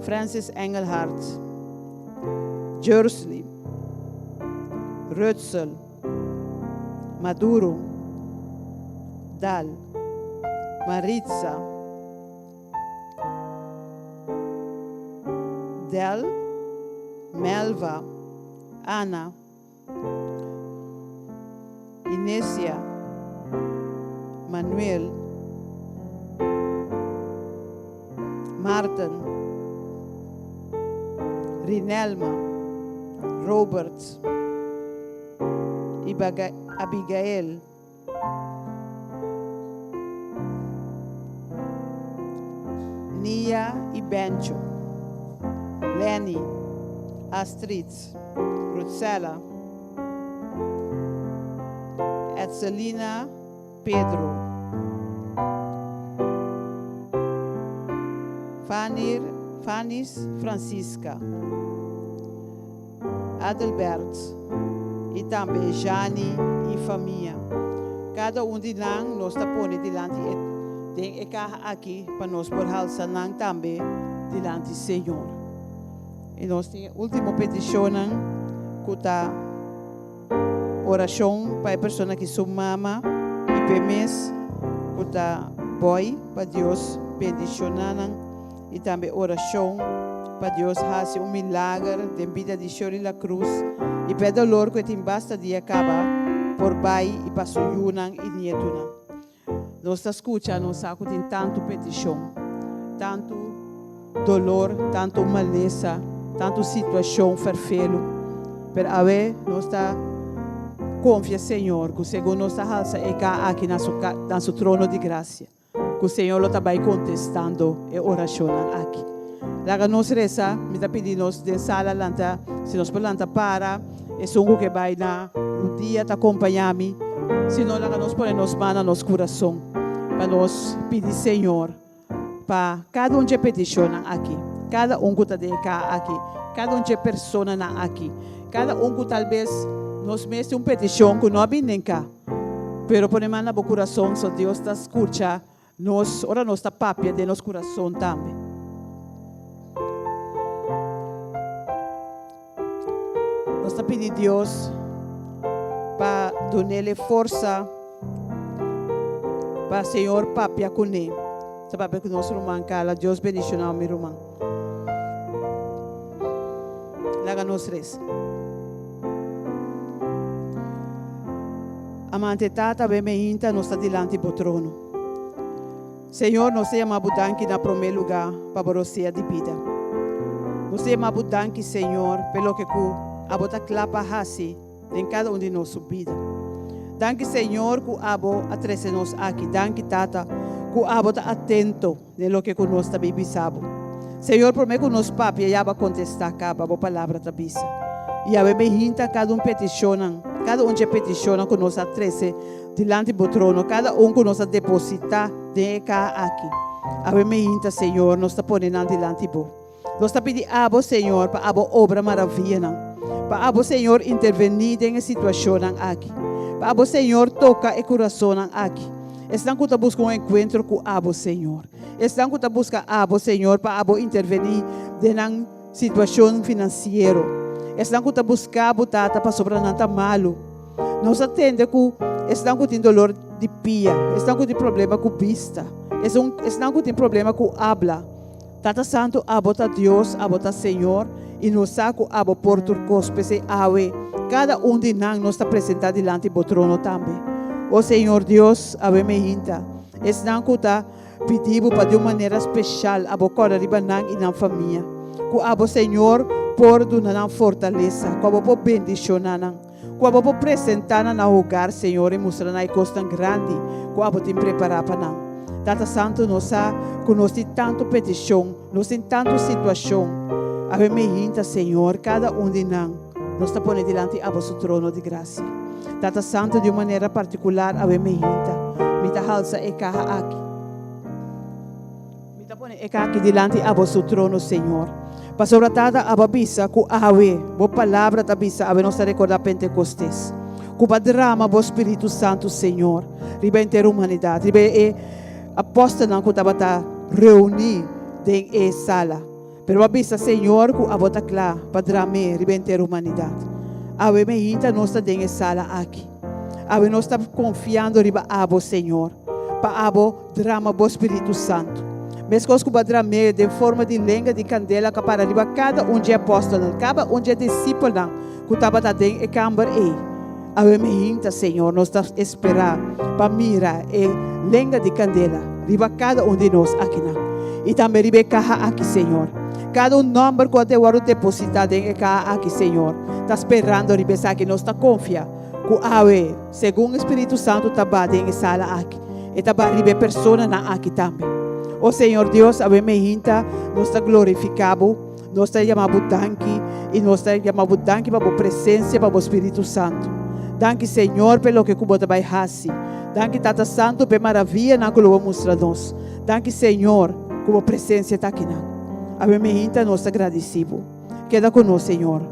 Francis Engelhardt, Jursley, Rutzel, Maduro, Dal, Maritza, Del, Melva, Ana, Inesia, Manuel, Maarten, Rinelma, Robert, Abigail. Nia i Bencho, Lenny, Astrid, Ruthsella, Etselina, Pedro, Fanir, Fanis, Francisca, Adelbert i tambe Jani i famia. Kada un di nan nos ta pone dilanti e den e kaha aki pa nos por halsa nan tambe dilanti Señor. I nos tin e ultimo petishonnan ku ta orashon pa e persona ki su mama i p'e mes ku ta bòi pa Dios bendishoná nan. I tambe orashon pa Dios hasi un milager den bida di Shirley La Cruz i pa e dolor ku e tin basta dia kaba por bai i pa su yunan i nietunan. Nos ta skucha, nos sa ku tin tantu petishon, tantu dolor, tantu malesa, tantu situashon ferfelu, pero awe nos ta konfia Señor ku segun nos ta halsa e ka aki na su na su trono di grasia. Ku Señor lo ta bai kontestando e orashonnan aki. Laga nos resa, mi ta pidi nos den sala lanta, si nos por lanta para, esun ku ke bai na rudia ta kompañá mi, si no laga nos pone nos man na nos kurason pa nos pidi Señor pa kada un dje petishonnan aki, kada un ku ta den e kaha aki, kada un dje personanan aki, kada un ku talbes nos mes tin un petishon ku no a bini den ka. Pero pone man na bo kurason so Dios ta skucha nos ora nos ta papia den nos kurason tambe. Nos ta pidi Dios pa dunele forsa pa Señor papia kuné. Ta papia ku nos ruman Carla. Dios bendiciona mi ruman. Laga nos resa. Amante Tata, ben meinta nos ta dilanti bo trono. Señor, nos ta yama bo danki na promé lugá pa bo rosea di bida. Nos ta yama bo danki, Señor, p'e loke ku abo ta kla pa hasi den kada un di nos su bida. Danki, Señor, ku abo a trese nos aki. Danki, Tata, ku. Ku abo ta atento den loke ku nos ta bin bisa bo. Señor, promé ku nos papia ya bo a kontestá kaba, bo palabra ta bisa. I awe mi hinta kada un petishonnan, kada un dje petishonnan ku nos a trese dilanti bo trono, kada un ku nos a depositá den e kaha aki. Awe mi hinta, Señor, nos ta pone nan dilanti bo. Nos ta pidi abo, Señor, pa abo obra maravianan. Pa abo, Señor, intervení den e situashonnan aki. Pa abo, Señor, toka e kurasonnan aki. Esnan ku ta buska un enkuentro ku abo, Señor. Esnan ku ta buska abo, Señor, pa abo intervení den nan situashon finansiero. Esnan ku ta buska bo, Tata, pasobra nan ta malu. Nos a tende ku esnan ku tin dolor di pia, esnan ku tin problema ku bista, esnan ku tin problema ku abla. Tata Santu, abo ta Dios, abo ta Señor, i nos sa ku abo por tur kos. P'esei awe, kada un di nan nos ta presentá dilanti bo trono tambe. O Señor Dios, awe meinta, esnan ku ta pidi bo pa di un manera speshal abo kòrda riba nan i nan famia. Ku abo, Señor, por duna nan fortalesa, ku abo por bendishoná nan, ku abo por presentá nan na hogar, Señor, i mustra nan e kosnan grandi ku abo tin prepará pa nan. Tata Santu, nos sa ku nos tin tantu petishon, nos tin tantu situashon. Awe meinta, Señor, kada un di nan nos ta pone dilanti abo su trono di grasia. Tata Santu, di un manera partikular awe meinta, mi ta halsa e kaha aki. Mi ta pone e kaha aki dilanti abo su trono, Señor. Pasobra, Tata, abo a bisa ku awe, bo palabra ta bisa, awe nos ta rekordá Pentekostes, ku bo a drama bo Spiritu Santu, Señor, riba henter humanidat, riba e apòstelnan ku tabata reuní den e sala. Pero bo a bisa, Señor, ku abo ta kla pa dram'é riba henter humanidat. Awe meinta nos ta den e sala aki. Awe nos ta konfiando riba abo, Señor, pa abo drama bo Spiritu Santu. Meskos ku bo a dram'é den forma di lenga di kandela ku a para riba kada un dje apòstelnan, kada un dje disipelnan ku tabata den e kamber ei. Awe meinta, Señor, nos ta esperá pa mira e lenga di kandela riba kada un di nos akinan i tambe riba e kaha aki, Señor. Kada un nòmber ku a te wòrdu depositá den e kaha aki, Señor, ta sperando riba esaki. Nos ta konfia ku awe, segun e Spiritu Santu ta ba den e sala aki, e ta ba riba e personanan aki tambe. O Señor Dios, awe meinta nos ta glorifiká Bo. Nos ta yama bo danki i nos ta yama bo danki pa bo presensia, pa bo Spiritu Santu. Danki Señor p'e loke ku bo ta bai hasi. Danki Tata Santu p'e maravianan ku lo bo mustra nos. Danki Señor ku bo presensia ta akinan. Awe mehinta nos ta gradisí bo. Keda ku nos Señor.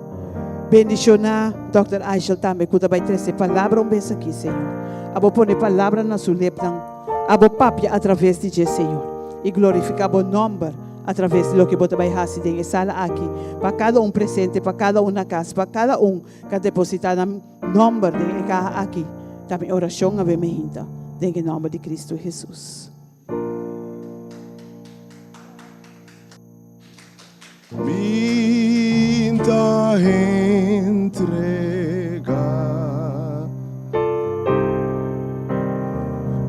Bendishoná Dòkter Aishel tambe ku ta bai trese palabra un bes aki Señor. Abo pone palabra na su lepnan. Abo papia atraves di dje Señor. I glorifiká bo nòmber. Atraves di loke bo ta bai hasi den e sala aki, pa kada un presente, pa kada un na kas, pa kada un ku a depositá nan nòmber den e kaha aki, ta mi orashon awe mehinta, den e nòmber di Kristu Hesus. Mi ta entrega.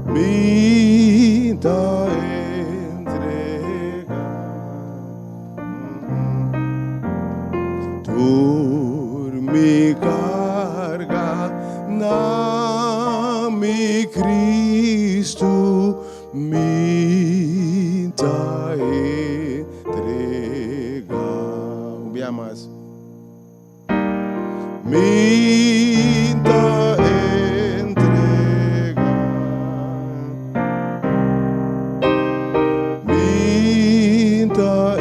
Mi ta entrega. Tur mi carga na mi Cristo mi ta entrega. Un bia mas. Mi ta entrega. Mi ta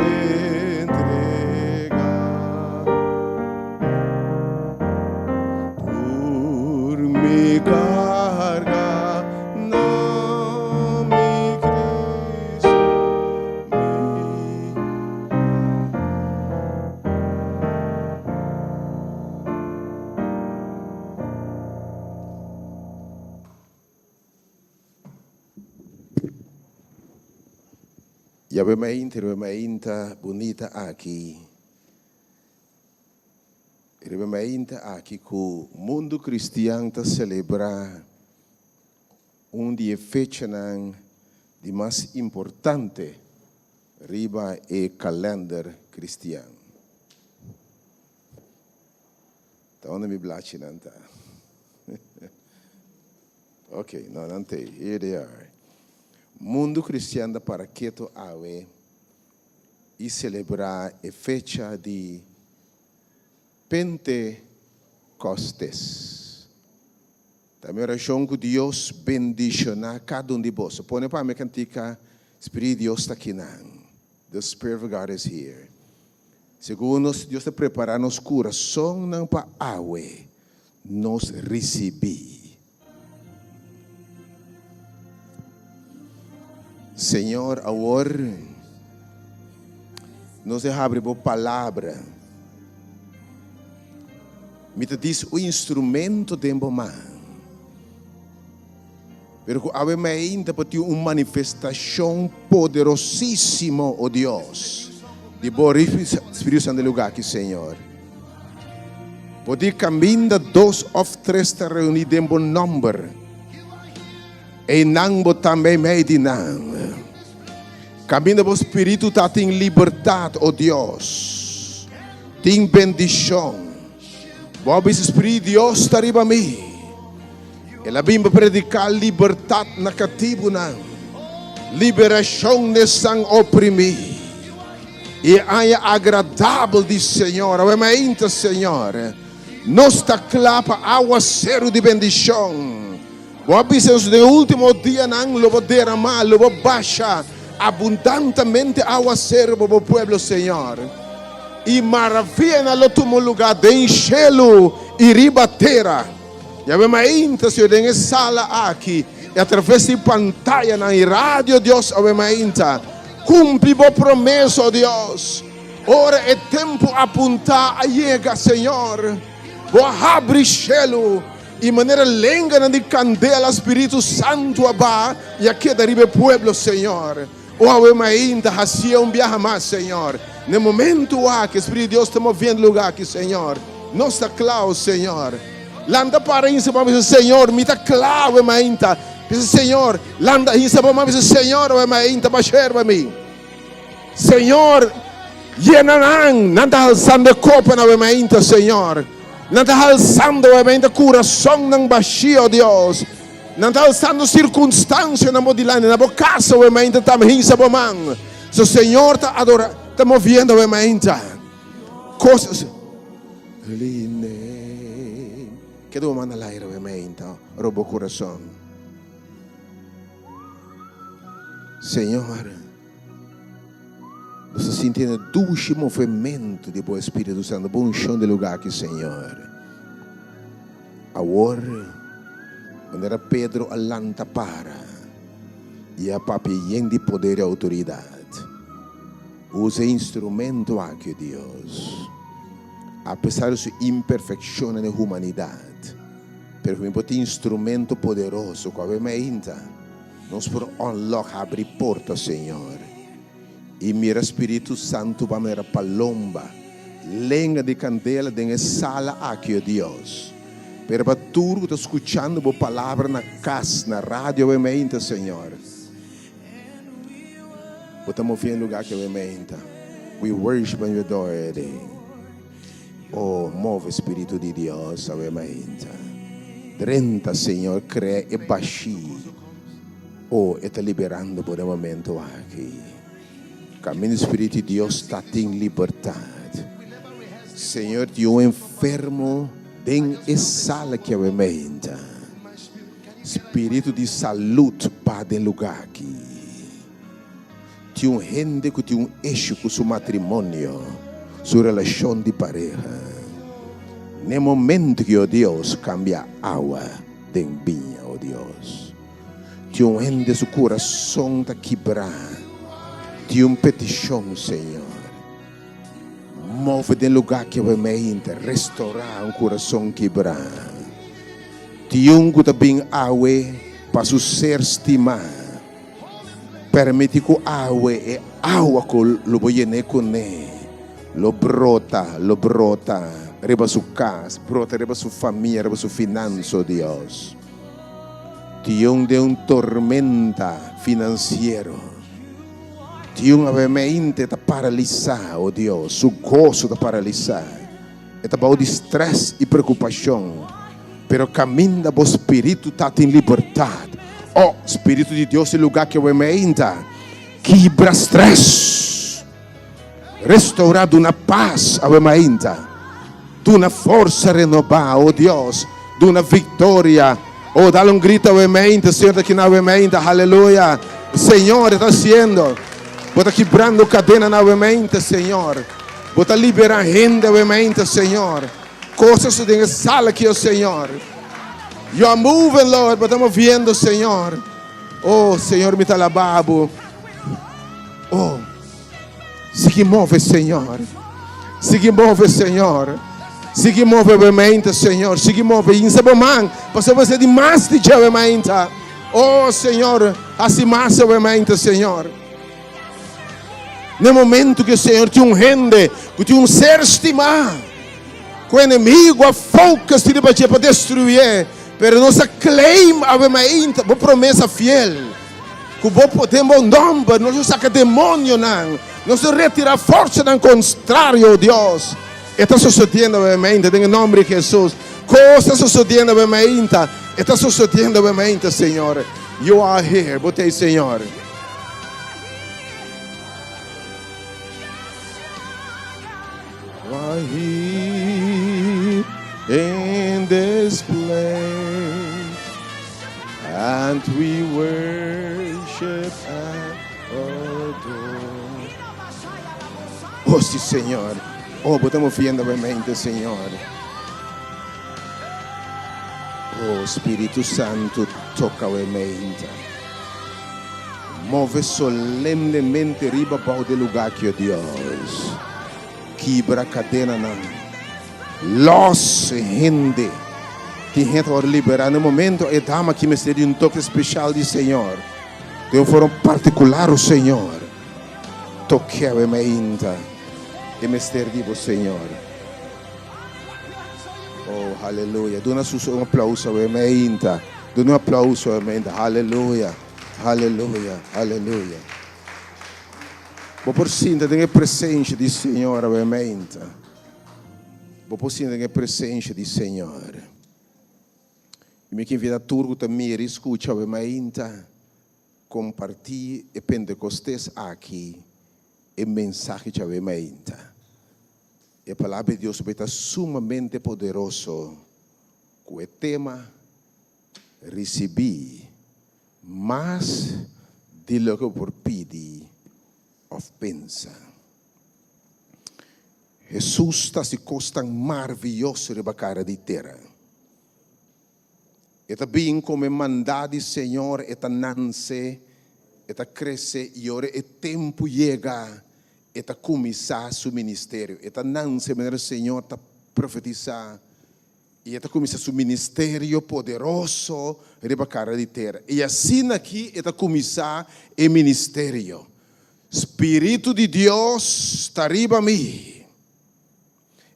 entrega. Tur mi carga na mi Cristo. Mi. Yahweh mainta, Yahweh mainta bunita aki. Riba mainta aki ku mundu kristian ta selebrá un di e fechanan di mas importante riba e kalènder kristian. Ta unda mi blachinan ta? Ok, no, nan t'ei. Here they are. Mundu kristian ta para ketu awe i selebrá e fecha di Pentekòstes. Ta mi orashon ku Dios bendishoná kada un di boso. Pone pa mi e kantika Spiritu di Dios ta kinan, The Spirit of God is here. Segun nos Dios ta prepará nos kurasonnan pa awe nos risibí. Señor, awor nos ta habri bo palabra. Mi ta dis un instrumento den bo man. Pero ku awe mainta por tin un manifestashon poderosísimo, o Dios, di bo Spiritu Santo den lugar aki, Señor. Bo di kaminda dos òf tres ta reuní den bo nòmber, einan bo ta meimei di nan. Kaminda bo Spiritu ta tin libertat, o Dios, tin bendishon. Bo a bisa, Spiritu di Dios ta riba mi. El a bin pa prediká libertat na katibunan, liberashon n'esnan oprimí, i e aña agradabel di Señor. Awe mainta, Señor, nos ta kla pa awaseru di bendishon. Bo a bisa nos den e último dianan lo bo deramá, lo bo basha abundantemente awaseru pa bo pueblo, Señor. I maravianan lo tuma lugá den shelu i riba tera. Yahweh mainta, Señor, den e sala aki i atraves di pantayanan i radio, Dios, awe mainta, cumpli bo promesa, oh Dios. Ora e tempo apuntá a yega, Señor, bo a habri shelu i manera lenganan di candela Spiritu Santu a baha i a keda riba e pueblo, Señor. O awe mainta, hacié un biaha mas, Señor. Na e momento aki, Spiritu di Dios ta moviendo lugar aki, Señor. Nos ta cla, o Señor. Lanta para hinsa bo bisa, Señor, mi ta cla awe mainta. Bisa, Señor, lanta hinsa bo man bisa, Señor, awe mainta, basherba mi. Señor, yena nan. Nan ta halsando e copanan awe mainta, Señor. Nan ta halsando awe mainta curasonnan bashí, o Dios. Nan ta alsando sirkunstansianan bo dilanti, na bo kas awe mainta tambe hinsa bo man. So Señor ta adora, ta moviendo awe mainta. Kosas Holy name. Keda bo man na laira awe mainta, ora bo kurason. Señor, nos ta sintiendo dushi movemento di bo Espíritu Santo, bo unshon di lugar aki, Señor. Awor, manera Pedro a lanta para i a papia yen di poder i outoridat, usa e instrumento aki, o Dios, apesar di su imperfekshonnan di humanidat, pero ku mi por tin instrumento poderoso ku awe mainta nos por unlock, habri porta, Señor, i mira Spiritu Santu pa manera palomba. Lenga di candela den e sala aki, o Dios. Pero pa tur cu ta scuchando Bo palabra na cas, na radio awe meinta, Señor. Bo ta move en lugar aki awe meinta. We worship and we adore Thee. Oh, move Spiritu di Dios awe meinta. Drenta, Señor, crea e bashi. Oh, e ta liberando Bo den momento aki. Caminda Spiritu di Dios ta tin libertad. Señor tin un enfermo den e sala ki awe meinta. Spiritu di salud ba den lugar aki. Tin un hende cu tin un issue cu su matrimonio, su relacion di pareha. N'e momento ki, oh Dios, cambia awa den biña, oh Dios. Tin un hende su kurason ta kibrá. Tin un petishon, Señor. Move den lugá ki awe meinta, restorá un kurason kibrá. Tin un ku ta bin awe pa su ser stimá. Permití ku awe, e awa ku lo bo yen'é kuné, lo brota, lo brota riba su kas, brota riba su famia, riba su finansa, o Dios. Tion den un tormenta finansiero. Tion awemente ta paralisá, o Dios, su goso ta paralisá. E ta bou di strès i preokupashon. Pero kaminda bo spiritu ta tin libertat. Oh, Spiritu di Dios e lugá ke awe meinta. Kibra stress. Restaurá, duna pas awe mainta. Duna forsa renobá, oh Dios. Duna viktoria. Oh, dal un grito awe mainta, Señor ta kina awe mainta. Haleluya. Señor ta hasiendo. Bo ta kibrando kadenanan awe mainta, Señor. Bo ta liberá hende awe mainta, Señor. Kos a sucede den e sala aki, oh Señor. You are moving, Lord. Bo ta moviendo, Señor. Oh, Señor, mi ta alabá bo. Oh, sigui move, Señor. Sigui move, Señor. Sigui move bo mente, Señor. Sigui move. Insa bo man. Pasobra bo di mas di dje mente. Oh, Señor, hasi mas bo mente, Señor. Na momento ku Señor tin un hende, ku tin un ser stimá, ku enemigo a focus riba dje pa destruye, pero nos a claim awe mainta bo promesa fiel. Ku bo den bo nòmber nos lo saka demonionan, nos lo retirá forsanan kontrario, o Dios. E ta sosodiendo awe mainta den e nòmber di Hesus. Kos ta sosodiendo awe mainta. E ta sosodiendo awe mainta, Señor. You are here. Bo ta ei, Señor. You are here in this place, and we worship and adore. Oh, sí, Señor. Oh, bo ta moviendo mi mente, Señor. Oh, Spiritu Santu, toka mi mente. Move solemnemente riba bou di lugá aki, o Dios. Kibra kadenanan. Lòs hende. Tin hende ta wòrdu liberá na e momento. E dama aki mester di un toke speshal di Señor. Den un forma partikular, o Señor. Tok'é e mainta. E mester di bo, Señor. Oh, haleluya. Duna Sus un aplauso awe mainta. Duna un aplauso awe mainta. Haleluya. Haleluya. Haleluya. Bo por sinta den e presencia di Señor awe mainta. Bo por sinta den e presencia di Señor. Y mi ke invita tur ku ta mira y skucha awe mainta kompartí e Pentecostes aki e mensahe djawe mainta. E Palabra di Dios ta sumamente poderoso ku e tema Risibí mas di loke bo por pidi òf pensa. Hesus ta hasi kosnan maravioso riba kara di tera. E ta bin komo e mandá di Señor, e ta nanse, e ta krese i ora e tempu yega e ta kuminsá su ministerio. E ta nanse manera Señor ta profetisá i e ta kuminsá su ministerio poderoso riba kara di tera. I asina aki e ta kuminsá e ministerio. Spiritu di Dios ta riba mi.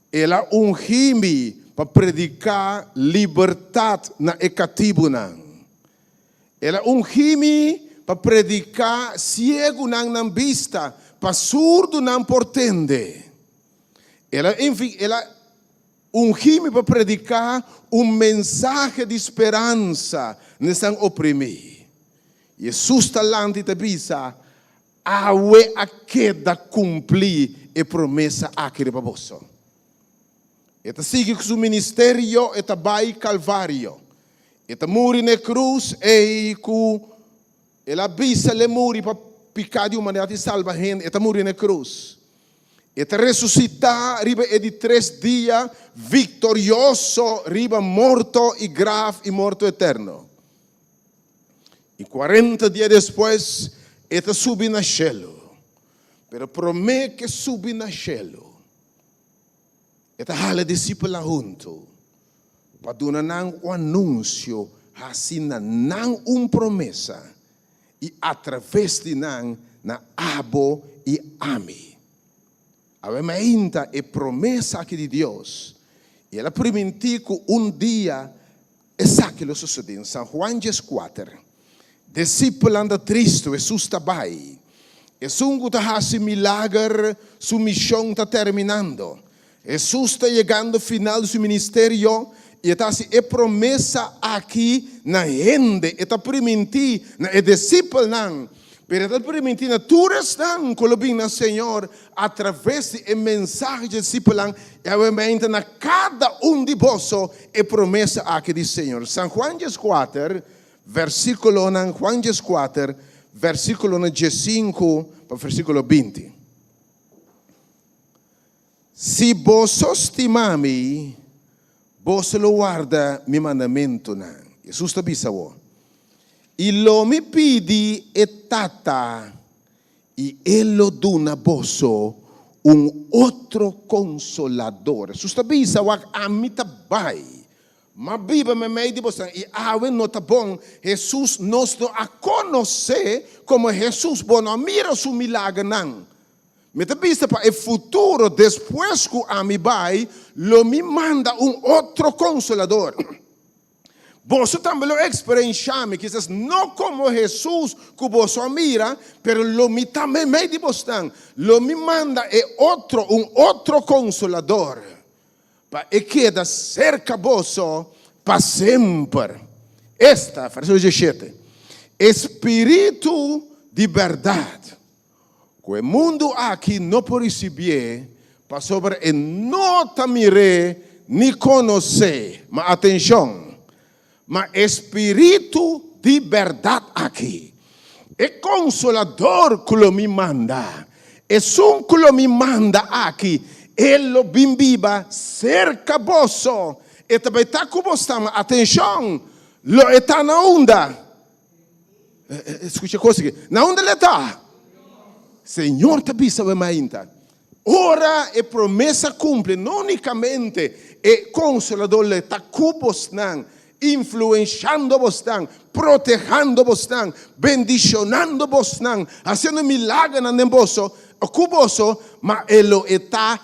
El a ungí mi pa prediká libertat na e katibunan. El a ungí mi pa prediká siegunan nan bista, pa surdunan por tende. El a, enfin, el a ungí mi pa prediká un mensahe di speransa na esnan oprimí. Hesus ta lanta i ta bisa, Awe a keda kumplí e promesa aki riba boso. E ta sigui ku su ministerio, e ta bai Kalvario. E ta muri na e krus ei ku El a bisa l'e muri pa piká di humanidat i salba hende. E ta muri na e krus. E ta resusitá riba e di tres dia viktorioso riba morto i graf i morto eterno. I kuarenta dia despues e ta subi na shelu. Pero promé ku e subi na shelu, e ta hala e disipelnan huntu pa duna nan un anunsio, hasi na nan un promesa i atraves di nan na abo i ami. Awe mainta e promesa aki di Dios, i el a primintí ku un dia Esaki lo sosodé en San Juan 14. Disipelnan ta tristu, Hesus ta bai. Esun ku ta hasi milager, su mishon ta terminando. Hesus ta yegando final di su ministerio. i e ta hasi e promesa aki na hende. E ta primintí na e disipelnan, pero e ta primintí na tur esnan ku lo bin na Señor atraves di e mensahe dje disipelnan i awemente na kada un di boso e promesa aki di Señor. San Juan 14, versíkulonan Juan 14, versíkulonan 15 pa versíkulo 20. Si boso stima mi, boso lo warda mi mandamentunan. Hesus ta bisa bo, I lo mi pidi e Tata, i e lo duna boso un otro Konsolador. Hesus ta bisa, Wak, ami ta bai, ma biba meimei di bosonan, i awe no ta bon. Hesus nos no a konosé komo Hesus, bo no a mira su milagernan. Mi ta bisa pa e futuro despues ku ami bai, lo mi manda un otro Konsolador. Boso tambe lo eksperenshá mi, kisas no komo Hesus ku boso a mira, pero lo mi ta meimei di bosnan. Lo mi manda e otro, un otro Konsolador, pa e keda serka boso pa semper. Esta, versíkulo 17, e spiritu di bèrdat. Ku e mundu aki no por risibié, pasobra e no ta mir'é ni konos'é. Ma atenshon! Ma e spiritu di bèrdat aki, e Konsolador ku lo mi manda, esun ku lo mi manda aki, e lo bin biba serka boso, e ta bai ta ku bos ta. Ma atenshon! Lo e ta na unda? Escucha cosa aquí. Na unda le ta? Señor ta bisa we mainta. Ora e promesa cumple, no únicamente e consolador le ta cu bosnan, influenciando bosnan, protehando bosnan, bendicionando bosnan, haciendo milagernan den boso, cu boso, ma e lo e ta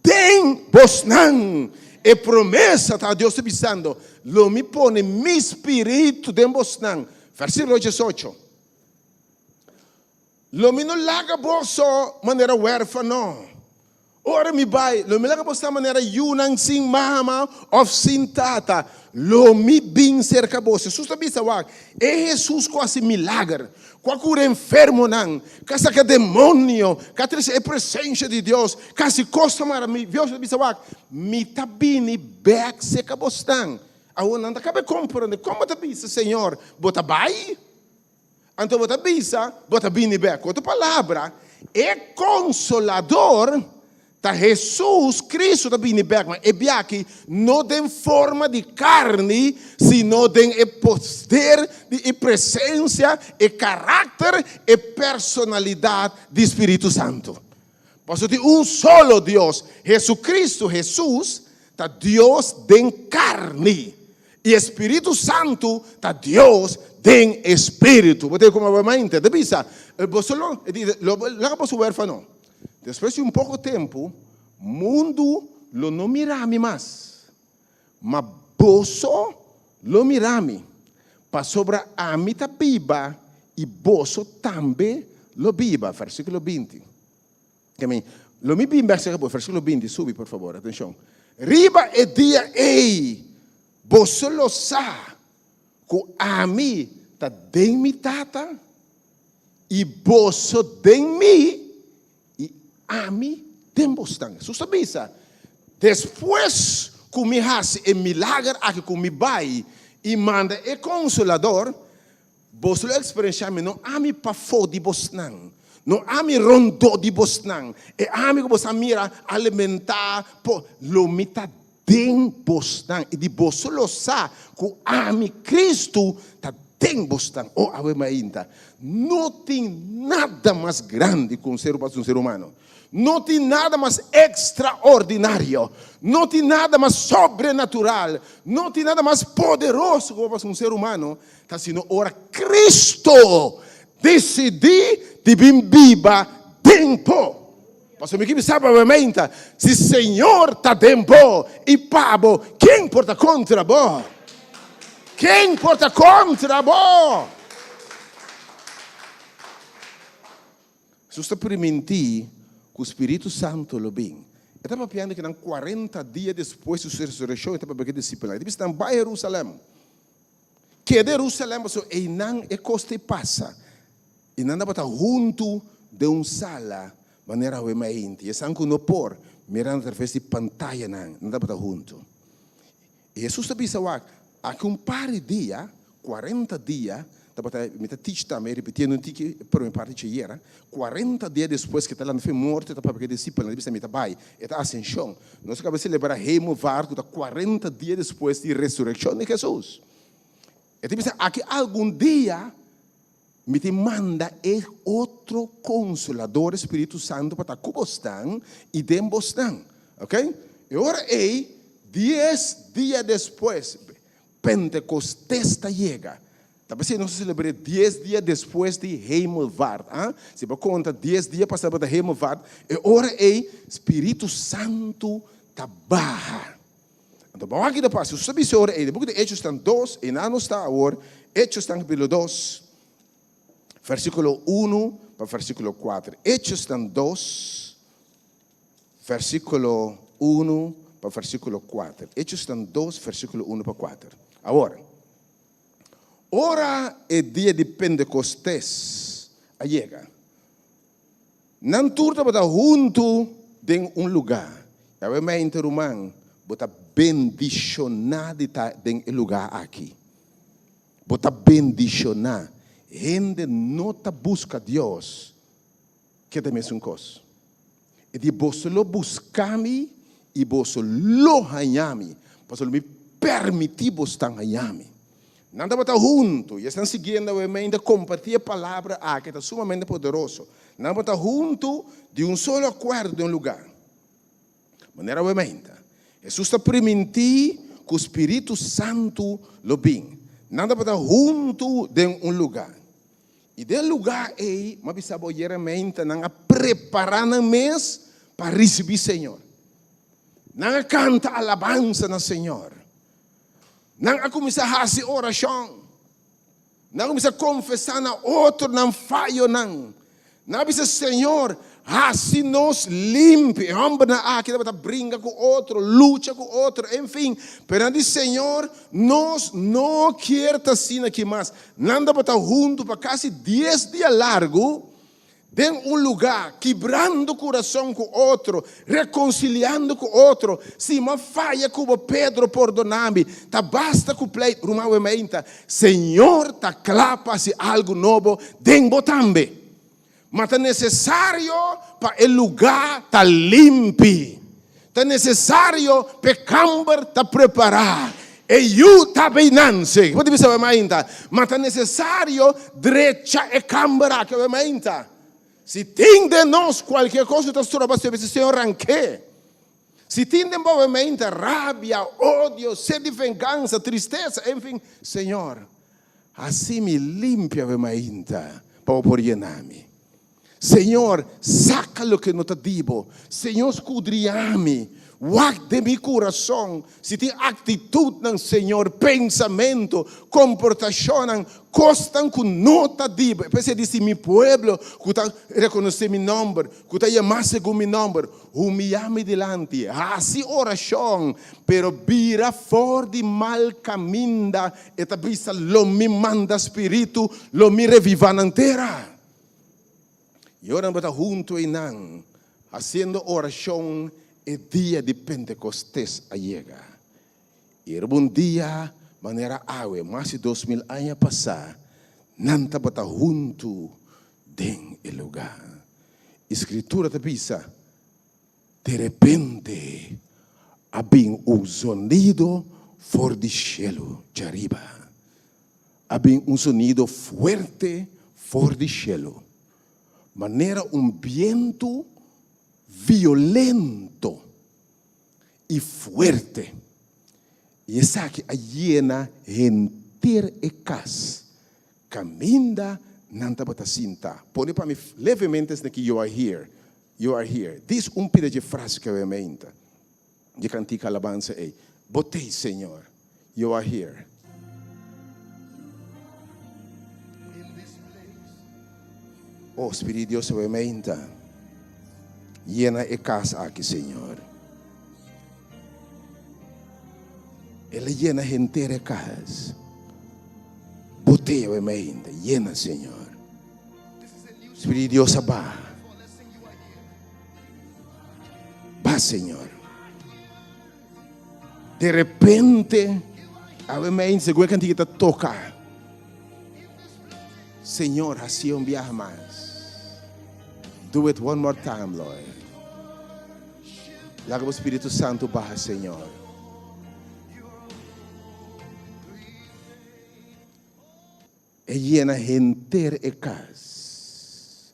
Den bosnan e promesa ta, Dios ta bisando, Lo mi pone mi spiritu den bosnan. Versíkulo 18. Lo mi no laga boso manera wèrfano. Ora mi bai, lo mi laga boso manera yunan sin mama òf sin tata. Lo mi bin serka boso. Hesus ta bisa wak, e Hesus ku hasi milager, ku a kura enfermonan, ku a saka demonio, ku a trese e presensia di Dios, ku a hasi kosnan maravioso, ta bisa wak, Mi ta bini bèk serka bosnan. Awor nan ta kaba komprende, kon bo ta bisa, Señor, bo ta bai? Anto bo ta bisa, bo ta bini bèk. Ku otro palabra, e Konsolador ta Hesus Kristu ta bini bèk, ma e biaha no den forma di karni, sino den e poder di e presensia, e karakter, e personalidat di Spiritu Santu. Pasobra tin un solo Dios, Hesukristu, Hesus, ta Dios den karni. I e Spiritu Santu ta Dios den e spiritu. Bo ta kuma bo mente ta bisa, boso lo, e di, lo laga boso wèrfano. Despues di un poko tempu, mundu lo no mira mi mas, ma boso lo mira mi, pasobra ami ta biba i boso tambe lo biba. Versíkulo 20. Lo mi bin bèk serka bo. Versíkulo 20, subi por fabor, atenshon. Riba e dia ei boso lo sa ku ami ta den mi Tata, i boso den mi, i ami den bosnan. Hesus ta bisa, Despues ku mi hasi e milager aki ku mi bai i manda e Konsolador, Boso lo eksperenshá mi, no ami pafó di bosnan, no ami rondó di bosnan, e ami ku boso a mira alimentá po, lo mi ta den bosnan, i di boso lo sa ku ami, Kristu, ta den bosnan. O awe mainta, no tin nada mas grandi ku un ser un ser humano. No tin nada mas ekstraordinario, no tin nada mas sobrenatural, no tin nada mas poderoso ku por pasa un ser humano, ta sino ora Cristo disidí di bin biba den bo. Pasobra mi ke bisa bo meinta, si Señor ta den bo i pa bo, ken por ta kontra bo? Ken por ta kontra bo? Hesus ta primintí ku spiritu santu lo bin. E ta papiando ku nan 40 dia despues di su resurekshon e ta papia ku e disipelnan. E ta bisa nan bai Herusalèm. Keda Herusalèm pasobra einan e kos ta pasa. I nan tabata huntu den un sala manera awe mainti. Esnan ku no por mira nan atraves di pantayanan, nan tabata huntu. I Hesus ta bisa wak, aki un par di dia, 40 dia, tabata, mi ta teach tambe, repitiendo un tiki e prome parti dje ayera, 40 dia despues ku e ta lanta for e morto, e ta papia ku e disipelnan, e ta bisa, mi ta bai, e ta asenshon. Nos a kaba di selebrá Hemelvaart ku ta 40 dia despues di resurekshon di Hesus. E ta bisa, aki algun dia mi tin manda e otro Konsolador, e Spiritu Santu, pa ta ku bosnan i den bosnan. Ok? E ora ei, dies dia despues, Pentekostes ta yega. Ta p'esei nos ta selebr'é dies dia despues di Hemelvaart. A? Si bo konta dies dia pasá bo ta Hemelvaart, e ora ei Spiritu Santu ta baha. Anto bo aki ta pasa, Jesús a bisa ora ei, den buki di Hechosnan dos, einan nos ta awor, Hechosnan kapítulo dos, versíkulo unu pa versíkulo kuater. Hechosnan dos, versíkulo unu pa versíkulo kuater. Hechosnan dos, versíkulo unu pa kuater. Awor, ora e dia di Pentecostés a yega, Nan tur tabata huntu den un lugá. Yahweh mente, ruman, bo ta bendishoná di ta den e lugá aki. Bo ta bendishoná. Hende no ta buska Dios ke ta e mesun kos. E di, Boso lo buska mi i boso lo haña mi, pasobra lo mi permití bosnan haña mi. Nan tabata huntu, i esnan siguiendo awe ta kompartí e palabra aki ta sumamente poderoso. Nan tabata huntu di un solo akuerdo den un lugá. Manera awe ta. Hesus ta primintí ku Spiritu Santu lo bin. Nan tabata huntu den un lugá. I den e lugá ei, mi a bisa bo ayera meinta, nan a prepará nan mes pa risibí Señor. Nan a kanta alabansa na Señor. Nan a kuminsá hasi orashon. Nan a kuminsá konfesá na otro nan fayonan. Nan a bisa, Señor, hasi nos limpi. E hòmbernan aki tabata bringa ku otro, lucha ku otro, enfin. Pero nan di, Señor, nos no kier ta asina aki mas. Nan tabata huntu pa kasi dies dia largu. Den un lugá, kibrando kurason ku otro, rekonsiliando ku otro. Si m'a faya ku bo, Pedro, pordoná mi. Ta basta ku pleit, ruman Wemeinta. Señor ta kla pa hasi algu nobo den bo tambe. Ma ta nesesario pa e lugá ta limpi. Ta nesesario pa e kamber ta prepará. E yu ta beinan, sí. Bo ta bisa mainta, ma ta nesesario drecha e kamber aki awe mainta. Si tin den nos kualkier kos ku ta stroba Señor, bisa Señor rank'é. Si tin den bo awe mainta rabia, odio, sed di vengansa, tristesa, enfin, Señor, hasi mi limpia awe mainta pa bo por yena mi. Señor, saca loke no ta di bo. Señor, scudriña mi. Wak den mi curason si tin actitudnan, Señor, pensamento, comportacionnan, cosnan cu no ta di bo. P'esei di si mi pueblo cu ta reconoce mi nomber, cu ta yama segun mi nomber, humiya mi dilanti, haci oracion, pero bira for di mal caminda, e ta bisa, lo mi manda spiritu, lo mi reviva nan tera. I ora nan bo ta huntu einan hasiendo orashon, e dia di Pentekostes a yega. I riba un dia manera awe, mas di 2000 aña pasá, nan tabata huntu den e lugá. I Skritura ta bisa, De repente a bin un zonido for di shelu djariba. A bin un zonido fuerte for di shelu, manera un bientu violento i fuerte, i esaki a yena henter e kas kaminda nan tabata sinta. Pone pa mi levemente esaki you are here, you are here. Dis un pida dje frase ku a meinta. Di kantika alabansa ei. Bo t'ei, Señor. You are here. Oh, Spirit di Dios, awe meinta. Yena e kas aki, Señor. El a yena henter e kas. Boteo e mainta, yena, Señor. Spiritu di Dios a baha. Ba, Señor. De repente, awe mainta, segun e kantika ta toka, Señor, hasié un biaha mas. Do it one more time, Lord. Laga bo Spiritu Santu baha, Señor. E yena henter e kas.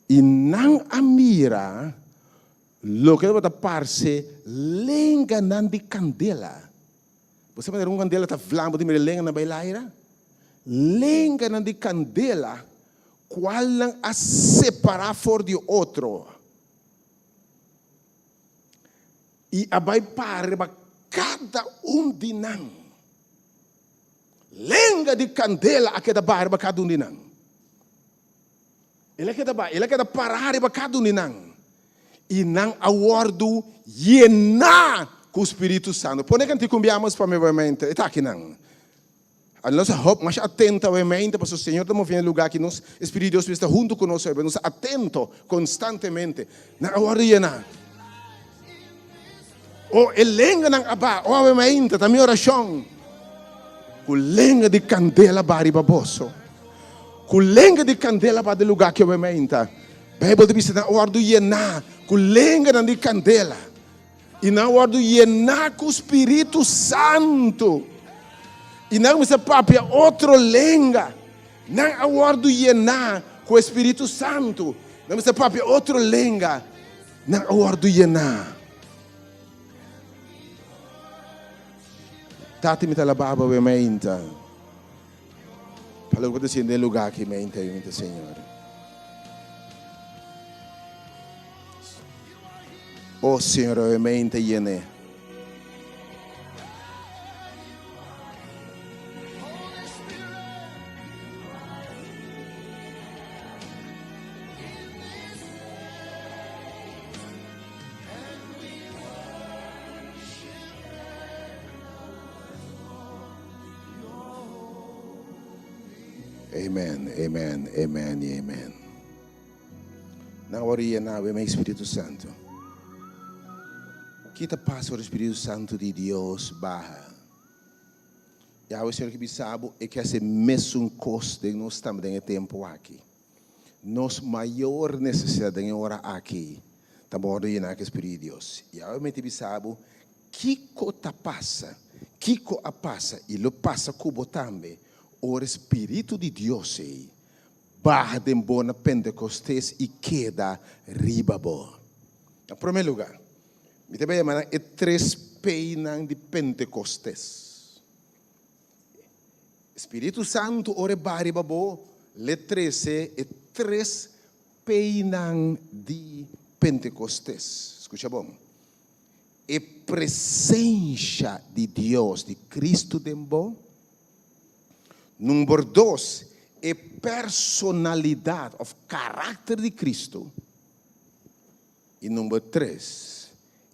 I nan a mira loke tabata parse lenganan di kandela. Bo sa manera un kandela ta vlam, bo ta mira e lenganan bai laira? Lenganan di kandela kualnan a separá for di otro. I a bai para riba kada un di nan. Lenga di kandela a keda baha riba kada un di nan. El a keda baha, el a keda pará riba kada un di nan. I nan a wòrdu yená ku Spiritu Santu. Pone kanti kumbiamos pa mi mente. E ta akinan. Nos a hop masha atento awe mente pasobra Señor ta move na e lugar aki nos Espíritu di Dios mester ta hunto ku nos awe nos ta atento konstantemente. Nan a wòrdu yená. O e lenganan a ba, o awe mainta ta mi orashon ku lenga di kandela ba riba boso. Ku lenga di kandela ba den lugar aki awe mainta. Beibel ta bisa nan a wòrdu yená ku lenganan di kandela. I nan wòrdu yená ku Spiritu Santu. I nan kuminsá papia otro lenga. Nan a wòrdu yená ku e Spiritu Santu. Nan kuminsá papia otro lenga. Nan a wòrdu yená. Tata, mi ta alabá bo awe mainta. Pa loke bo ta hasiendo den e lugá aki mainta, Señor. O Señor, awe mente yené. Amen, amen, amen y amen. Nan wòrdu yená awe mei Spiritu Santu. Ki ta pasa ora Spiritu Santu di Dios baha? Yahweh Señor ke bisa bo e ke hasi mesun kos den nos tambe den e tempu aki. Nos mayor nesesidat den e ora aki ta bo wòrdu yená ku e Spiritu di Dios. Yahweh mester bisa bo kiko ta pasa, kiko a pasa i lo pasa ku bo tambe ora e Spiritu di Dios ei Baha den bo na Pentecostes i keda riba bo. Na promé lugá, mi ta bai yama nan e tres P'nan di Pentecostes. Spiritu Santu ora e baha riba bo, l'e trese e tres P'nan di Pentecostes. Skucha bon. E presensha di Dios, di Cristo den bo. Number dos, e personalidad of karakter di Cristo. I number tres,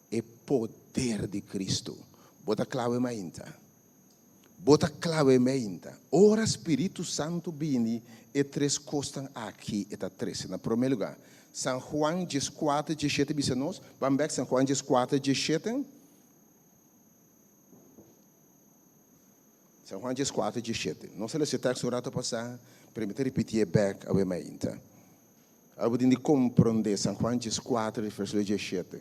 e poder di Cristo. Bo ta klawe mainta. Bo ta klawe mainta. Ora Spiritu Santu bini, e tres kosnan aki e ta trese. Na promé lugá, San Juan dieskuater diesshete bisa nos, ban bèk San Juan dieskuater diesshete. San Juan dieskuater diesshete. Nos a lesa e teksto un rato pasá, pero mi ta ripitié bèk awe mainta. Awe bo tin di komprondé San Juan dieskuater versíkulo diesshete.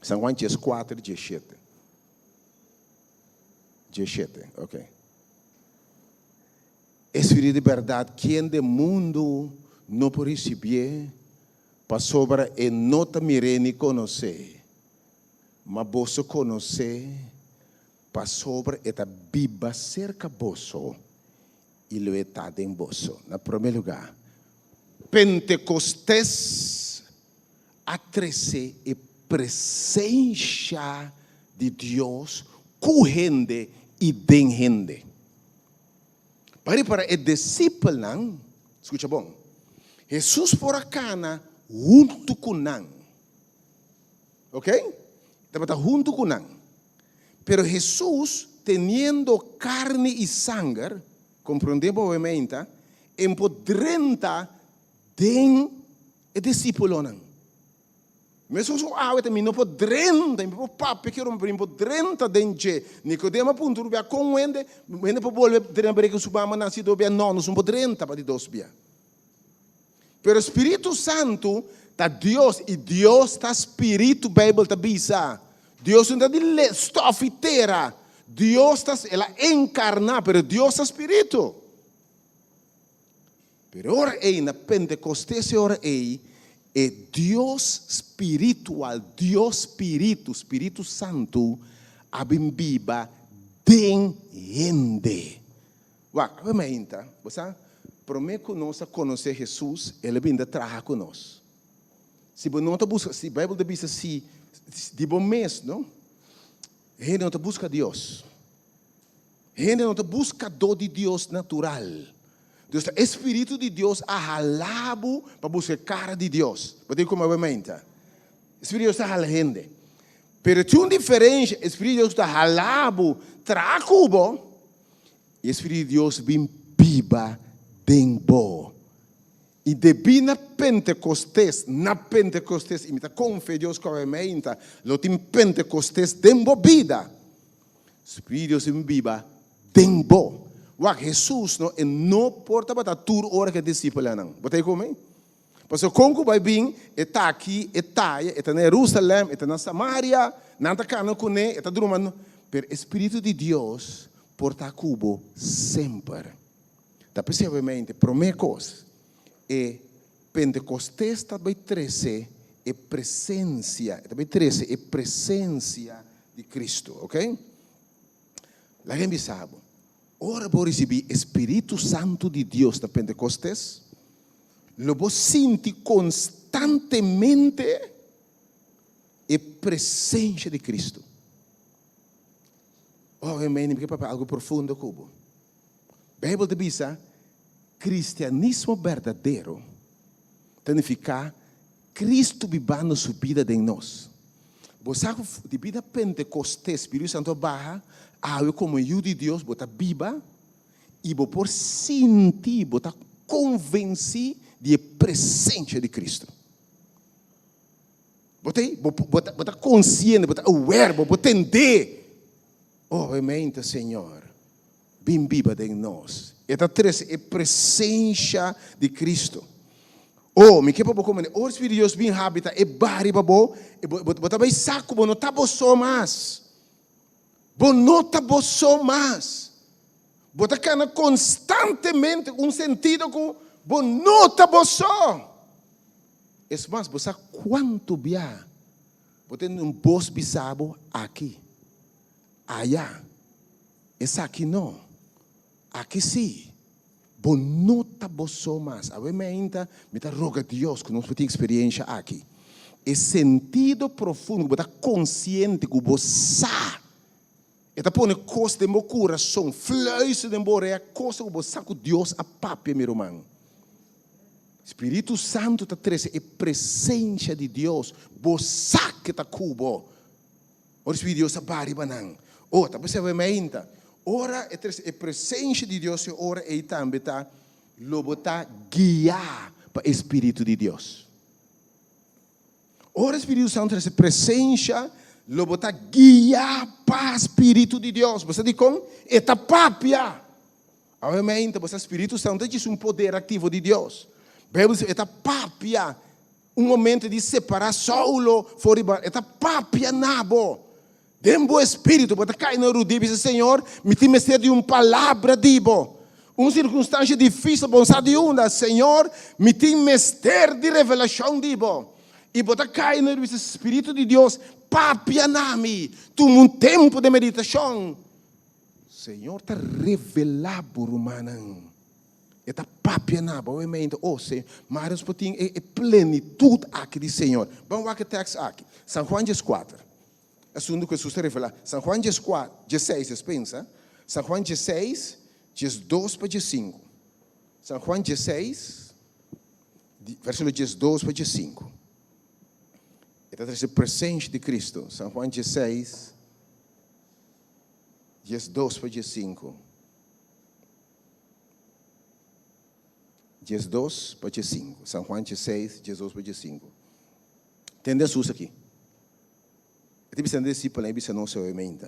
San Juan dieskuater diesshete. Diesshete, ok. E Spiritu di bèrdat, ken den mundu no por risibié, pasobra e no ta mir'é ni konos'é. Ma boso konos'é, pasobra e ta biba serka boso i lo e ta den boso. Na promé lugá, Pentekostes a trese e presensha di Dios ku hende i den hende. Pa ripará e disipelnan, skucha bon, Hesus por a kana huntu ku nan. Ok? Tabata huntu ku nan. Pero Hesus, teniendo karni i sanger, komprondé bo obviamente, e por drenta den e disípulonan. Meskos ku awe ta mi no por drenta, mi por papia ku pero mi por drenta den dje. Nikodemo a puntra un bia, kon hende, hende por bolbe drenta barika su mama nasi dos bia? No, nos no por drenta pa di dos bia. Pero Spiritu Santu ta Dios i Dios ta Spiritu, Beibel ta bisa. Dios no ta di stof i tera. Dios ta, el a enkarná, pero Dios ta Spiritu. Pero e ora ei, na Pentekostes e ora ei, e Dios spiritual, Dios Spiritu, Spiritu Santu, a bin biba den hende. Wak, awe mainta, bo sa, promé ku nos a konosé Hesus, el a bin ta traha ku nos. Si bo no ta buska, si Beibel ta bisa si di bo mes, no? Hende no ta buska Dios. Hende no ta buskadó di Dios natural. Dios ta e Spiritu di Dios a hala bo pa buska e kara di Dios. Bo tin komo awe mainta. E Spiritu di Dios ta hala hende. Pero tin un diferensha, e Spiritu di Dios ta hala bo, traha ku bo, I e Spiritu di Dios bin biba den bo. I debí na Pentekostes, na Pentekostes, i mi ta konfia Dios ku awe meinta lo tin Pentekostes den bo bida. Spiritu di Dios bin biba den bo. Wak, Hesus no, e no por tabata tur ora ku e disipelnan. Bo ta ei ku mi? Pasobra kon ku bai bin, e ta aki, e ta aya, e ta na Herusalèm, e ta na Samaria, nan ta kana kuné, e ta druma. Pero e Spiritu di Dios por ta ku bo semper. Ta p'esei obviamente, promé kos, e Pentekostes ta bai trese e presensia, e ta bai trese e presensia di Kristu, ok? Laga mi bisa bo, ora bo risibí e Spiritu Santu di Dios na Pentekostes, lo bo sinti konstantemente e presensia di Kristu. Obviamente, mi ke papia algu profundo ku bo. Beibel ta bisa, Kristianismo berdadero ta nifiká Kristu bibando su bida den nos. Bo sa ku di bida Pentekostes, Spiritu Santu a baha, awe komo yu di Dios bo ta biba i bo por sinti, bo ta konvensí di e presensia di Kristu. Bo ta bo bo ta bo ta konsiente, bo ta aware, bo por tendé. Obviamente, Señor, bin biba den nos. E ta trese e presensha di Cristo. Oh, mi ke pa bo komprende, ora Spiritu di Dios bin habita e baha riba bo, bo, bo ta bai sa ku bo no ta bo so mas. Bo no ta bo so mas. Bo ta kana konstantemente ku un sentido ku bo no ta bo so. Es mas, bo sa kuantu bia bo tende un bos bisa bo aki, aya, esaki no, aki si. Bo no ta bo so mas. Awe meinta mi ta roga Dios ku nos por tin eksperiensha aki. E sentido profundo ku bo ta konsiente ku bo sa. E ta pone kos den bo kurason, fluister den bo orea kos ku bo sa ku Dios a papia, mi ruman. Spiritu Santu ta trese e presensia di Dios. Bo sa ke ta ku bo. Ora Spiritu di Dios ta baha riba nan. Oh, ta p'esei meinta. Ora e trese e presensia di Dios, e ora ei tambe ta lo bo ta guiá pa e Spiritu di Dios. Ora e Spiritu Santu trese presensia, lo bo ta guiá pa Spiritu di Dios. Bo sa dikon? E ta papia. Awe meinta, bo sa Spiritu Santu ta djis un poder aktivo di Dios. Beibel di e ta papia. Un momento di separá Saulo for di Barnabas. E ta papia na bo. Den bo espíritu bo ta kai na rudia i bisa, Señor, mi tin mester di un palabra di bo. Un sirkunstansia difísil, bo no sa di unda. Señor, mi tin mester di revelashon di bo. I bo ta kai na rudia i bisa, Spiritu di Dios, papia na mi. Tuma un tempu di meditashon. Señor ta revelá bo, rumannan. E ta papia na bo mente, oh Señor, maar nos por tin e e plenitud aki di Señor. Ban wak e tekst aki, San Juan dieskuater, asuntu ku Hesus ta revelá. San Juan dieskuater, diesseis, despensa, San Juan diesseis, diesdos pa diesinku. San Juan diesseis, versíkulo diesdos pa diesinku. E ta trese presensha di Kristu. San Juan diesseis. 12 pa 15. 12 pa 15. San Juan 16, 12 pa 15. Tende Hesus aki. E ta bisa na e disipelnan, e bisa nos obviamente,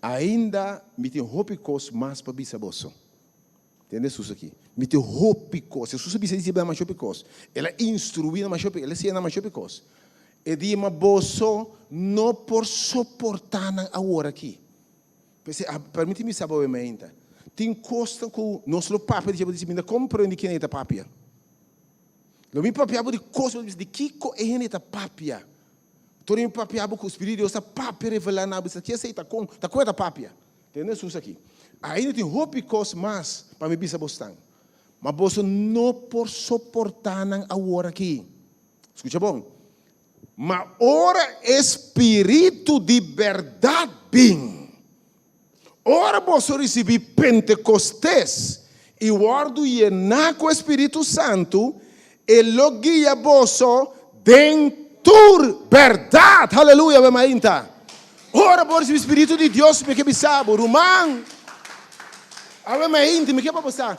Ainda mi tin hopi kos mas pa bisa boso. Tende Hesus aki. Mi tin hopi kos. Hesus a bisa e disipelnan masha hopi kos. El a instruí nan masha hopi, el a siña nan masha hopi kos. E di, Ma boso no por soportá nan awor aki. P'esei, permití mi sa bo obviamente, tin kosnan ku nos lo papia di dje, bo di, Mi no komprendé kende e ta papia. Lo mi papia bo di kos, bo ta bisa, di kiko e hende ta papia? Tur mi papia bo ku Spiritu di Dios ta papia revelá na bo, bisa, ki esei ta kon, ta kon e ta papia? Tende Hesus aki. Ainda tin hopi kos mas pa mi bisa bosnan, ma boso no por soportá nan awor aki. Skucha bon. Ma ora e Spiritu di bèrdat bin, Ora boso risibí Pentekostes i wòrdu yená ku e Spiritu Santu, e lo guia boso den tur bèrdat. Haleluya! Awe mainta, ora bo risibí Spiritu di Dios, mi ke bisa bo, ruman, awe mainta, mi ke pa bo sa,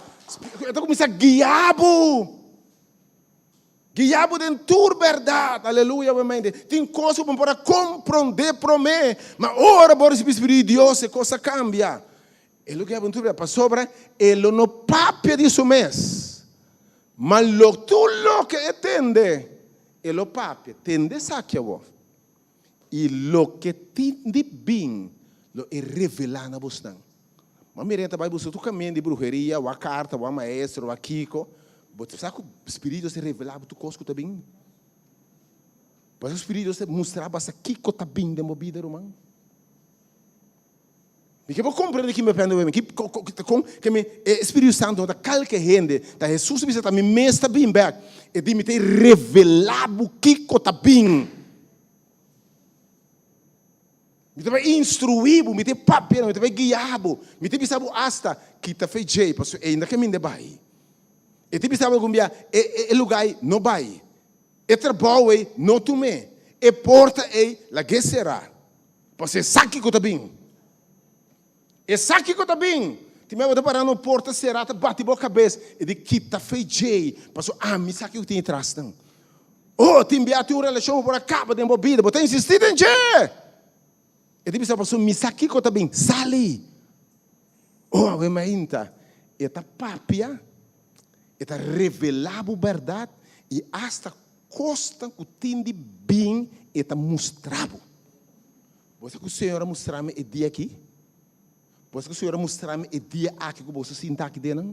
e ta kuminsá guia bo. Guia bo den tur bèrdat. Aleluya, bo mente. Tin kos ku bo por a komprondé promé, ma ora bo risibí Spiritu di Dios, e kos a kambia. E lo guia bo den tur bèrdat, pasobra e lo no papia di su mes, ma lo tur loke e tende, e lo papia. Tende esaki awor, i loke tin di bin lo e revelá na bosnan. Ma mira ta bai buska tur kamin di bruheria, wak karta, wak maestro, wak kiko. Bo ta sa ku Spiritu Dios ta revelá bo tur kos ku ta bin? Bo sa ku Spiritu Dios ta mustra bo hasta kiko ta bin den bo bida, ruman? Mi ke bo komprende ki mi aprende awe, ki kon ke mi e Spiritu Santu no ta kalke hende, ta Hesus a bisa ta mi mes ta bin bèk, e di mi ta revelá bo kiko ta bin. Mi ta bai instruí bo, mi ta papia, mi ta bai guia bo, mi ta bisa bo asta, kita fe djei, pasobra ei no kaminda bai. E ta bisa bo algun bia, e e e lugá ei no bai, e trabou ei no tum'é, e porta ei lag'é será, pasobra e sa kiko ta bin. E sa kiko ta bin. Tin bia bo ta pará na un porta será ta bati bo kabes, e di kita fe djei, pasobra ami sa kiko tin e trasnan. Oh, tin bia tin un relashon ku por a kaba den bo bida, bo ta insistí den dje. E ta bisa, Pasobra mi sa kiko ta bin. Sali! Oh, awe mainta e ta papia, e ta revelá bo bèrdat i asta kosnan ku tin di bin e ta mustra bo. Bo sa ku Señor a mustra mi e dia aki? Bo sa ku Señor a mustra mi e dia aki ku boso sinta aki den nan?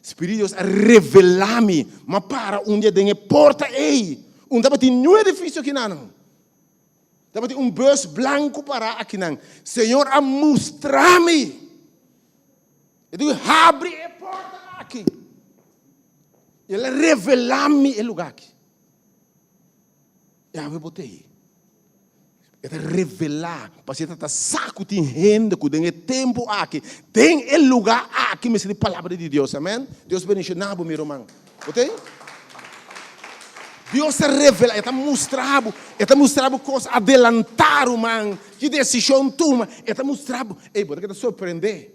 Spiritu di Dios a revelá mi, m'a para un dia den e porta ei. Un tabatin niun edifisio akinan. Tabatin un bus blanku pará akinan. Señor a mustra mi. E diku, habri e porta aki. I el a revelá mi e lugá aki. Yahweh bo t'ei. E ta revelá, pasobra e ta sa ku tin hende ku den e tempu aki, den e lugá aki mester di palabra di Dios. Amèn. Dios bendishoná bo, mi ruman. Bo t'ei? Dios ta revelá, e ta mustra bo, e ta mustra bo kos adelantá, ruman. Ki desishon tuma, e ta mustra bo. Ey, bo ta keda sorprendé.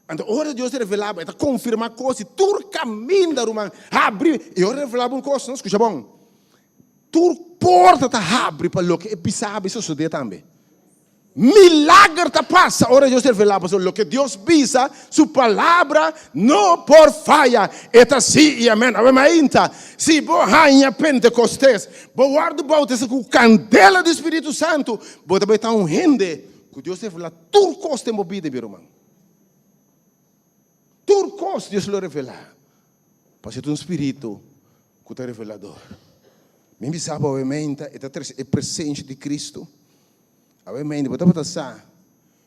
Anto ora Dios ta revelá bo, e ta konfirmá kos i tur kaminda, ruman, habri. I ora e revelá bo un kos, no, skucha bon. Tur porta ta habri pa loke e bisa bo sosodé tambe. Milager ta pasa ora Dios revelá pasobra loke Dios bisa, su palabra no por faya. E ta sí i amèn. Awe mainta, si bo haña Pentekostes, bo wòrdu boutisá ku kandela di Spiritu Santu, bo ta bai ta un hende ku Dios revelá tur kos den bo bida, mi ruman. Tur kos Dios lo revelá. Pasobra ta un spiritu ku ta revelador. Mi bisa bo awe meinta e ta trese e presensia di Kristu. Awe meinta bo tabata sa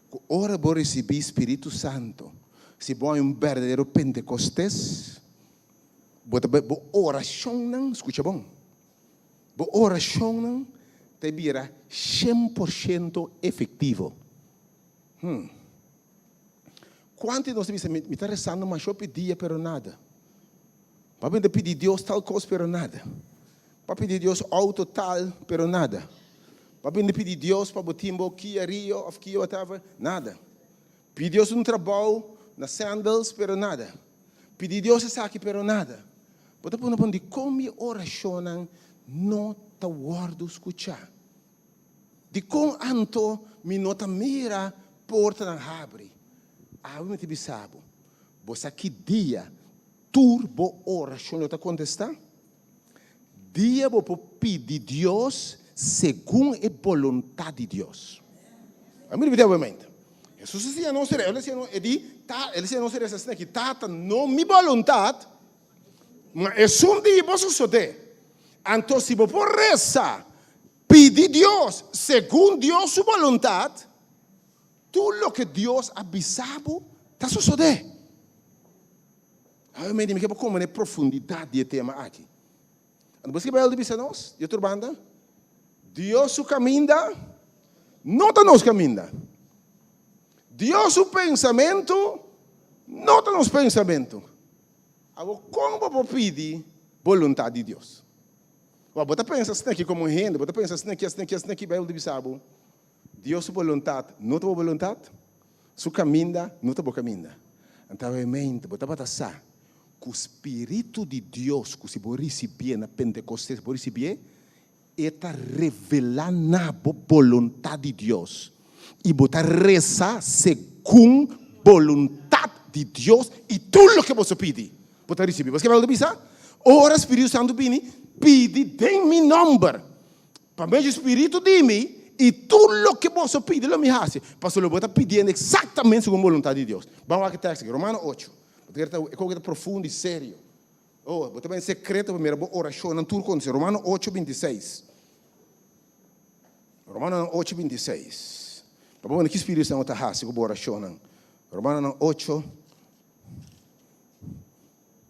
ku ora bo risibí Spiritu Santu, si bo hay un berdadero Pentekostes, bo ta bai bo orashonnan, skucha bon, bo orashonnan ta bira 100% efektivo. Hmm. Kuantu di nos ta bisa mi ta resando masha hopi dia pero nada. Papi ta pidi Dios tal kos pero nada. Pa pidi Dios auto tal pero nada. Papi ta pidi Dios pa bo tin bo Kia Rio of Kia whatever, nada. Pidi Dios un trabou na Sandals, pero nada. Pidi Dios esaki, pero nada. Bo ta pone pon dikon mi orashonnan no ta wòrdu skuchá? Dikon anto mi no ta mira portanan habri? Awe mi ta bisa bo, bo sa ki dia tur bo orashon lo ta kontestá? Dia bo por pidi Dios segun e boluntat di Dios. A mi ripití awe-mente. Hesus a siña nos, el a siña nos, e di, Ta, el a siña nos resa asina aki, Tata, no mi boluntat, ma esun di bo sosodé. Anto si bo por resa, pidi Dios segun Dios su boluntat, tur loke Dios a bisa bo ta sosodé. Awe mi ke por komprendé profundidat di e tema aki. Anto bo skirbi Bijbel ta bisa nos, di otro banda, Dios su kaminda no ta nos kaminda. Dios su pensamentu no ta nos pensamentu. Awor kon bo por pidi boluntat di Dios? Bo ta pensa asina aki komo hende, bo ta pensa asina aki, asina aki, asina aki, Bijbel ta bisa bo, Dios su boluntat no ta bo boluntat, Su kaminda no ta bo kaminda. Anto awemente bo tabata sa ku Spiritu di Dios ku si bo risibié na Pentekostes, bo risibié, e ta revelá na bo boluntat di Dios i bo ta resa segun boluntat di Dios i tur loke boso pidi, bo ta risibí. Paske Beibel ta bisa, Ora Spiritu Santu bini, pidi den mi nòmber. Pa medio di Spiritu di mi, i tur loke boso pidi lo mi hasi, pasobra lo bo ta pidiendo eksaktamente segun boluntat di Dios. Ban wak e tekst aki, Romano ocho. Bo ta kere ta e koke ta profundo i serio. Oh, bo ta bai en sekreto pa mira bo orashonnan tur konse. Romano ocho, bintiseis. Romanonan ocho, bintiseis. Pa bo mira ki Spiritu Santu ta hasi ku bo orashonnan. Romanonan ocho,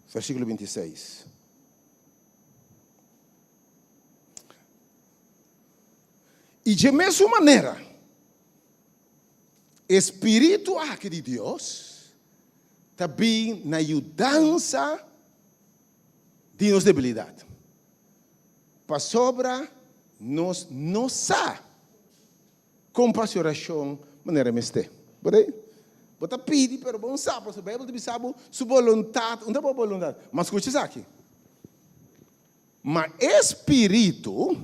versíkulo bintiseis. I dje mesun manera, e spiritu aki di Dios ta bin na yudansa di nos debilidat, pasobra nos no sa kon pa hasi orashon manera mester. Bo ta Bo ta pidi, pero bo no sa, pasobra Beibel ta bisa bo su boluntat, unda bo boluntat? Ma skucha esaki. Ma e Spiritu,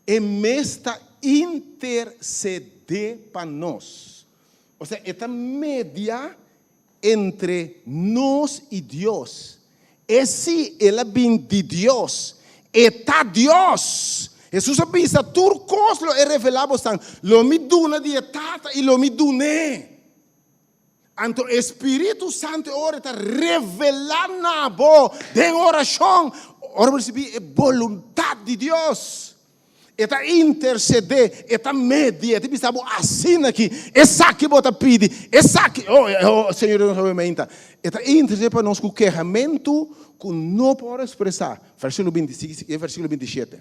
e mes ta intercede pa nos. Osea, e ta media entre nos i Dios. E sí, el a bin di Dios. E ta Dios. Hesus a bisa, Tur kos lo e revelá bosan. Lo mi duna di e Tata i lo mi dun'é. Anto e Spiritu Santu e ora e ta revelá na bo den orashon, ora bo risibí e boluntat di Dios. E ta intersedé, e ta media, e ta bisa bo asina aki, esaki bo ta pidi, esaki, oh, oh, Señor Dios nos meinta. E ta intersedé pa nos ku kehamentu ku no por ekspresá. Versíkulo binti, e versíkulo binti shete.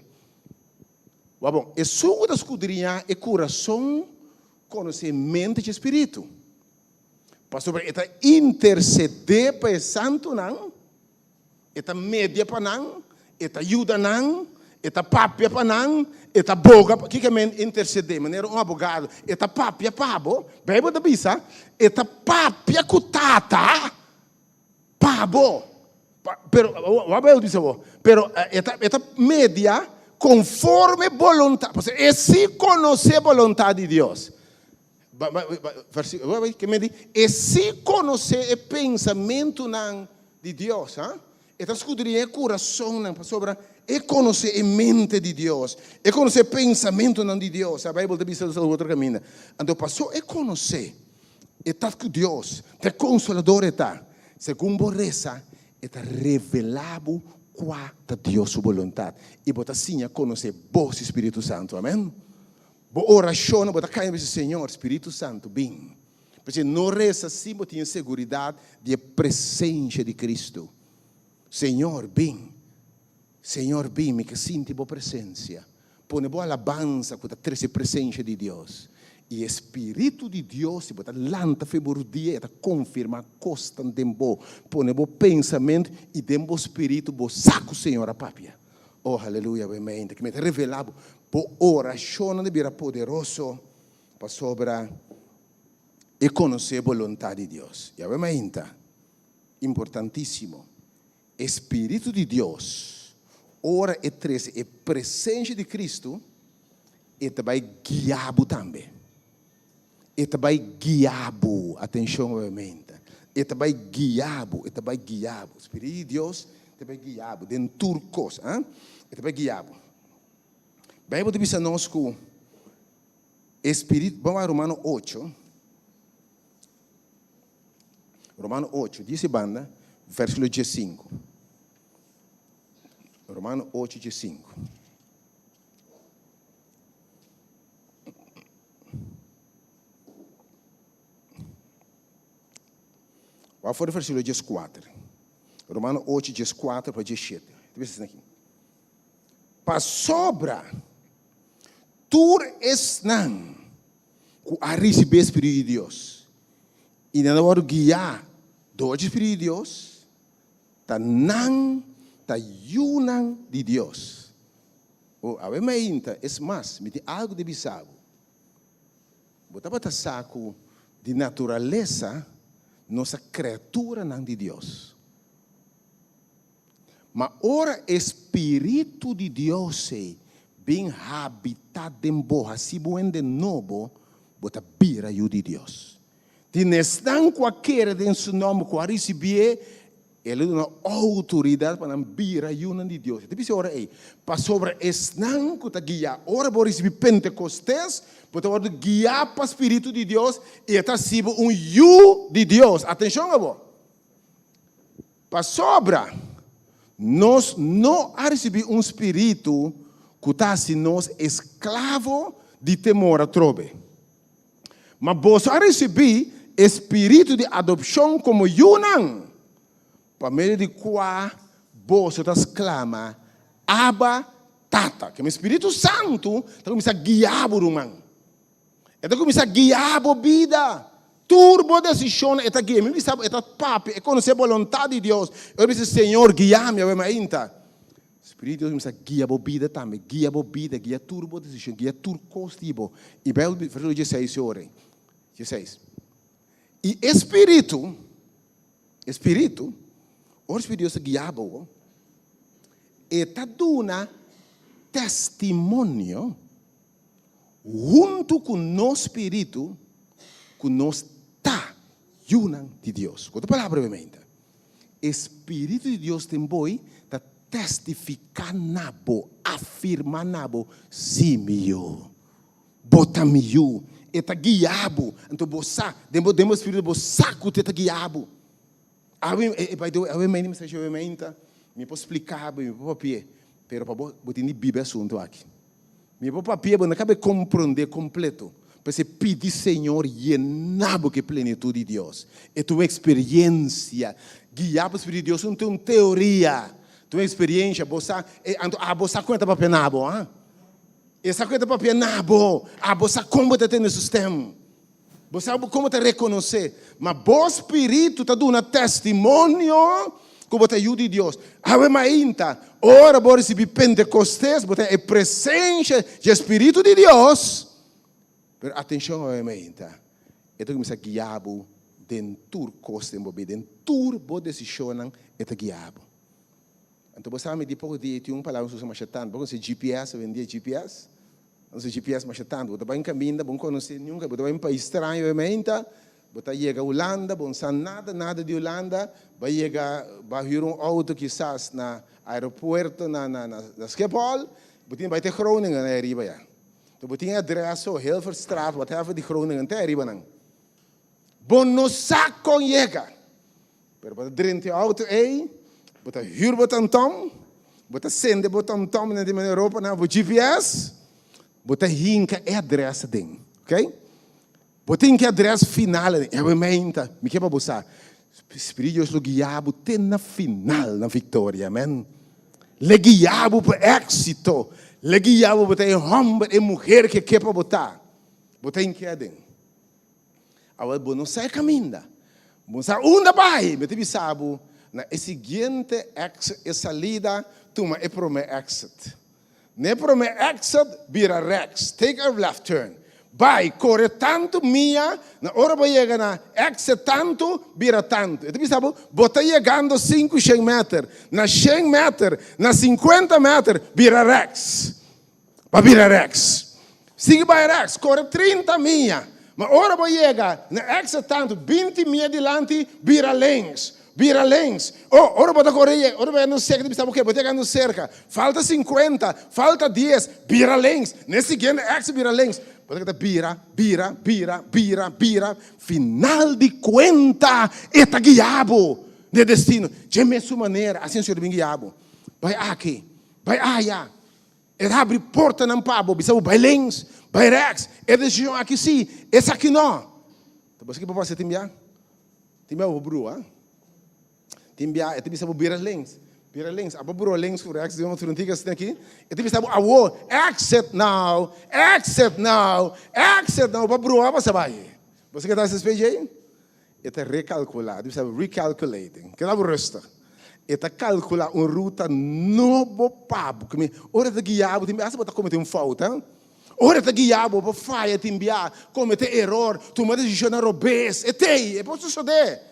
Wak bon, esun ku ta skudriñá e kurason konosé mente dje Spiritu, pasobra e ta intersedé pa e santunan, e ta media pa nan, e ta yuda nan, e ta papia pa nan, e ta boga pa. Kiko men intersedé? Manera un abogado, e ta papia pa bo. Beibel ta bisa, e ta papia ku Tata pa bo. Pero, wak Beibel bisa bo? Pero e ta, e ta media konforme boluntat. Pasobra e si konosé boluntat di Dios. Ke men di? E si konosé e pensamentunan di Dios. Ha? E ta skudriña e kurasonnan pasobra e konosé e mente di Dios. E konosé e pensamentunan di Dios. A Beibel ta bisa nos otro kaminda. Anto paso e konosé e ta ku Dios, ta e konsolador e ta. Segun bo resa, e ta revelá bo kua ta Dios su boluntat i bo ta siña konosé bos di Spiritu Santu. Amèn. Bo orashonnan, bo ta kai i bisa, Señor, Spiritu Santu, bin. P'esei no resa sin bo tin e seguridat di e presensia di Kristu. Señor, bin. Señor, bin, mi ke sinti bo presensia. Pone bo alabansa ku ta trese presensia di Dios. I e Spiritu di Dios, si bo ta lanta fe bo rudia, e ta konfirmá kosnan den bo. Pone bo pensamentu i den bo spiritu bo sa ku Señor a papia. Oh, aleluya, bo mente ku mi ta revelá bo. Bo orashonnan ta bira poderoso pasobra. E konosé boluntat di Dios. Yahweh mainta, importantísimo, e Spiritu di Dios, ora e trese e presensia di Kristu, e ta bai guia bo tambe. E ta bai guia bo. Atenshon Yahweh mainta. E ta bai guia bo, e ta bai guia bo. Spiritu di Dios ta bai guia bo den tur kos. E ta bai guia bo. Beibel ta bisa nos ku E Spiritu, ban wak Romano ocho, Romano ocho, di ese banda, versikulo diesinku. Romano ocho, diesinku. Wak for di versikulo dieskuater. Romano ocho, dieskuater pa diesshete. Ta bisa asina aki. Pasobra tur esnan ku a risibí e Spiritu di Dios i nan a wòrdu guiá dor di Spiritu di Dios, ta nan ta yunan di Dios. O, awe mainta, es mas, mi tin algu di bisa bo. Bo tabata sa ku di naturalesa nos ta kreaturanan di Dios. Ma ora e Spiritu di Dios ei bin habitá den bo, hasi bo hende nobo, bo ta bira yu di Dios. Tin esnan ku a kere den su nòmber, ku a risibié, el a duna outoridat pa nan bira yunan di Dios. E ta bisa ora ei, pasobra esnan ku ta guiá, ora bo risibí Pentekostes, bo ta wòrdu guiá pa Spiritu di Dios i e ta hasi bo un yu di Dios. Atenshon abo! Pasobra nos no a risibí un spiritu ku ta hasi nos esklavo di temor atrobe, ma boso a risibí e spiritu di adopshon komo yunan, pa medio di kua boso ta sklama, Abba, Tata. Keme Spiritu Santu ta kuminsá guia bo, ruman. E ta kuminsá guia bo bida. Tur bo desishonnan e ta guia. Mi bisa bo, e ta papia, e konosé boluntat di Dios. E ora bisa, Señor, guia mi awe mainta. Spiritu di Dios kuminsá guia bo bida tambe, guia bo bida, guia tur bo desishon, guia tur kos di bo. I Beibel, versíkulo dieseis e ora ei, dieseis. I e Spiritu, e Spiritu, ora Spiritu di Dios ta guia bo, e ta duna testimonio huntu ku nos spiritu ku nos ta yunan di Dios. Ku otro palabra, obviamente, e spiritu di Dios den bo ta testifiká na bo, afirmá na bo, Sí, mi yu, bo ta mi yu. E ta guia bo. Anto bo sa, den bo den bo spiritu bo sa ku te ta guia bo. Awe, by the way, awe mi mester awe mainta, mi por splika bo, mi por papia, pero pa bo, bo tin di biba e asuntu aki. Mi por papia, bo no kabe komprondé kompleto. P'esei pidi Señor yena bo ku e plenitut di Dios. E ta un eksperiensia. Guiá pa Spiritu di Dios no ta un teoria, ta un eksperiensia. Bo sa, e anto abo sa kon e ta papia na bo, ha? E sa kon e ta papia na bo. Abo sa kon bo ta tende su stèm. Bo sa kon bo ta rekonosé, ma bo spiritu ta duna testimonio ku bo ta yu di Dios. Awe mainta, ora bo risibí Pentekostes, bo ta e presensia dje Spiritu di Dios. Pero atenshon awe mainta, e ta kuminsá guia bo den tur kos den bo bida, den tur bo desishonnan e ta guia bo. Anto bo sa mi di poko dia tin un palabra nos usa masha tantu, bo konosé GPS awendia, GPS? Nos e GPS masha tantu. Bo ta bai un kaminda, bo no konosé niun kaminda. Bo ta bai un pais straño obviamente. Bo ta yega Hulanda, bo no sa nada, nada di Hulanda. Bo a yega, bo a hür un outo kisas na aeropuerto na na na Schiphol. Bo tin bai te Groningen ariba ya. Enton bo tin e adres so, Hilverstraat, whatever di Groningen te ariba nan. Bo no sa kon yega. Pero bo ta drenta e auto ei, bo ta hür bo TomTom, bo ta sende bo TomTom na di manera Europa na bo GPS, bo ta hinka e adres aden, ok? Bo ta hinka e adres final aden. E meinta, mi ke pa bo sa, Spiritu di Dios lo guia bo te na final, na viktoria, amen. Le guia bo pa éksito, le guia bo pa ta e hòmber, e muher ke ke pa bo ta. Bo ta hinka aden. Awor bo no sa e kaminda. Bo no sa unda bai. Mi ta bisa bo, na e siguiente exit, e salida, tuma e promé exit. Na e promé exit, bira rechts, take a left turn. Bai, kore tantu mia, na ora bo yega na exit tantu, bira tantu. E ta bisa bo, bo ta yegando 500 meter, na 100 meter, na 50 meter, bira rechts. Bo bira rechts. Sigui bai rechts, kore 30 mia. Ma ora bo yega na exit tantu, 20 mia dilanti, bira links. Bira links. Oh, ora bo ta kore yega, ora bo yegando serka, ta bisa bo, oke, bo ta yegando serka. Falta 50, falta 10, bira links. Na e siguiente exit bira links. Bo ta keda bira, bira, bira, bira, bira. Final di kuenta e ta guia bo na e destino. Dje mesun manera, asina Señor ta bin guia bo. Bai aki, bai aya. E ta habri portanan pa bo, bisa bo bai links, bai rechts. E desishon aki si, esaki no. Ta bo esaki bo por hasi tin bia? Tin bia bo brua. Tin bia e ta bisa bo bira links. Bira links. Abo brua links ku rechts di un otro asina aki. E ta bisa bo awo, exit now, exit now, exit now. Bo brua pasa bai. Bo sa ke ta hasi despues djei? E ta rekalkulá. E ta bisa bo recalculating. Keda bo rustig. E ta kalkulá un ruta nobo pa bo. Ora e ta guia bo tin bia bo ta kometé un fout. Ora ta guia bo pa faya tin bia, komete eror, tuma desishonnan robes, e tei, e por sosodé.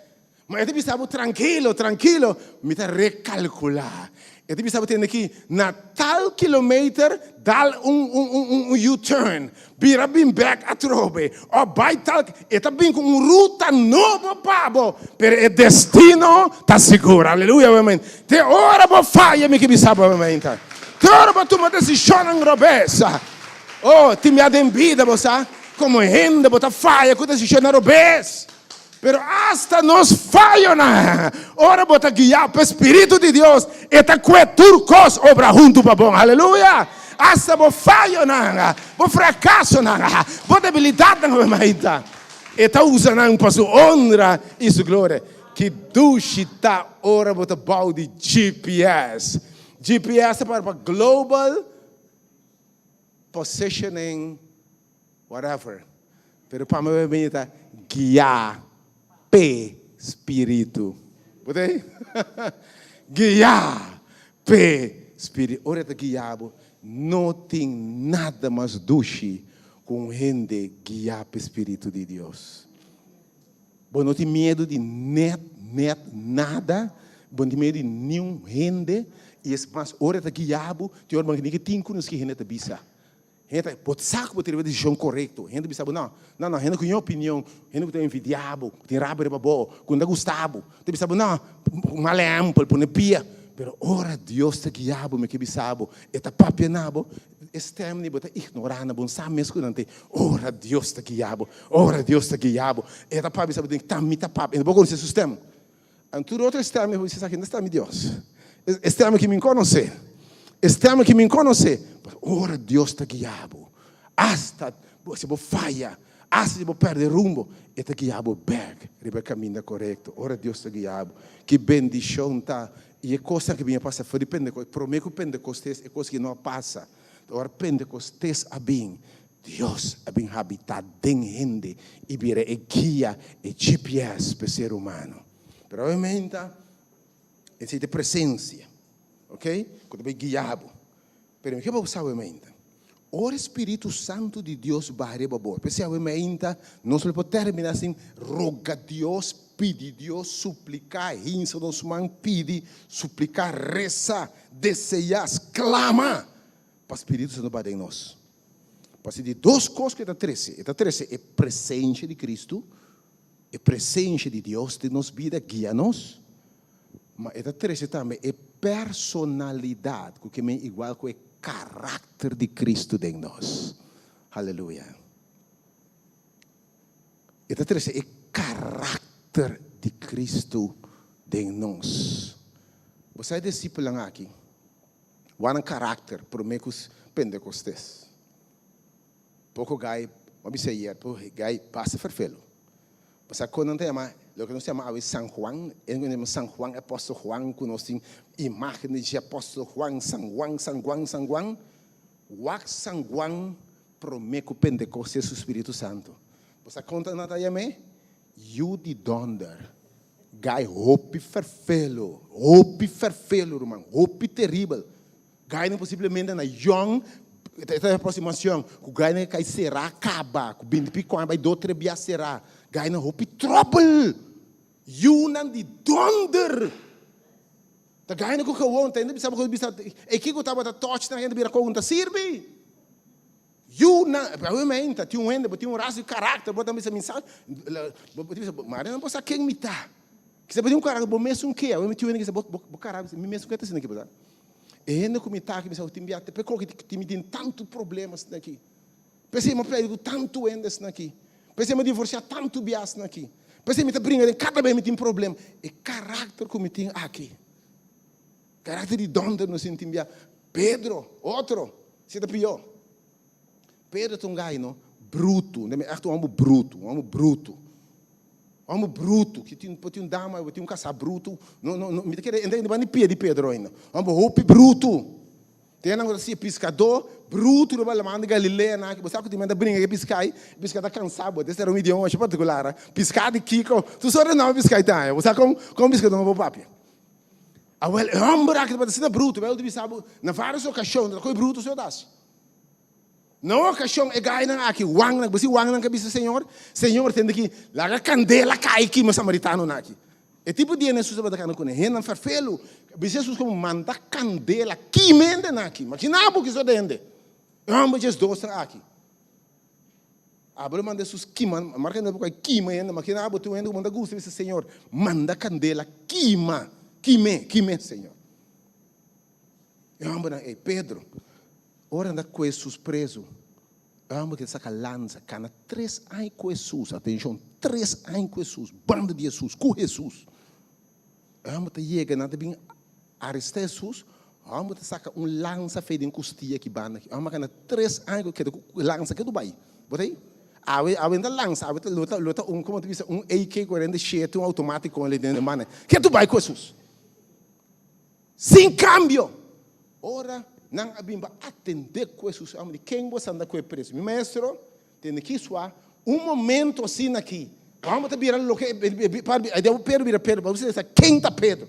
Ma e ta bisa bo trankilo, trankilo, mi ta rekalkulá. E ta bisa bo tende ki na tal kilometer dal un un un un un U-turn, bira bin bèk atrobe, òf bai tal, e ta bin ku un ruta nobo pa bo, pero e destino ta sigur. Aleluya, amen. Te ora bo faya mi ke bisa bo amen. Te ora bo tuma desishonnan robes. Oh, tin bia den bida bo sa komo hende bo ta faya ku desishonnan robes. Pero asta nos fayonan, ora bo ta guiá pa e Spiritu di Dios, e ta kue tur kos obra huntu pa bon. Aleluya! Asta bo fayonan, bo frakasonan, bo debilidatnan, hermanita, e ta usa nan pa su onra i su gloria. Ki dushi ta ora bo ta bou di GPS. GPS ta para pa Global Positioning whatever. Pero pa mi bini ta guiá p'e Spiritu. Bo ta ei? Guiá p'e Spiritu. Ora e ta guiá bo, no tin nada mas dushi ku un hende guiá p'e Spiritu di Dios. Bo no tin miedu di net, net nada. Bo no tin miedu di niun hende. I es mas, ora e ta guia bo, tin ora bo ni ke tin ku nos ki hende ta bisa. Hende ta, bo sa ku bo ta riba e desishon korekto. Hende ta bisa bo, no, no, no, hende ku ña opinion, hende ku ta envidia bo, ku tin rabia riba bo, ku no ta gusta bo, ta bisa bo, no, mal ehèmpel, pone pia. Pero ora Dios ta guia bo, mi ke bisa bo, e ta papia na bo, E stem di bo ta ignorá na bo sa mes ku nan tin. Ora Dios ta guia bo, ora Dios ta guia bo, e ta papia sa bo tin ta mi ta papia. Bo konosé su stem. An tur otro stem bo bisa esaki no stem di Dios. E stem aki mi konosé. E stem aki mi konosé. Ora Dios ta guia bo, asta si bo faya, asta si bo pèrdè rumbo, e ta guia bo bèk riba e kaminda korekto. Ora Dios ta guia bo, ki bendishon ta I e kosnan ku bin a pasa for di Pentekostes, promé ku Pentekostes e kos aki no a pasa. Ora Pentekostes a bin, Dios a bin habitá den hende i bira e guia, e GPS pa e ser humano. Pero obviamente esei ta e presensia, ok, ku ta bai guia bo. Pero mi ke pa bo sa obviamente, ora e Spiritu Santu di Dios baha riba bo, p'esei awe mainta nos lo por terminá sin roga Dios, pidi Dios, supliká, hinsa nos man, pidi, supliká, resa, deseá, sklama pa Spiritu Santu baha den nos. Pasobra di dos kos ku e ta trese, e ta trese e presensia di Kristu, e presensia di Dios den nos bida, guia nos, Ma e ta trese tambe e personalidat ku ke men igual ku e karakter di Kristu den nos. Haleluya! E ta trese e karakter di Kristu den nos. Bo sa e disipelnan aki wak nan karakter promé ku Pentekostes. Poko gai, bo a bisa ayer, poko gai basta ferfelu. Bo sa kon nan ta yama loke nos ta yama awe San Juan? E nan yama San Juan, Apòstel Juan, ku nos tin imágen di dje, Apòstel Juan, San Juan, San Juan, San Juan. Wak San Juan promé ku Pentekostes su Spiritu Santu. Bo sa kon nan ta yam'é? Yu di dònder. Gai hopi ferfelu, hopi ferfelu, ruman, hopi teribel. Gai nan posiblemente na yòn. Ta e aproximacion cu gainan a cay cera caba, cu binti pico aña bay dos tres bia cera. Gainan hopi trouble. Yiunan di donder. Ta gainan cu gewoon ta hende bisa bo bisa e kico tabata touch nan hende bira con ta sirbi. Yiunan, obviamente tin un hende bo tin un rasgo di caracter bo ta bisa mi sa, bo ta bisa mari nan por sa ken mi ta. Kisa bo tin un caracter bo mesun ke, obviamente tin un hende kisa bo bo caracter mi mesun ke ta asina aki bo sa. E hende ku mi ta aki mi sa ku tin bia te p'e koki ti mi tin tantu problema asina aki. P'esei mi a pleita ku tantu hende asina aki. P'esei mi a divorsiá tantu bia asina aki. P'esei mi ta bringa den kada bes mi tin problema. E karakter ku mi tin aki, karakter di dònder no sin tin bia. Pedro, otro, si ta pió. Pedro ta un gai no brutu, ègt un hòmber brutu, un hòmber brutu. Hòmber brutu, ki tin por tin un dama por tin un kasá brutu, no no no mi ta kere enta riba ni pia di Pedro ainda. Hòmber hopi brutu. Te nan ku ta siña piskadó brutu riba laman di Galilea nan aki, bo sa ku tin men ta bringa ku e piská ei, e piská ta kansá bo, des era un idioma masha partikular, piská di kiko, tur sort di nòmber piská ei ta haña, bo sa kon kon piskadó no por papia. Awèl e hòmber aki tabata asina brutu, Beibel ta bisa bo na vários okashon ta koe brutu so ta hasi. Na un okashon e gainan aki, Juannan, bo si Juannan ke bisa Señor, Señor, tende ki laga kandela kai kima samaritanonan aki. E tipo di hende Hesus tabata kana kuné, hendenan ferfelu. Bisa Hesus komo manda kandela kima hendenan aki. Makina bo kiso de hende. E hòmber djes dosnan aki. Abo lo manda Hesus kima, marka hende por kai kima hende, makina bo tin un hende ku manda gusta bisa Señor, manda kandela kima, kim'é, kim'é Señor. E hòmbernan ei, Pedro, ora nan ta ku Hesus prezu, e hòmber ke saka lansa, kana tres aña ku Hesus, atenshon, tres aña ku Hesus, banda di Hesus, ku Hesus. E hòmber ta yega, nan ta bin arestá Hesus, e hòmber ta saka un lansa fei den kustia aki banda aki. E hòmber a kana tres aña ku keda ku lansa ketu bai. Bo ta ei? Awe, awe no ta lansa, awe ta, lo ta, lo ta un, komo ta bisa, un AK 47, un outomátiko ali den banda. Ketu bai ku Hesus. Sin kambio! Ora nan a bin pa atendé ku Hesus, a di, Ken bo sta ku e preso? Mi maestro, tende ki sua un momento asina aki. Ora ta bira loke e diablo Pedro bira Pedro, pa bo sa ken ta Pedro.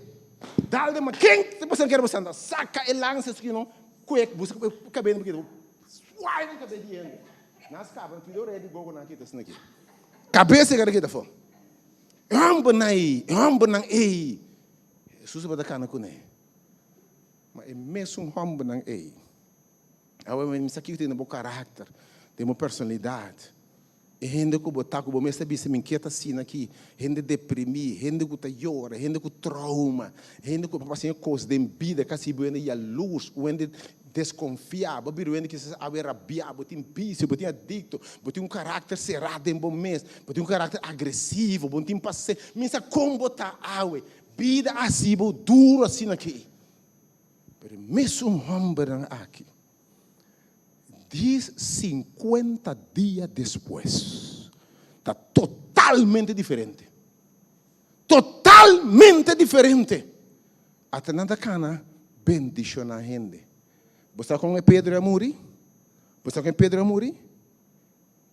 Dal den man, ken bo sta kere bo sta? Saka e lansa esaki no, kue buska kabes un poquito, suai den kabes di hende. Nan skapa, nan pidi orea di gogo nan kita asina aki. Kabes e kara kita afó. E hòmbernan ei, e hòmbernan ei. Hesus tabata kana kuné. Ma e mesun hòmbernan ei, awe mi sa kiko tin den bo karakter, den bo personalidat. E hende ku bo ta ku bo mes ta bisa mi ke ta asina aki, hende deprimí, hende ku ta yora, hende ku trouma, hende ku a pasa e kos den bida kasi bo hende yalurs, un hende deskonfiá, bo a bira un hende kisas awe rabiá, bo tin bisio, bo tin adikto, bo tin un karakter será den bo mes, bo tin un karakter agresivo, bo no tin pasensia. Mi sa kon bo ta awe. Bida a hasi bo duru asina aki. Pero e mesun hòmbernan aki, dies sinkuenta dia despues, ta totalmente diferente. Totalmente diferente! Ata nan ta kana bendishoná hende. Bo sa kon e Pedro a muri? Bo sa kon e Pedro a muri?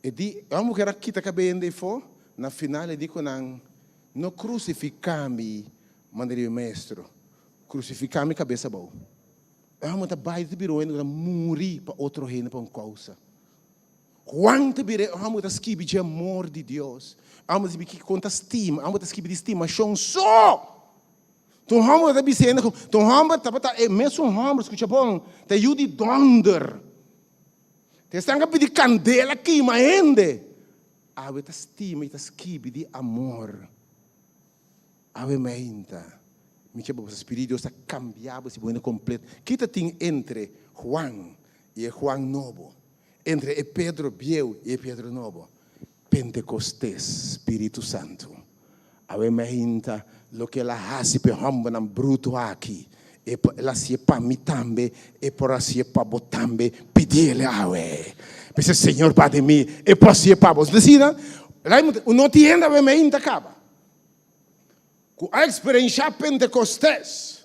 E di, e hòmber ku a kita kabei hende afó, na final e di ku nan, No krusifiká mi, manda di mi maestro, krusifiká mi kabes abou. E hòmber ta bai ta bira un hende ku ta muri pa otro hende pa un kousa. Juan ta bira e hòmber ku ta skibi dje amor di Dios. E hòmber ta skibi kiko kon ta stima, e hòmber ta skibi di stimashon so. Ta un hòmber ku ta bisa hende ku, ta un hòmber tabata e mesun hòmber, skucha bon, ta yu di dònder. Te esnan a pidi kandela kima hende. Awe ta stima i ta skibi di amor. Awe meinta, mi ke bo Spiritu di Dios ta kambia bo si bo hende kompleto. Ki ta tin entre Juan i e Juan nobo? Entre e Pedro bieu i e Pedro nobo? Pentekostes, Spiritu Santu. Awe meinta, loke el a hasi pa e hòmbernan brutu aki, e por el hasié pa mi tambe, e por hasié pa bo tambe. Pidiel awe. Bisa, Señor, pa di mi, e por hasié pa bo. Asina, no tin hende awe meinta kaba ku a eksperenshá Pentekostes.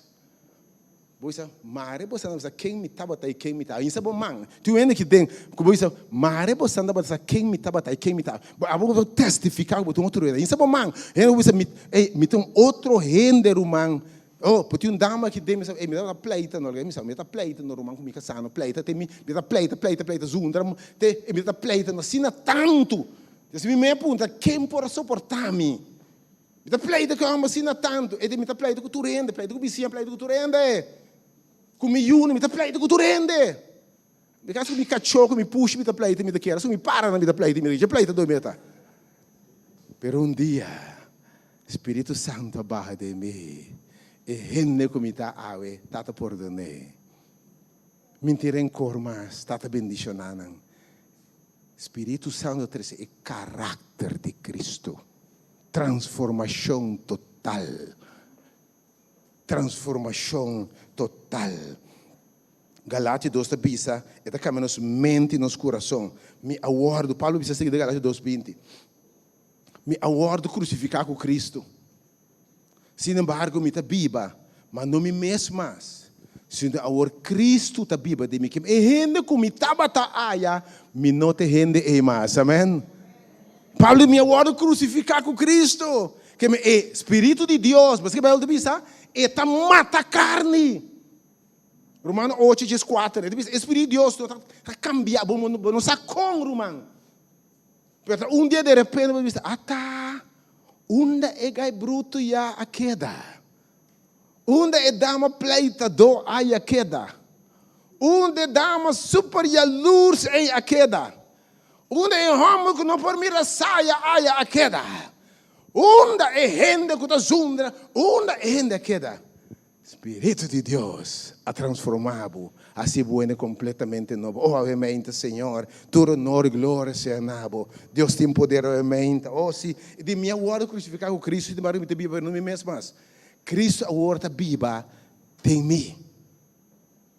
Bo bisa, Mare bo sa ken mi tabata i ken mi ta. Ainsa bo man. Tin un hende ki den ku bo bisa, Mare bo sa tabata sa ken mi tabata i ken mi ta. Bo abo bo testifiká ku bo ta un otro hende. Ainsa bo man. Hende ku bisa, Mi, ey, mi ta un otro hende, ruman. Oh, por tin un dama aki den mi sa, ey mi tabata pleita no, mi sa, mi ta pleita no ruman ku mi kasá no, pleita te mi, mi ta pleita, pleita, pleita, zundra te, mi ta pleita no asina tantu. Des mi me a puntra, ken por a soportá mi? Mi ta pleita ku e hòmber asina tantu. E di, mi ta pleita ku tur hende, pleita ku bisiña, pleita ku tur hende. Ku mi yunan, mi ta pleita ku tur hende. Mi kas ku mi kachó, ku mi pushi mi ta pleita, mi ta kere. As ku mi paranan mi ta pleita, mi ta kere. Dje pleita dor mi ta. Pero un dia, Spiritu Santu a baha den mi. E hende ku mi ta awe, Tata pordon'é. Mi tin renkor mas, Tata bendishoná nan. Spiritu Santu a trese e karakter di Kristu. Transformashon total. Transformashon total. Galatio dos ta bisa, e ta kambia nos mente i nos kurason. Mi a wòrdu, Pablo bisa esaki den Galatio dos binti, Mi a wòrdu krusifiká ku Kristu. Sin embargo, mi ta biba, ma no mi mes mas, sino awor Kristu ta biba den mi. E hende ku mi tabata aya, mi no ta e hende ei mas. Amen. Pablo, mi a wòrdu krusifiká ku Kristu. Ke mi e Spiritu di Dios, paske Beibel ta bisa, e ta mata karni. Romano ocho dieskuater, e ta bisa, e Spiritu di Dios no ta kambia bo, bo no sa kon, ruman. Pero ta un dia derepente bo bisa, ata, unda e gai brutu ya a keda? Unda e dama pleitadó ai a keda? Unda e dama super yalurs ei a keda? Unda e hòmber ku no por mira saya ai a keda? Unda e hende ku ta zundra? Unda e hende a keda? Spiritu di Dios a transformá bo, hasi bo hende kompletamente nobo. Oh, awe meinta, Señor, tur honor i gloria sea na bo. Dios tin poder awe meinta. Oh, si, di mi a wòrdu krusifiká ku Kristu, sin embargo mi ta biba, pero no mi mes mas. Kristu awor ta biba den mi.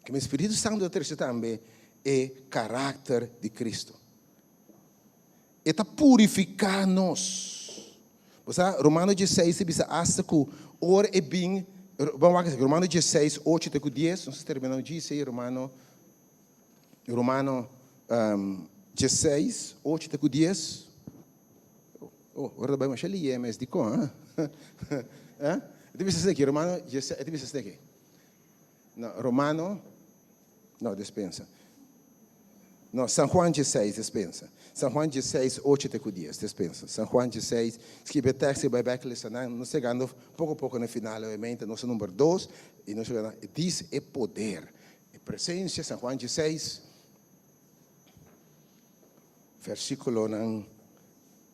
Ke mi Spiritu Santu ta trese tambe e karakter di Kristu. E ta purifiká nos. Bo sa, Romano dieseis ta bisa asta ku ora e bin, ban wak esaki, Romano dieseis, ocho te ku dies, nos ta terminá un djis ei, Romano, Romano dieseis, ocho te ku dies. Oh, ora ta bai masha lié mes, dikon, ha? Ha? E ta bisa esaki, Romano dieseis, e ta bisa esaki. No, Romano, no, despensa. No, San Juan dieseis, despensa. San Juan dieseis, ocho te ku dies, despensa. San Juan dieseis, skibi e tekst i bai bek lesa nan. Nos yegando poko poko na final, obviamente, nos ta number dos, i nos yega na, dis e poder, e presensia, San Juan dieseis, versikulonan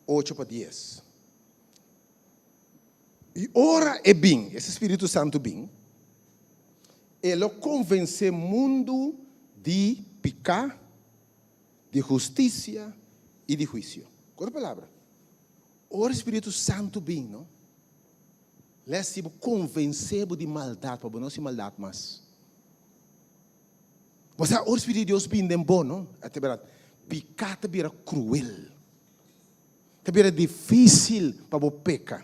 ocho pa dies. I ora e bin, ese Spiritu Santu bin, e lo konvensé mundu di piká, di hustisia i di huisio. Ku otro palabra, ora e Spiritu Santu bin, no, lès si bo konvensé bo di maldat, pa bo no hasi maldat mas. Bo sa, ora Spiritu di Dios bin den bo, no, a ta bira, piká ta bira kruel. Ta bira difísil pa bo peka.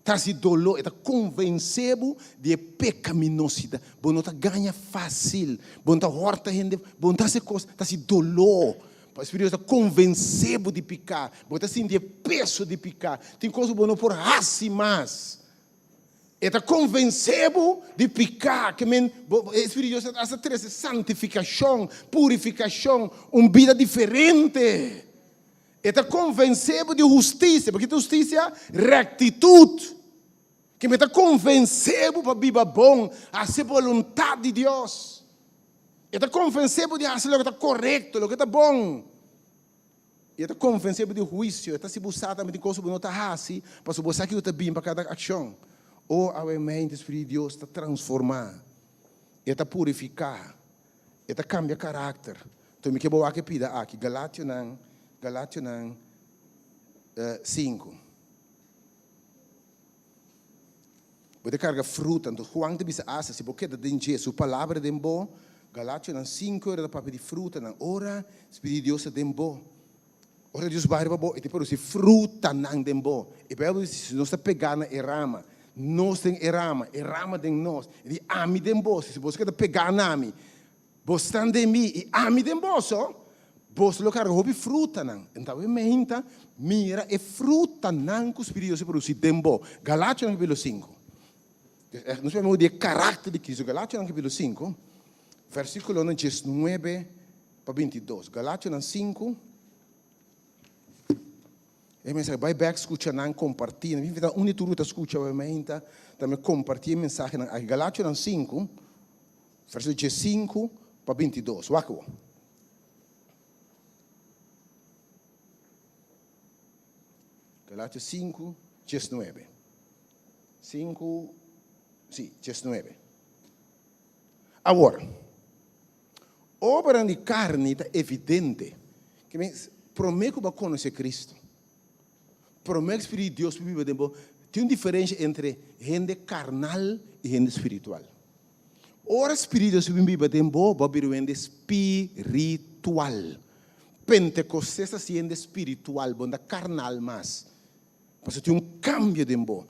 Ta hasi doló, e ta konvensé bo di e pekaminosidat. Bo no ta gaña fásil, bo no ta hòrta hende, bo no ta hasi kos, ta hasi doló. Pa Spiritu Dios ta konvensé bo di piká. Bo ta sinti e peso di piká. Tin kos ku bo no por hasi mas. E ta konvensé bo di piká. Ke men, bo, e Spiritu di Dios ta hasta trese santifikashon, purifikashon, un bida diferente. E ta konvensé bo di hustisia. Bo kita hustisia? Rektitut. Ke mi ta konvensé bo pa biba bon, hasi boluntat di Dios. E ta konvensé bo di hasi loke ta korekto, loke ta bon. I e ta konvensé bo di huisio. E ta hasi bo sa tambe tin kos ku bo no ta hasi, pasobra bo sa kiko ta bin pa kada akshon. O awe mente Spiritu di Dios ta transformá. E ta purifiká. E ta kambia karakter. Enton mi ke bo wak e pida aki, Galationan, Galationan sinku. Bo ta karga fruta. Enton Juan ta bisa asta, si bo keda den dje, su palabra den bo, Galationan sinku ora ta papia di frutanan. Ora Spiritu di Dios ta den bo, ora Dios bai riba bo, e ta produsi frutanan den bo. E Bijbel bisa, si nos ta pegá na e rama, nos den e rama, e rama den nos, e di ami den bo, si boso keda pegá na mi, Bo stan den mi i ami den boso, boso lo karga hopi frutanan. Enton e meinta mira e frutanan ku Spiritu Dios a produsi den bo. Galationan kapitulo sinku. Nos papia di e karakter di Cristo. Galationan kapítulo 5, versíkulonan 19 pa 22. Galationan 5. E mensahe bai bek skucha nan, kompartí. Mi invitá un di tur ku ta skucha obviamente tambe kompartí e mensahenan aki. Galationan 5, versíkulo 15 pa 22. Wak awor. Galatios 5, 19. 5, sí, 19. Awor, obranan di karni ta evidente. Ke men, promé ku bo a konosé Kristu, promé ku Spiritu di Dios por biba den bo, tin un diferensha entre hende karnal i hende spiritual. Ora Spiritu di Dios bin biba den bo, bo a bira un hende spiritual. Pentekostes ta si hende spiritual, bo no ta karnal mas. Pasobra tin un kambio den bo.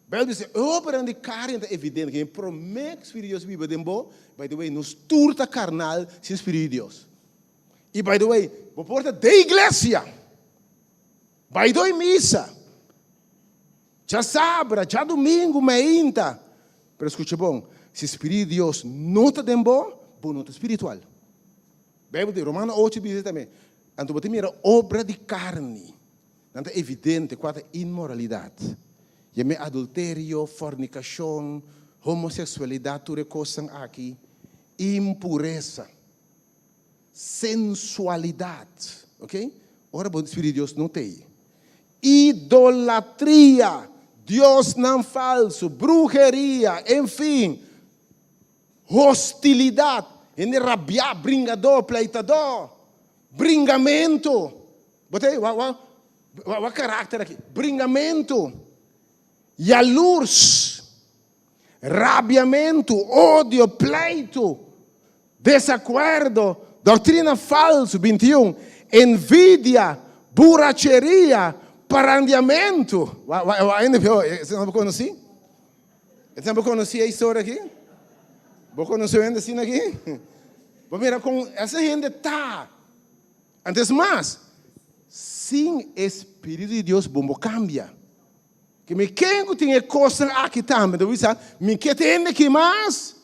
Bijbel bisa, e obranan di karni ta evidente, ke promé ku Spiritu di Dios biba den bo, by the way, nos tur ta karnal sin Spiritu di Dios. I by the way, bo por ta den iglesia, bai doi misa, djasabra, djadumingu, meinta, pero skucha bon, si Spiritu di Dios no ta den bo, bo no ta spiritual. Bijbel di Romano ocho bisa tambe, anto bo ta mira obra di karni. Nan ta evidente kua ta inmoralidat, yam'é adulterio, fornikashon, homoseksualidat, tur e kosnan aki, impuresa, sensualidat, ok, ora bo Spiritu di Dios no t'ei, idolatria, diosnan falsu, bruheria, enfin, hostilidat, hende rabiá, bringadó, pleitadó, bringamentu. Bo ta wak wak wak karakter aki. Bringamentu, yalurs, rabiamentu, odio, pleitu, desakuerdo, doktrina falsu, 21, envidia, buracheria, parandiamentu. Wak wak wak hende pió, esei bo konosí? Esei bo konosí e historia aki? Bo konosé hende asina aki? Bo mira kon esa hende ta. Antes mas, sin e Spiritu di Dios bo bo kambia. Ke mi ken ku tin e kosnan aki tambe ta bisa, mi ke tende ki mas.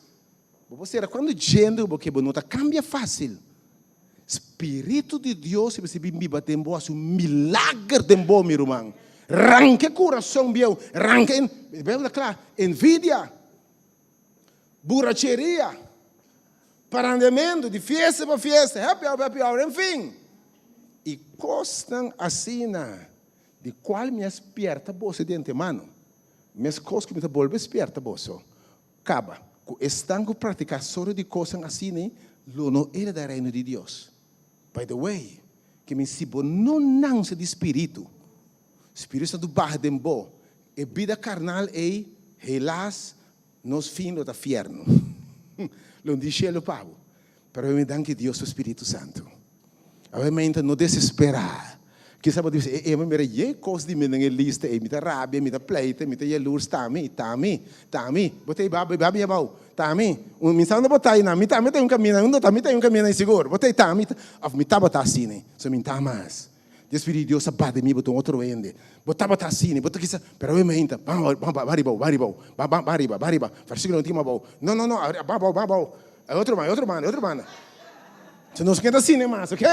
Bo por sera kuantu djende ku bo ke, bo no ta kambia fásil. Spiritu di Dios mester bin biba den bo, hasi un milager den bo, mi ruman. Ranka e kurason bieu, ranka e, Beibel ta kla, envidia, buracheria, Parandeamentu di fiesta pa fiesta, happy hour pa happy hour, enfin. I kosnan asina, di kual mi a spierta boso di antemano, meskos ku mi ta bolbe spierta boso, kaba ku esnan ku praktiká sort di kosnan asina lo no heredá Reino di Dios. By the way, ke mi si bo no nanse di Spiritu, Spiritu Santu baha den bo, e bida karnal ei, helaas, Nos fin lo ta fierno. Lo di shelu pa bo. Pero awe mi danki Dios pa Spiritu Santu. Awe meinta no desespera. Kisa bo ta bisa, e e mi mira ye kos di mi den e lista ei. Mi ta rabia, mi ta pleita, mi ta yalurs, ta mi, ta mi, ta mi. Bo ta ei ba, ba mi abou. Ta mi. Mi sa unda bo ta einan. Mi tambe ta un kaminda. Unda ta mi ta un kaminda insigur. Bo ta ei ta mi. Of mi tabata asina. So mi ta mas. Di Spiritu di Dios a bati mi, bo ta un otro hende. Bo tabata asina, bo ta kisa, pero awe mainta, ban, ban, ban riba, ban riba, ban, ban, ban riba, ban riba, versiculo no tin abou. No, no, no, ban abou, ban abou. E otro banda, e otro banda, e otro banda. So nos keda asina mas, ok?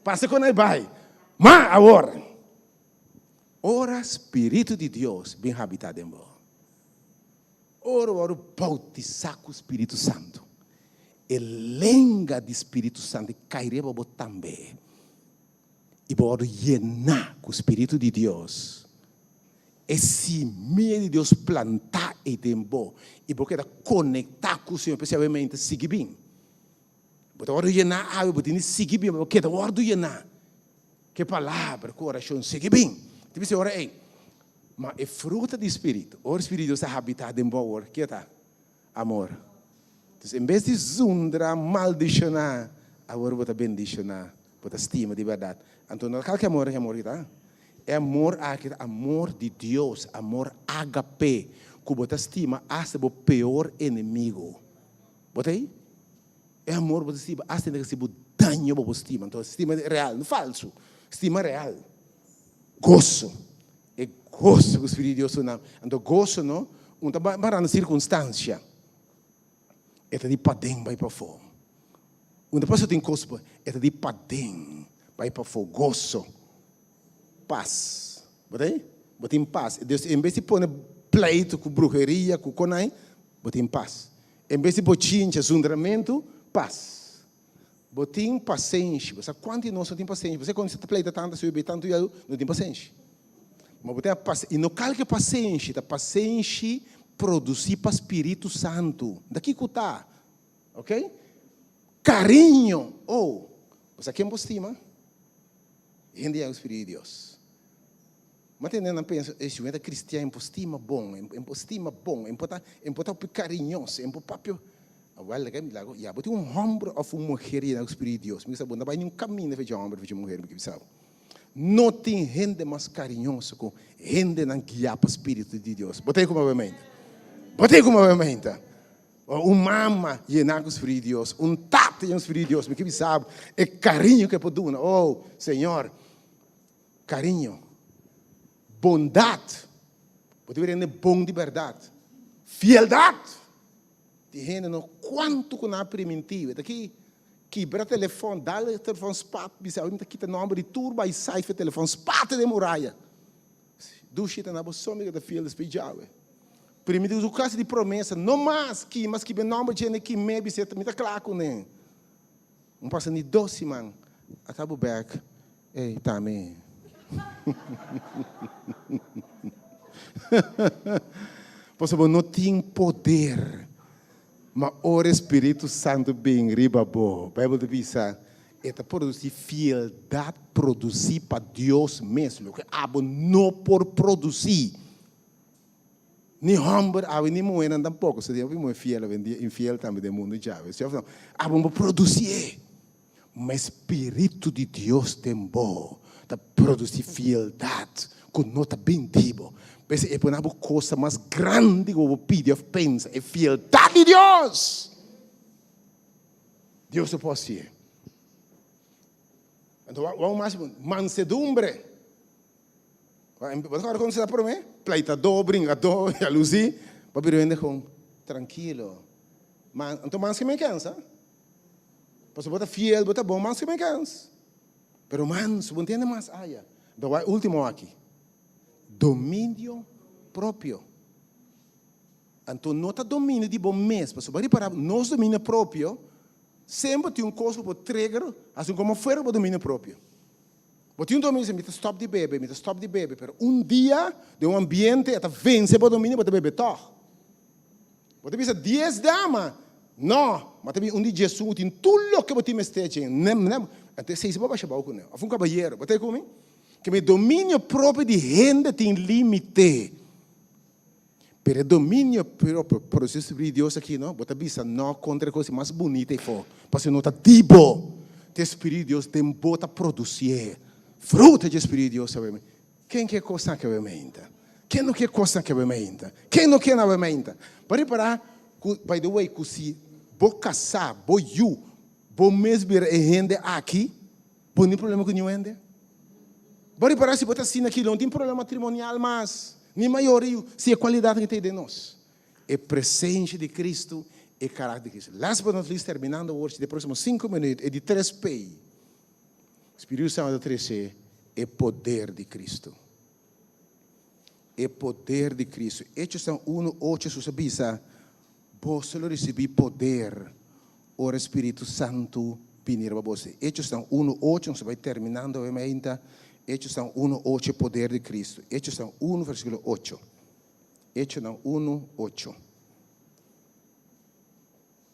Pasa con ei bai. Ma awor, ora Spiritu di Dios bin habita den bo, ora bo wòrdu bautisá ku Spiritu Santu, e lenga di Spiritu Santu kai riba bo tambe. I bo wòrdu yená ku Spiritu di Dios, e simia di Dios plantá ei den bo, i bo keda konektá ku Señor. P'esei awe mente sigui bin. Bo ta wòrdu yená awe, bo tin di sigui bin, bo keda wòrdu yená ku e palabra, ku orashon, sigui bin. Ta bisa e ora ei, ma e fruta di Spiritu, ora Spiritu di Dios ta habitá den bo awor, ke ta? Amor. Entonces, en bes di zundra, maldishoná, awor bo ta bendishoná, bo ta stima di bèrdat. Anto no ta kalke amor e amor aki ta. E amor aki ta amor di Dios, amor ágape, ku bo ta stima asta bo peor enemigo. Bo ta ei? E amor bo ta stima asta hende ku hasi bo daño bo por stima. Anto stima real, no falsu. Stima real. Goso. E goso ku Spiritu di Dios ta duna. Anto goso no. Un ta bará na sirkunstansia. E ta di paden bai pafó. Un ta pasa tin kos, e ta di paden bai pafó. Goso, pas. Bo ta ei? Bo tin pas. Dus en bes di pone pleitu ku bruheria, ku konai, bo tin pas. En bes di bochincha, zundramentu, pas. Bo tin pasenshi. Bo sa kuantu di nos no tin pasenshi. Bo sa kon ta pleita tantu asina, tantu yau, no tin pasenshi. Ma bo tin a pas, i no kalke pasenshi, ta pasenshi produsí pa Spiritu Santu. Ta kiko ta? Ok? Kariño. Oh, bo sa ken bo stima? Hende yama Spiritu di Dios. Ma tende nan pensa, e si un ta kristian, e por stima bon, e por stima bon, e por ta, e por ta hopi kariñoso, e por papia. Awel, laga mi laga, ya bo tin un hòmber òf un muher yena ku Spiritu di Dios. Mi sa bo no bai niun kaminda fecha hòmber fecha muher, mi ke bisa bo. No tin hende mas kariñoso ku hendenan guiá pa Spiritu di Dios. Bo ta ku mi mente? Bo ta ku mi mente? Un mama yená ku Spiritu di Dios, un tata yená ku Spiritu di Dios, mi ke bisa bo e kariño ku e por duna. Oh, Señor, kariño, bondat, bo ta bira hende bon di bèrdat, fieldat. Tin hende no kuantu ku nan a primintí. Ta ki kibra telefòn, dal e telefòn spat, bisa awe mi ta kita nòmber di tur bai sai for e telefòn, spat den muraya. Dushi ta na bo so mi ku ta fiel despues djawe. Primintí ku su klase di promesa, no mas kima skibi e nòmber dje ne kim'é bis'é mi ta kla kuné. Un pasa ni dos siman a ta bo bèk, ey ta mi. Pasobra bo no tin poder, ma ora e Spiritu Santu bin riba bo, Bijbel ta bisa, e ta produsí fieldat produsí pa Dios mes, loke abo no por produsí. Ni hòmber awe ni muhénan tampoko. So tin hopi muhé fiel awendia, infiel tambe den mundu djawe. Si òf no? Abo bo produsié. Ma e Spiritu di Dios den bo ta produsí fieldat ku no ta bin di bo. P'esei e pone abo kosa mas grandi ku bo por pidi òf pensa, e fieldat di Dios! Dios lo por hasié. Anto wou mas mansedumbre. Bo ta kòrda kon sa promé? Pleitadó, bringadó, yalusí. Bo bira hende kon trankilo. Ma anto mas ke men kensa. Pasobra bo ta fiel, bo ta bon, mas ke men kens. Pero mansu, bo ntende mas aya. Anto wak e último aki. Dominio propio. Anto no ta dominio di bo mes, pasobra bo ripará nos dominio propio semper tin un kos ku bo trigger, hasi un komo fuera bo dominio propio. Bo tin un dominio di mi ta stop di bebe, mi ta stop di bebe, pero un dia den un ambiente e ta vense bo dominio, bo ta bebe tog. Bo ta bisa dies dama, no, ma ta bin un di djesun ku tin tur loke bo tin mester dje, nem, nem, anto esei si bo basha bou kuné, òf un kabayero, bo ta ku mi? Ke mi dominio propio di hende tin limite. Pero e dominio propio produsí Spiritu di Dios aki no, bo ta bisa no kontra e kos mas bunita ei fo, pasobra no ta di bo, ta e Spiritu di Dios den bo ta produsié. Fruta di e Spiritu di Dios awe. Ken ke kosnan aki awe meinta? Ken no ke kosnan aki awe meinta? Ken no ke nan awe meinta? Bo ripará ku, by the way, ku si bo kasá, bo yu, bo mes bira e hende aki, bo no tin problema ku niun hende. Bo ripará si bo ta asina aki, lo no tin problema matrimonial mas. Ni mayor yu, si e kualidatnan ta ei den nos. E presensia di Kristu, e karakter di Kristu. Last but not least, terminando awor si den próksimo sinku minüt, e di tres P, Spiritu Santu ta trese e poder di Kristu. E poder di Kristu. Hechosnan unu, ocho, Jesus a bisa, Boso lo risibí poder ora e Spiritu Santu bini riba boso. Hechosnan unu, ocho, nos ta bai terminando awe mainta. Hechosnan unu, ocho, e poder di Kristu. Hechosnan unu, versíkulo ocho. Hechonan unu, ocho.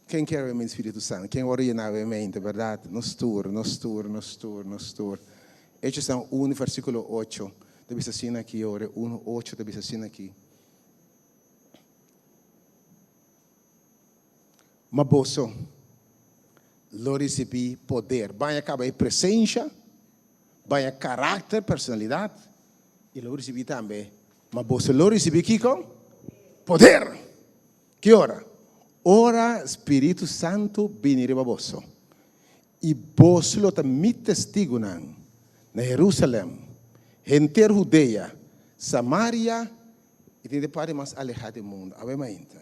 Ken kier awe mente Spiritu Santu? Ken wòrdu yená awe mente, bèrdat? Nos tur, nos tur, nos tur, nos tur. Hechosnan unu, versíkulo ocho, ta bisa asina aki, ora unu, ocho ta bisa asina aki. Ma boso lo risibí poder. Baña kaba e presensha, baña karakter, personalidat, i lo risibí tambe. Ma boso lo risibí kiko? Poder! Ki ora? Ora Spiritu Santu bini riba boso, i boso lo ta mi testigunan na Herusalèm, henter Hudea, Samaria. I tin e parti mas alehá di mundu. Awe mainta,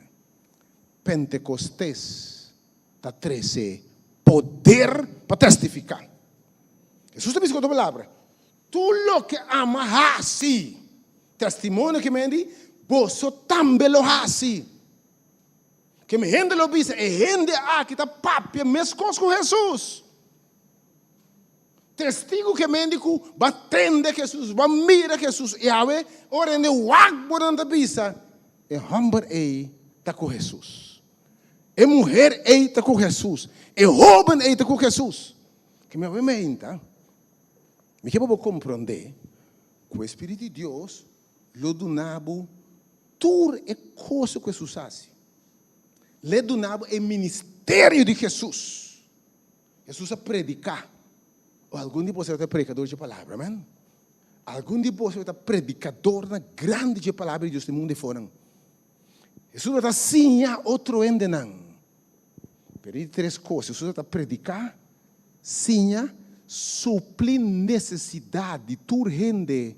Pentekostes ta trese poder pa testifiká. Hesus ta bisa ku otro palabra, Tur loke Ama hasi, testimonio ke men di, boso tambe lo hasi. Ke mi hende lo bisa, e hende aki ta papia meskos ku Hesus. Testigu ke men di ku bo a tende Hesus, bo a mira Hesus, i awe ora hende wak bo nan ta bisa, e hòmber ei ta ku Hesus. E muher ei ta ku Hesus. E hóben ei ta ku Hesus. Ke mi awe meinta, mi ke pa bo komprondé ku e Spiritu di Dios lo duna bo tur e kos ku Hesus hasi. Lo duna bo e ministerio di Hesus. Hesus a prediká. O algun di boso ta predikador dje palabra, amen? Algun di boso ta predikadornan grandi dje palabra di Dios den mundu efonan. Hesus tabata siña otro hendenan. Pero di tres kos, Hesus tabata prediká, siña, supli nesesidat di tur hende,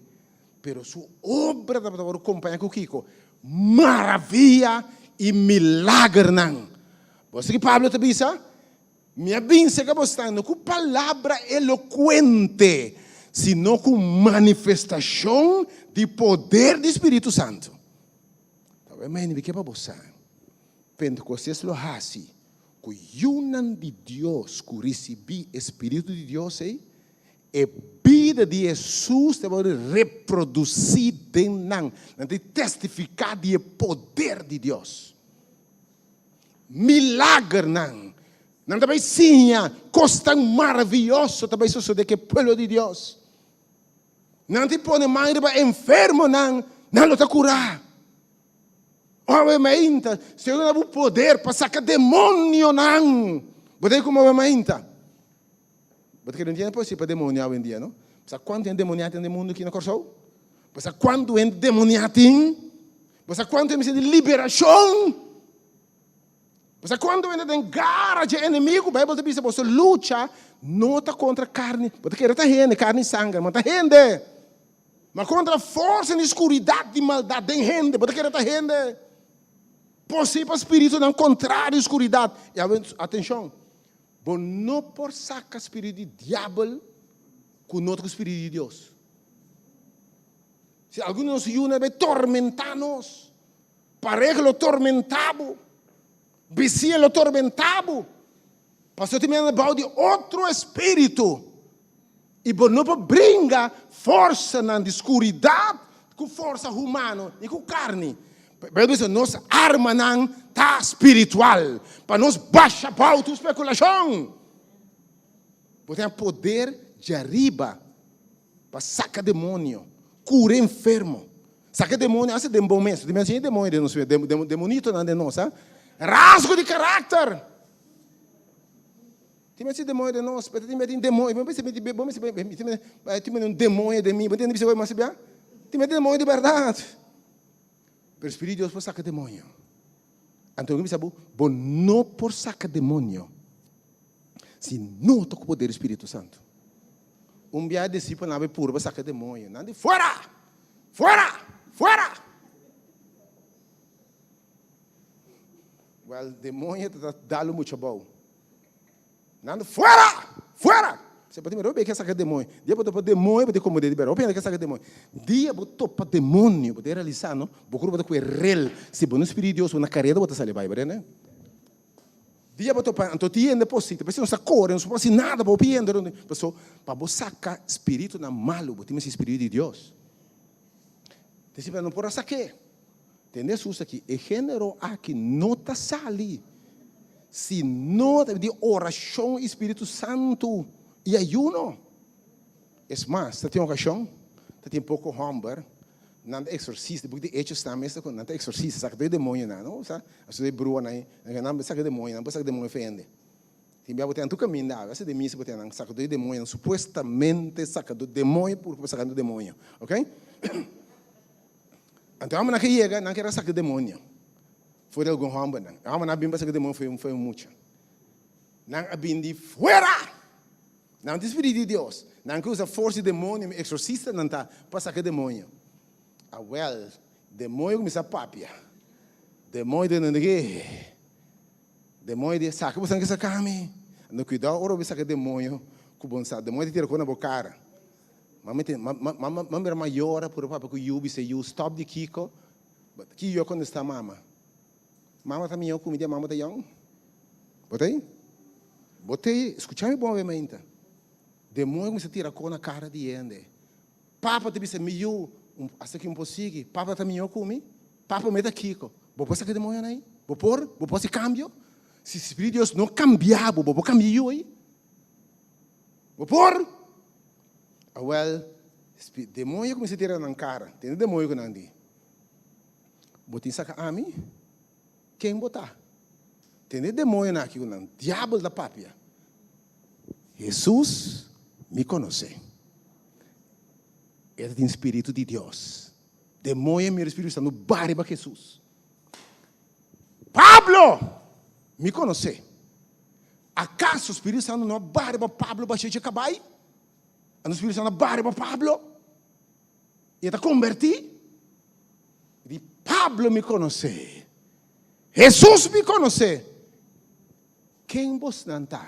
pero su obra tabata wòrdu kompañá ku kiko? Maravia i milagernan. Bo sa ki Pablo ta bisa? Mi a bin serka bosnan no ku palabra elokuente, sino ku manifestashon di poder di Spiritu Santu. Ta bai mei mi ke pa bo sa, Pentekostes lo hasi ku yunan di Dios ku risibí e Spiritu di Dios ei, e bida di Hesus ta wòrdu reprodusí den nan. Nan ta testifiká di e poder di Dios. Milagernan. Nan ta bai siña kos tan maravioso ta bai sosodé ku e pueblo di Dios. Nan ta pone man riba enfermonan, nan lo ta kurá. Awe mainta, Señor a duna bo poder pa saka demonionan. Bo ta komo awe mainta? Bo ta kere no tiene poder pa demonio awendia, no? Bo sa kuantu hende demoniá tin den mundu aki na Kòrsou? Bo sa kuantu hende demoniá tin? Bo sa kuantu hende mester di liberashon? Bo sa kuantu hende den gara dje enemigu? Beibel ta bisa boso lucha no ta kontra karni, bo ta kere ta hende, karni i sanger, ma ta hende. Ma kontra forsa di skuridat di maldat den hende, bo ta kere ta hende. Posee pa spiritunan kontrario skuridat. I awe, atenshon, bo no por saka spiritu di diabel ku no ta ku spiritu di Dios. Si algun di nos yunan bai tormentá nos, pareha lo tormentá bo, bisiña lo tormentá bo, pasobra tin mende bou di otro espíritu i bo no por bringa forsanan di skuridat ku forsa humano ni ku karni. Beibel bisa nos armanan ta spiritual pa nos basha bou tur spekulashon. Bo tin poder djariba pa saka demonio, kura enfermo. Saka demonio hasta den bo mes. Di mes demonio den nos mes, demonitonan den nos, ha? Rasgo di karakter. Tin mes demonio den nos, pero tin mes demonio, bo mester bo mester tin mes un demonio den mi, bo ntende bisa mas bia? Tin mes demonio di bèrdat. Pero Spiritu di Dios por saka demonio. Anto mi bisa bo, bo no por saka demonio si no ta ku poder di Spiritu Santu. Un biaha disipelnan a bai purba saka demoño. Nan di, Fuera! Fuera! Fuera! Wèl, demoño ta dal un mucha bou. Nan di, Fuera! Fuera! Se bo tin miedu, ke saka demoño. Dia bo topa demoño, bo ta komodé di bèrdad. Hopi hende ke saka demoño. Dia bo topa demoño, bo ta realisá, no? Bo kurpa ta kue rel. Si bo no Spiritu di Dios, bo na kareda bo ta sali bai, bèrdat? Dia bo topa anto ti hende posito, p'esei nos ta kore, nos no por hasi nada pa hopi hende rond. Paso, pa bo saka spiritunan malu, bo tin mester spiritu di Dios. Disipelnan no por a sak'é. Tende Hesus aki, e genero aki no ta sali si no ta di orashon i Spiritu Santu i ayuno. Es mas, ta tin okashon, ta tin poko hòmber Nan ta exorcista, boek di Hechos tambe esta cu nan ta exorcista, saca tur e demonionan, no? Sa, aso e bruanan ei, nan saca e demonionan, por saca demonio for hende. Tin bia bo ten tur caminda awe, asa den misa bo ten nan saca tur e demonionan, supuestamente saca tur demonio pur por saca tur demonio, ok? Anto e hombernan ke yega, nan kier a saca demonio for di algun hombernan. E hombernan a bin pa saca demonio for e mucha. Nan a bin di fuera! Nan ta spiritu di Dios. Nan ke usa forsa di demonio, mi exorcistanan ta pa saka demonio. Awel, Demoño kuminsá papia. Demoño di nan di, Demoño di, Saka boso nan ke saka mi. Anto kuidou ora bo saka demoño ku bo no sa. Demoño ta tira kos na bo kara. Mama tin, mama mira mayora puru papia ku yu bisa yu stop di kiko. Ki yu a kontestá mama? Mama ta mihó ku mi dia mama ta yòn. Bo ta ei? Bo ta ei? Skucha mi bon awe mainta. Demoño kuminsá tira kos na kara di hende. Papa ta bisa mi yu, hasta ki un por sigui. Papa ta mihó ku mi. Papa mi ta kiko? Bo por saka demoñonan ei? Bo por? Bo por hasi kambio? Si Spiritu di Dios no kambia bo, bo por kambia yu ei? Bo por? Awel, demoño kuminsá tira nan kara. Tende demoño ku nan di, Bo tin saka ami? Ken bo ta? Tende demoñonan aki ku nan diabel ta papia. Hesus mi konosé. E ta tin spiritu di Dios. Demoño mira spiritu santu baha riba Hesus. Pablo mi konosé. Akaso spiritu santu no a baha riba Pablo basha dje kabai? Anto spiritu santu a baha riba Pablo i e ta kombertí? Di Pablo mi konosé. Hesus mi konosé. Ken bosnan ta?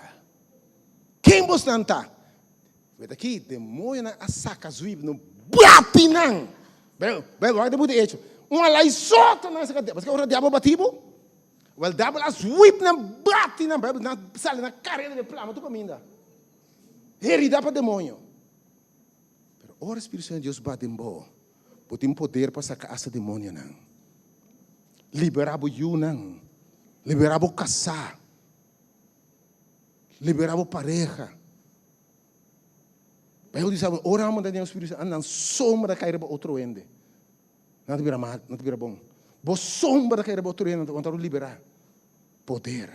Ken bosnan ta? Wet aki, demoñonan a saka zuib no bati nan. Bel, bel, wak de hecho. Un alai sota nan saka diabel. Paske ora diabel bati bo, wel diabel a zuib nan bati nan. Bijbel nan sali na kareda de plama tur kaminda. Herida pa demoño. Pero ora Spiritu Santo di Dios bati den bo, bo tin poder pa saka asta demonionan. Liberá bo yunan. Liberá bo kasá. Liberá bo pareha. Bijbel di sa, ora amo den Spiritu Santo, nan sombra kai riba otro hende. Nan ta bira mal, nan ta bira bon. Bo sombra kai riba otro hende, nan ta liberá. Poder.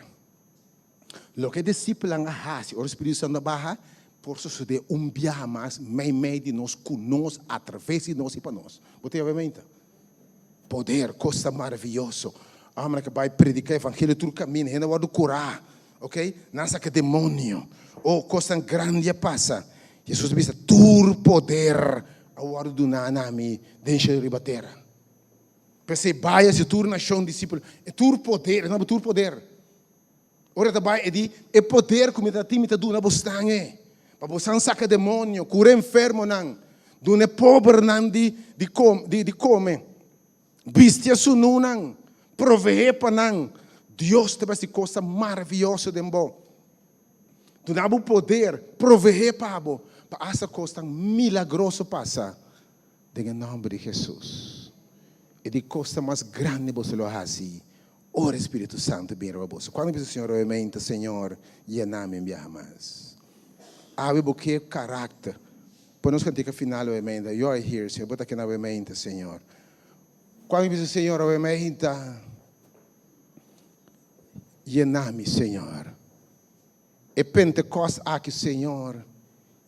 Loke e disipelnan a hasi ora Spiritu Santo a baha, por sosodé un biaha mas meimei di nos, ku nos, atraves di nos i pa nos. Bo ta yab'e meinta? Poder, kos ta maravioso. Hombernan ke bai prediká evangelio tur kaminda, hende a wòrdu kurá, ok, nan a saka demonio. Oh, kosnan grandi a pasa. Hesus a bisa, Tur poder a wòrdu duná na mi den shelu riba tera. P'esei bai hasi tur nashon disipel. E tur poder, e ta duna bo tur poder. Ora e ta bai, e di, E poder ku mi ta tin, mi ta duna bosnan e, pa bosan saka demonio, kura enfermonan, duna e pobernan di di di kome, bisti e sununan, proveé pa nan. Dios ta bai hasi kosnan maravioso den bo. Duna bo poder, proveé pa bo, pa asta kosnan milagroso pasa den e nòmber di Hesus. E di kosnan mas grandi boso lo hasi Ora e Spiritu Santu bin riba boso. Kuando bisa Señor obviamente, Señor, yena mi un biaha mas. Awe bo ke karakter. Pone nos kantika final obviamente, You are here, Señor. Bo ta kina obviamente, Señor. Kuando bisa Señor obviamente, yena mi, Señor. E Pentekost aki, Señor,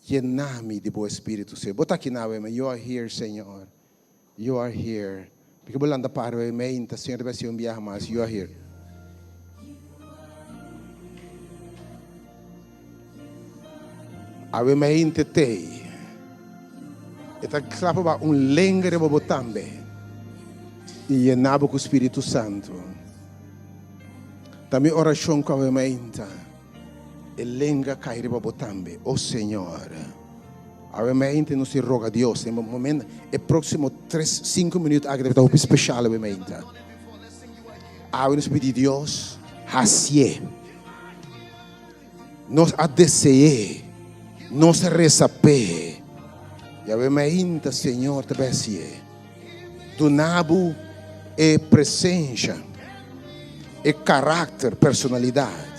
yena mi di bo Espiritu, Señor. Bo ta kina obviamente, You are here, Señor. You are here. Porque bo lanta para hoy meinta, Señor te besi un biaha mas. You are here. Awe meinte tei. E ta klapa ba un lenga riba bo tambe. I yena bo ku Spiritu Santu. Ta mi orashon ku awe meinta. E lenga kai riba bo tambe, o Señor. Awe mainta nos tin roga Dios. Den momento, e próximo tres, cinco minuut aki debe ta hopi special awe mainta. Awe nos pidi Dios, hacié. Nos a deseé, nos a reza p'e. Y awe mainta, Señor ta bay hacié. Duna bo e presencia, e karakter, personalidad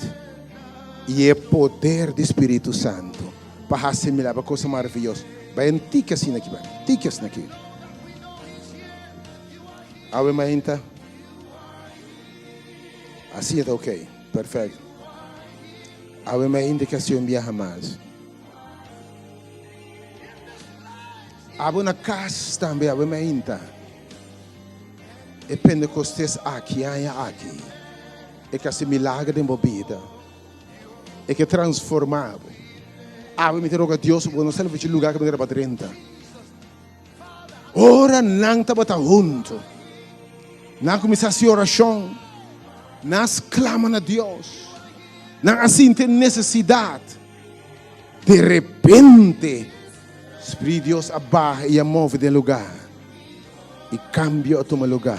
y e poder di Spiritu Santo pa haci milagro, pa cosa maravilloso. Bay un tiki asina aki, bay tiki asina aki. Awe mainta. Asina ta ok, perfecto. Awe mainta ke haci un biaha mas. Abo na kas tambe awe mainta. E Pentecostes aki, aña aki, e ke hasi milager den bo bida. E ke transforma bo. Awe mi ta roga Dios bo no sali for dje lugar ku mi ta riba drenta. Ora nan tabata huntu. Nan a kuminsá hasi orashon. Nan a sklama na Dios. Nan a sinti e nesesidat. De repente, Spiritu di Dios a baha i a move den lugá, i kambio a tuma lugá.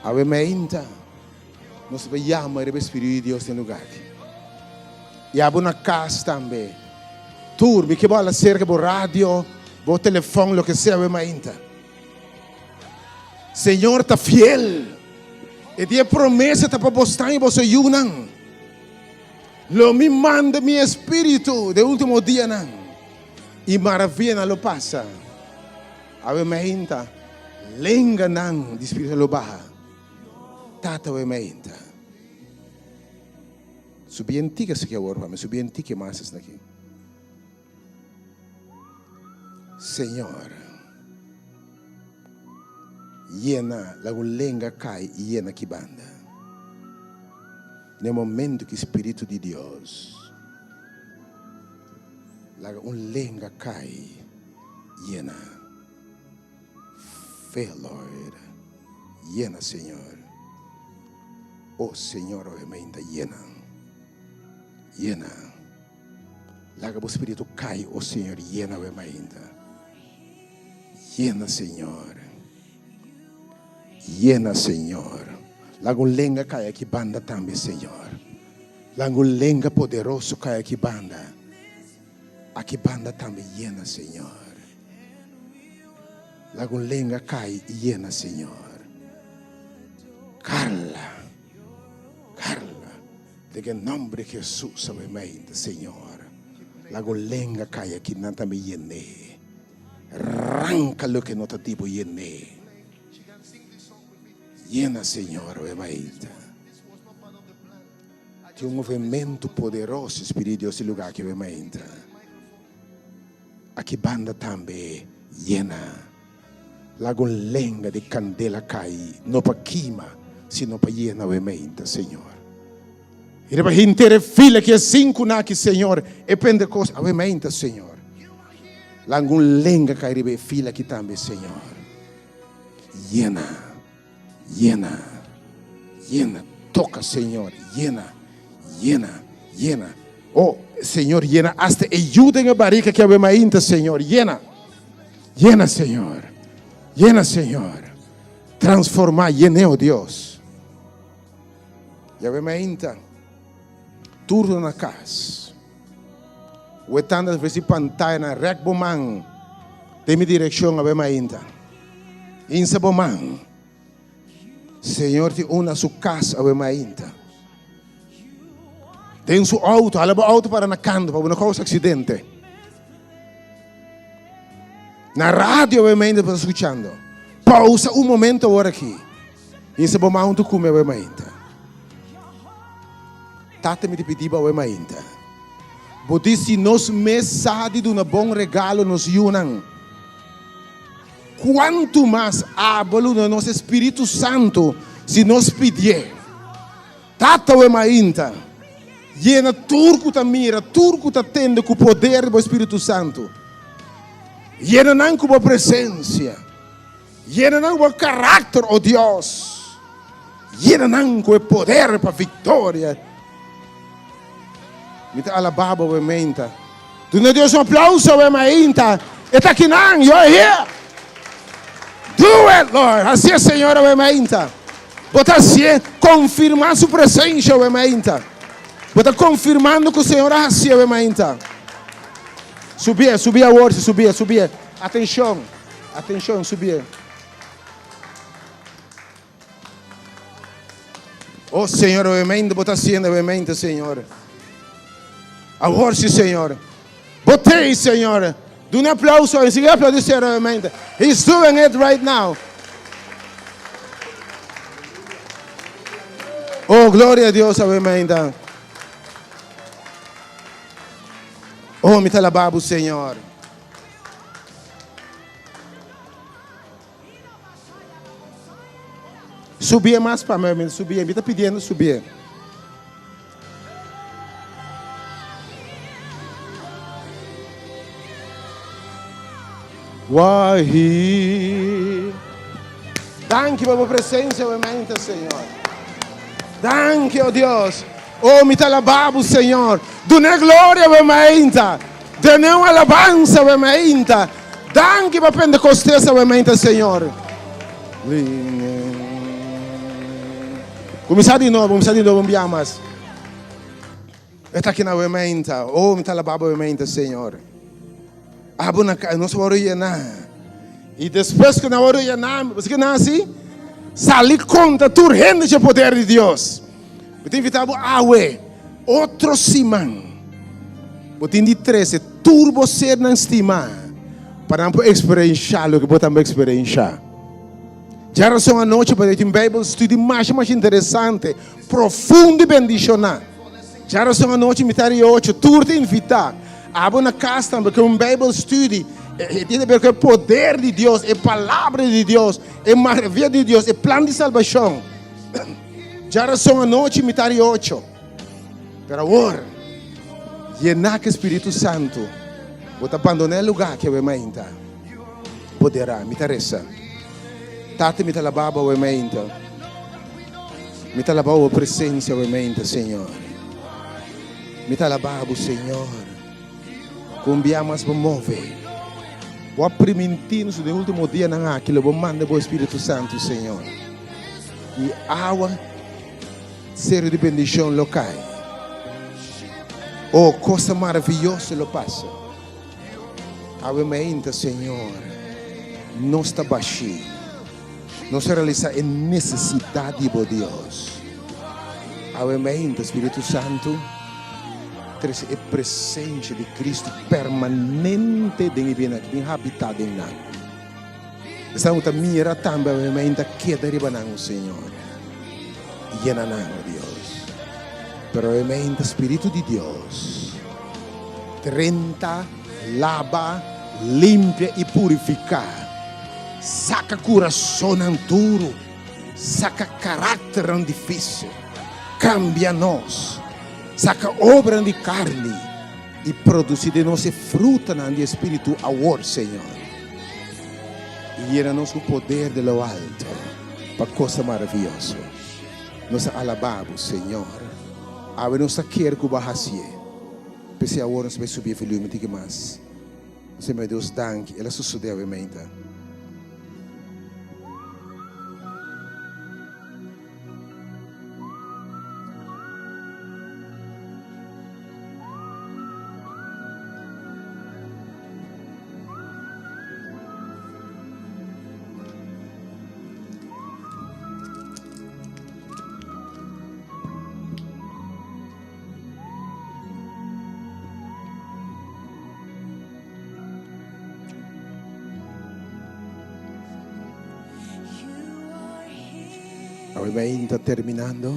Awe meinta, nos ta yama riba e Spiritu di Dios den lugá aki. I abo na kas tambe. Tur, mi ke bo hala serka bo radio, bo telefòn, loke sea awe mainta. Señor ta fiel. E di e promesa ta pa bosnan i boso yunan. Lo mi manda mi espíritu den último dianan, i maravianan lo pasa. Awe mainta, lenganan di Spiritu lo baha. Tata awe mainta. Subi en tiki esaki awor pa mi, subi en tiki mas esaki. Señor, yena, laga un lenga kai i yena ki banda. Na e momento ki Spiritu di Dios laga un lenga kai yena. Fill, Lord. Yena, Señor. Oh, Señor, awe mainta yena. Yena. Laga bo Spiritu kai, oh Señor, yena awe mainta. Yena, Señor. Yena, Señor. Laga un lenga kai aki banda tambe, Señor. Laga un lenga poderoso kai aki banda. Aki banda tambe yena, Señor. Laga un lenga kai i yena, Señor. Carla, Carla, den e nomber di Jesus awe mainta, Señor. Laga un lenga kai aki nan tambe yené. Ranka loke no ta di bo yené. Yena, Señor, awe mainta. Tin un movementu poderoso, Spiritu di Dios, e lugar aki awe mainta. Aki banda tambe yena. Laga un lenga di kandela kai, no pa kima, sino pa yena awe mainta, Señor. I riba henter e fila ki e sinkunan aki, Señor, e Pentekoste awe mainta, Señor. Laga un lenga kai riba e fila aki tambe, Señor. Yena, yena, yena. Toka, Señor, yena, yena, yena. Oh, Señor, yena hasta e yu den e barika ki awe mainta, Señor. Yena, yena, Señor. Yena, Señor. Transforma, yene, oh Dios. I awe mainta, tur na kas. Wetando atraves di pantayanan, rèk bo man den mi direkshon awe mainta. Insa bo man. Señor tin un na su kas awe mainta. Den su outo, hala bo outo para na kanto pa bo no kousa aksidente. Na radio awe mainta bo ta skuchando. Pausa un momento awor aki. Insa bo man huntu ku mi awe mainta. Tata mi ta pidi bo awe mainta. Bo di si nos mes sa di duna bon regalo nos yunan, kuantu mas abo lo duna nos e Spiritu Santu si nos pidié. Tata awe mainta, yena tur ku ta mira, tur ku ta tende ku poder di bo Spiritu Santu. Yena nan ku bo presensia. Yena nan ku bo karakter, o Dios. Yena nan ku e poder pa viktoria. Mi ta alabá bo awe meinta. Duna Dios un aplauso awe mainta. E ta akinan, you are here. Do it, Lord. Hasié, Señor, awe mainta. Bo ta hasié, konfirmá su presensia awe mainta. Bo ta konfirmando ku Señor a hasié awe mainta. Subié, subié awor, si subié, subié. Atenshon. Atenshon, subié. Oh Señor, obviamente bo ta haciendo, obviamente, Señor. Awor sí, Señor. Bo t'ei, Señor. Duna un aplauso y sigue aplaudir, Señor, obviamente. He's doing it right now. Oh, gloria a Dios, obviamente. Oh, mi ta alabá bo, Señor. Subié mas pa mi, subié. Mi ta pidiendo subié. Wahi. Danki pa bo presencia awe mainta, Señor. Danki, oh Dios. Oh, mi ta alabá bo, Señor. Dun'é gloria awe mainta. Dun'é un alabansa awe mainta. Danki pa Pentecostes awe mainta, Señor. Kuminsá di nobo, kuminsá di nobo un bia mas. E ta aki na awe mainta. Oh, mi ta alabá bo awe mainta, Señor. Abo na ka, nos wòrdu yená. I despues ku nan wòrdu yená, bo sa ke nan hasi? Sali konta tur hende dje poder di Dios. Mi ta invitá bo awe, otro siman, bo tin di trese tur bo sernan stimá pa nan por eksperenshá loke bo tambe a eksperenshá. Djarason anochi bo ta tin Bijbel study masha masha interesante, profundo i bendishoná. Djarason anochi mitar di ocho, tur ta invitá. Abo na kas tambe ku un Bijbel study. E tin haber ku e poder di Dios, e palabra di Dios, e maravia di Dios, e plan di salbashon. Djarason anochi mitar di ocho. Pero awor, yená ku e Spiritu Santu, bo ta bandoná e lugá aki awe mainta. Poderá. Mi ta resa. Tata, mi ta alabá bo awe mainta. Mi ta alabá bo presensia awe mainta, Señor. Mi ta alabá bo, Señor, ku un bia mas bo move. Bo a primintí nos den último dianan aki lo bo manda bo Espíritu Santu, Señor. I awa serio di bendishon lo kai. Oh, kosa maravioso lo pasa. Awe mainta, Señor, nos ta bashí. Nos a realisá e nesesidat di bo, Dios. Awe mainta, Spiritu Santu, trese e presensia di Kristu permanente den e bida aki, bin habitá den nan. Esnan ku ta mira tambe awe mainta keda riba nan, o Señor. Yena nan, o Dios. Pero awe mainta, Spiritu di Dios, drenta, laba, limpia i purifiká. Saka kurasonnan duru, saka karakternan difísil, kambia nos, saka obranan di karni i produsí den nos e frutanan di e Spiritu awor, Señor. I yena nos ku poder di lo alto pa kosa maravioso. Nos a alabá Bo, Señor. Awe nos ta kier ku Bo a hasié. P'esei awor nos bai subi e volumen tiki mas. Señor Dios danki, el a sosode awe meinta. Awe mainta terminando,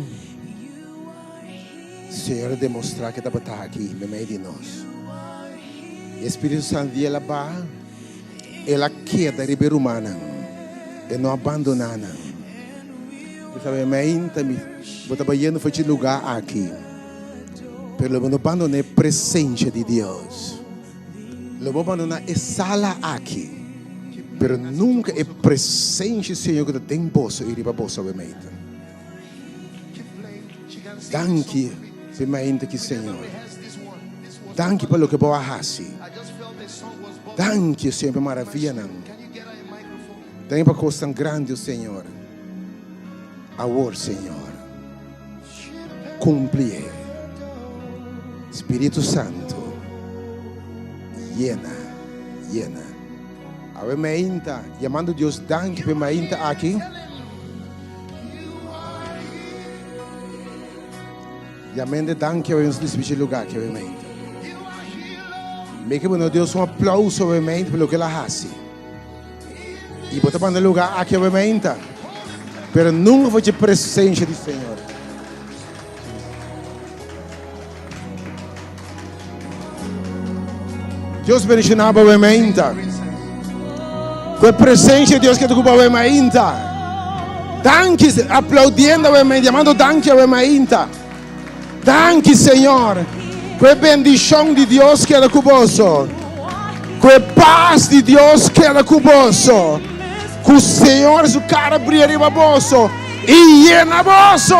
Señor a demostra ke tabata aki meimei di nos. E Spiritu Santu di El a baha, El a keda riba e rumannan, E no a bandoná nan. Bo sabe, mainta mi, bo ta bayendo for dje lugá aki, pero lo bo no bandoná e presencia di Dios. Lo bo bandoná e sala aki, pero nunca e presencia di Señor cu ta den boso y riba boso awe mainta. Danki p'e mainta aki, Señor. Danki pa loke bo a haci. Danki, Señor, p'e maravianan. Danki pa kosnan grandi, o Señor. Awor, Señor, kumpli e. Spiritu Santu, yena, yena. Awe mainta, yamando Dios danki pa e mainta aki. Yamende danki awe nos disbishi luga aki awe mainta. Meke bo na Dios un aplauso awe mainta pa loke el a hasi. I bo ta banda lugar aki awe mainta, pero nunca for dje presencia di Señor. Dios bendiciona bo awe mainta. Cu e presencia di Dios que ta cu bo awe mainta. Danki, aplaudiendo awe mainta, llamando danki awe mainta. Danki Señor, ku e bendishon di Dios keda ku boso. Ku e pas di Dios keda ku boso. Ku Señor su kara bria riba boso i yena boso.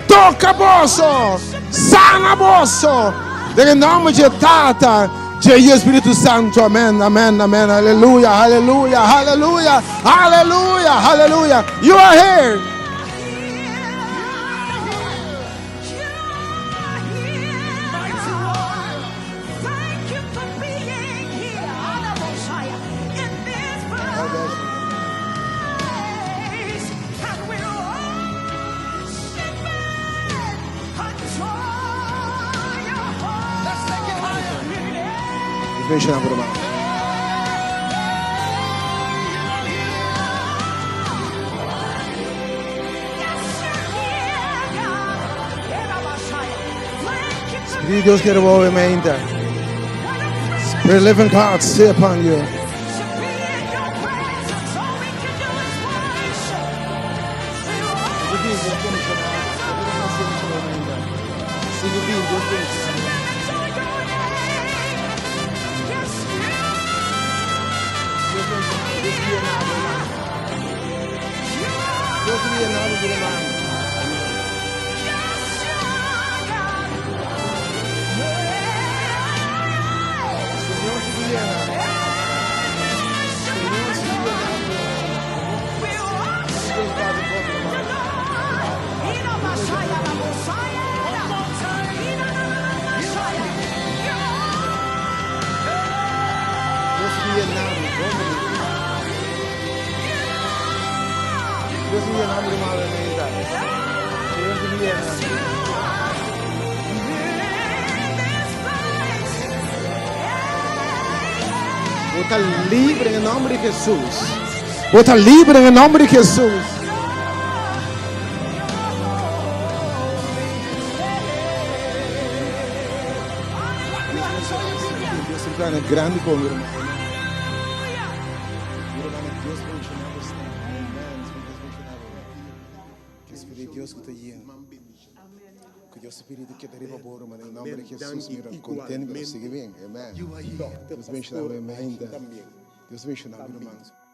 Toka boso, sana boso. Den e nòmber dje Tata, dje Yu i Spiritu Santu. Amèn, amèn, amèn. Aleluya, aleluya, aleluya, aleluya, aleluya. You are here. Dios bendiciona bo ruman. Spirit di Dios quiere bo mente. Spirit living God, stay upon you. Bo ta libre en e nomber di Jesus. Bo ta libre en e nomber di Jesus. Dios tin planan grandi con mi hermano. Mi hermano, Dios bendiciona bo sta. Amen. Dios bendiciona bo. Ke Spirit Dios ku ta yena. Ku Dios Spiritu keda riba bo ruman den nomber di Jesus mi kontent ku ta sigui bien. Amen. Dios bendiciona bo amen. Dios bendiciona bo ruman.